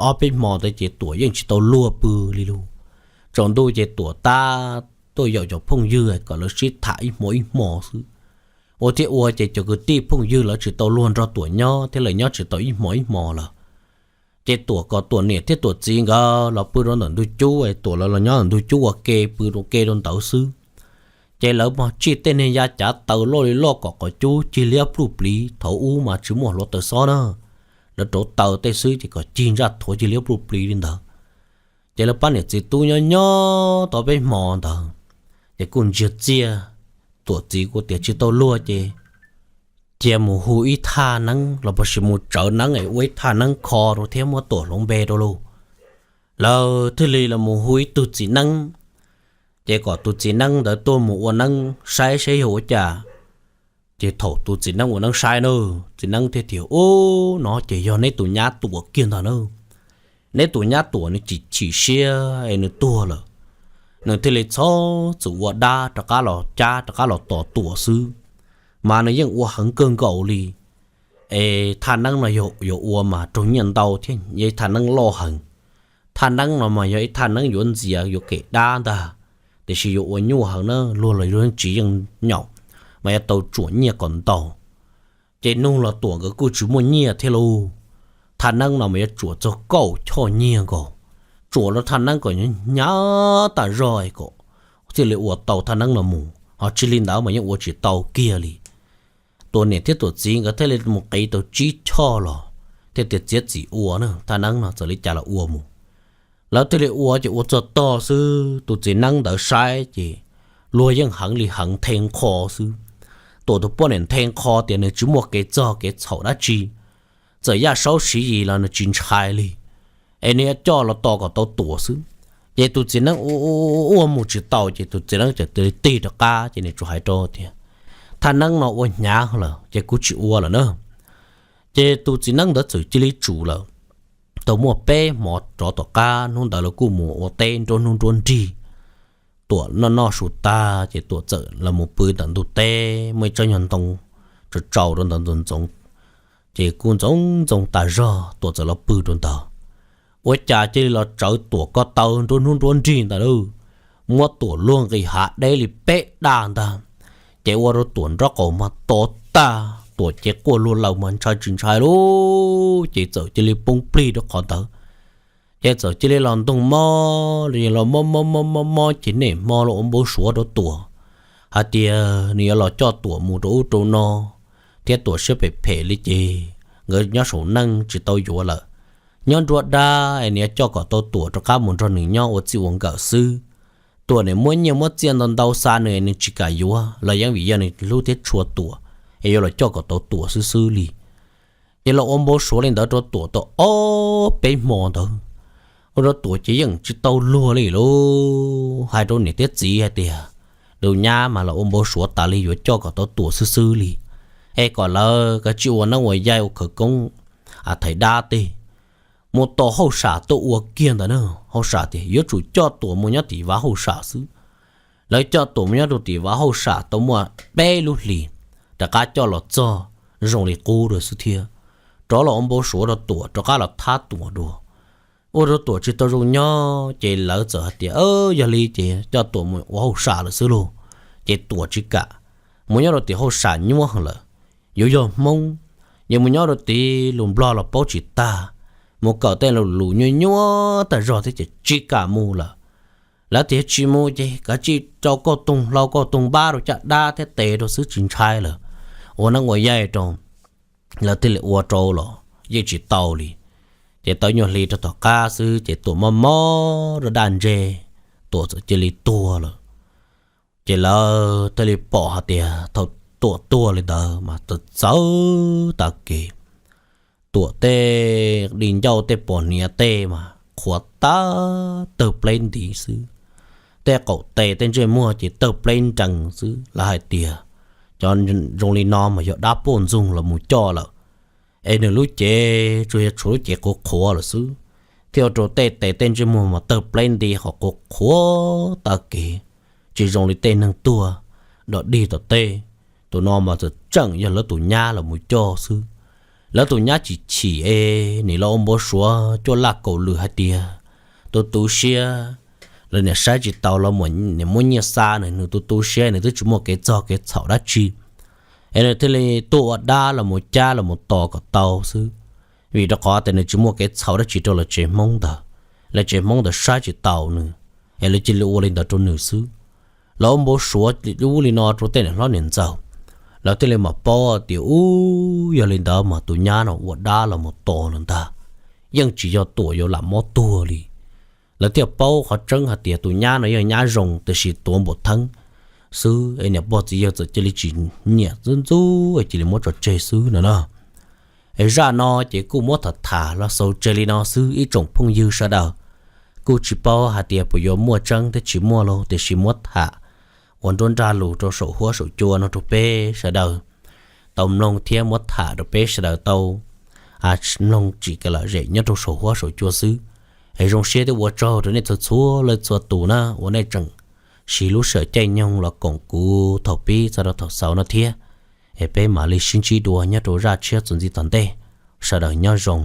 ob peb hmo ntawd ces Tuam yeej tsis tau luag pw li lauj. Tsaus ntuj ces Tuam tab tuaj yaum cov phooj ywg kom lawv sib tham ib hmo ib hmo xwb. Ua thiab ua ces cov kwv tij phooj ywg lawv tsis tau luag nrog Tuam nyob thiab, lawv nyob tsis tau ib hmo ib hmo lawm. Ces Tuam kom Tuam niam thiab Tuam txiv nkawd los pw rau ntawm ntug cub, Tuam lawv los nyob ntawm ntug cub ua ke, pw rau ke rau ntawd xwb. Ces lawv mas tsij tej niag ya cav taws loj li loj kom qhov cub cig liab pluj pliv, thaum ub mas tsis muaj hluav taws xob na, lawv rauv taws tej xwb ces kom cig ntsaj thuav cig liab pluj pliv li ntawd. Ces lawv pab niam txiv tub nyob nyob tau peb hmo ntawd, ces kuj ntsiag txiaj. Tuam txiv kuj tias tsis tau luag ces cia mus hu ib thaj neeb los puas sis mus tsawv neeb es ua ib thaj neeb kho rau thiab muab Tuam hloov npe rau lauj. Lawv thiaj li los mus hu ib tug txiv neeb, ces kom tus txiv neeb ntawd tuaj mus ua neeb saib seb yog ua cas. Ces thaum tus txiv neeb ua neeb saib na, txiv neeb thiaj tias, ub, no ces yog neb tus nyab Tuam kiag ntag na. Neb tus nyab Tuam nws chim chim siab es nws tuag lawm. Nws thiaj li txhob txwm ua dab rov qab los cab rov qab los tos Tuam xwb, mas nws yeej ua heev kawg nkaus li. Es thaj neeb no yuav ua mas raug nyiaj ntau thiab, yog ib thaj neeb loj heev. Thaj neeb no mas yog ib thaj neeb yuav ntxias yuav kem dab ntag, tiam sis yuav ua nyuaj heev na, luag los luag tsis yeej nyaum, mas yuav tau tsuam nyiaj kom ntau. Ces nug los Tuam nkawd kuj tsis muaj nyiaj thiab lauj. Thaj neeb no mas yuav tsuam txog kaum choj nyiaj nkaus, tsuam rau thaj neeb kom hnyav tas zog kom thiaj li ua tau thaj neeb no mus, ho tsis li ntawd mas yeej ua tsis tau kiag li. Tuam niam thiab tuam txiv nkawd thiaj li mus qiv tau tsib choj los thiaj tias txiav txim ua na, thaj neeb no txawm li cas los ua mus. Lawv thiaj li ua ces ua txog tog xwb, tus txiv neeb ntawd saib ces luag yeej heev li heev nthe nqho xwb. Tuam tus poj niam nthe nqho tias nws tsis muaj kev txog kev txhaum dab tsi, txawm yaj saub siv yis los nws tsis ntshai li, es nws yuav coj los tos kom tau Tuam xwb. Ces tus txiv neeb ua ua mus tsis tau ces tus txiv neeb txawm tig rov qab ces nws tsuas hais rau tias, thaj neeb no ua hnyav lawm ces kuv tsis ua lawm na. Ces tus txiv neeb ntawd txawm cia li tsum lawm. Tau muaj peb hmo rov tom qab hnub ntawd lawv kuj mus ua teb nruab hnub nruab nrig. Tuam noj noj su tag ces Tuam txawm los mus pw ntawm ntug teb, muaj ib tsob nyuag ntoo tsaus tsaus rau ntawd ntxoov ntxoov, ces kuj ntxoov ntxoo tas zog, Tuam txawm los pw rau ntawd. Ua cas cia li los tsawv Tuam ko taw nruab hnub nruab nrig ntawd lauj, muab Tuam luag nqis hav deb li peb daj ntag, ces ua rau Tuam nraub qaum mas to tag, Tuam cev quaj luag laws mas ntshai tsis ntshai lauj, ces txawm cia li poob plig rau qhov ntawd. Ces txawm cia li los ntoog mob, los mob mob mob mob mob ces niaj hmo los ua npau suav rau Tuam hais tias nws yuav los coj Tuam mus rau ub rau no, thiab Tuam siab phem phem li ces nkawd nyob saum neej tsis tau yuav lawm. Nyob nruab dab es nws yuav coj kom tau Tuam rov qab mus nrog nws nyob ua txij ua nkawm xwb. Tuam nws muab nyiaj muab txiaj ntau ntau xa nws, nws tsis kam yuav los yeej vim yog nws hlub thiab tshua Tuam, es yuav los coj kom tau Tuam xwb xwb li. Ces los ua npau suav li ntawd rau Tuam tau ob peb hmo ntawd, ua rau Tuam ces yeej tsis tau luag li lauj. Hais rau niam thiab txiv hais tias, tus nyab mas los ua npau suav tas li yuav coj kom tau Tuam xwb xwb li, es kom lawv kav tsij ua neeb ua yaig ua khawv koob, a, thaiv dab tej, mus tos hauj sam tuaj ua kiag ntawd na. Hauj sam tias yuav tsum coj Tuam mus nyob tim vaj hauj sam xwb. Lawv coj Tuam mus nyob rau tim vaj hauj sam tau muaj peb lub hlis, rov qab coj los txog zoo li qub rau xwb thiab. Rov los ua npau suav rau Tuam, rov qab los thab Tuam dua, ua rau Tuam tsis tau zoo nyob ces lawv txawm hais tias, yog li ces coj Tuam mus ua hauj sam lawm xwb lauj. Ces Tuam tsis kam, mus nyob rau tim hauj sam nyuab heev lawm, yuav yog Hmoob, yuav mus nyob rau tim lus Nplog los paub tsis tag, mus kawm tej lus nyuaj nyuaj tag zog thiab ces tsis kam mus lawm. Lawv tias tsis mus ces kav tsij rau kauj toog hlau kauj toog npab rau caj dab thiab tes rau xwb tsis ntshai lawm, ua neeb ua yaig rau. Lawv thiaj li ua rau los yeej tsis tau li. Ces tau nyuag hli rau tom qab xwb ces Tuam mob mob rau daj ntse, Tuam txawm cia li tuag lawm. Ces lawv thiaj li pom hais tias thaum Tuam tuag li ntawd mas txawv txawv tag kev. Tuam tej di ncauj tej pos hniav tej mas qhuav tag tawg pleb nti xwb. Tej qaum tes tej ntsej muag ces tawg pleb nrees xwb. Lawv hais tias cov zoo li no mas yog dab poj ntxoog los mus coj lawm, es nws lub cev tsuas yog tshuav lub cev qhuav qhuav lawm xwb, thiaj ua rau tej tes tej ntsej muag mas tawg pleb nti qhov qhuav qhuav tag kev, tsis zoo li tej neeg tuag dog dig tom tej. Tus no mas txawm tseem yog lawv tus nyab los mus coj xwb. Lawv tus nyab chim chim es nim los ua npau suav cuaj laj kaus lwm hais tias tu tu siab, lawv niam saib tsis taus los nim muab nyiaj xa nws, nws tu tu siab nws twb tsis muaj kev txog kev txhaum dab tsi, es nws thiaj li tuaj ua dab los mus cab los mus tos kom tau xwb. Vim rau qhov tias nws tsis muaj kev txhaum dab tsi rau lawv tsev Hmoob ntawd, lawv tsev Hmoob ntawd saib tsis taus nws, es lawv cia li ua li ntawd rau nws xwb. Lawv ua npau suav ub li no rau tej niam hlob niam ntxawm, lawv thiaj li mam paub tias ub, yog li ntawd mas tus nyab no ua dab los mus tos lawm ntag, yeej tsis yog Tuam yuav lam mob tuag li. Lawv thiaj paub qhov tseeb hais tias tus nyab no yog nyab zoo tiam sis tuav npuam theeb xwb, es niam pog txiv yawg txawm cia li tsis nyiam ntxub ntxub cia li muab tso tseg xwb no na. Es zaj no ces kuj muab tham tham los xaus tseg li no xwb ib tsoom phooj ywg sawv daws. Kuj tsis paub hais tias puas yuav muaj tseeb thiab tsis muaj lauj, tiam sis muab tham ua nruab nrag lus rau saum huab saum cua no rau peb sawv daws tau mloog thiab muab tham rau peb sawv daws tau mloog tsim kom lom zem nyob rau saum huab saum cua xwb. Es zoo siab thiab ua tsaug rau nej txhua txhua leej txhua tus na uas nej tseem siv lub sij hawm caij nyoog los koom kuv thaum pib txog rau thaum xaus no thiab. Es peb mam li sib ntsib dua nyob rau zaj tshiab txuas ntxiv tom ntej. Sawv daws nyob zoo.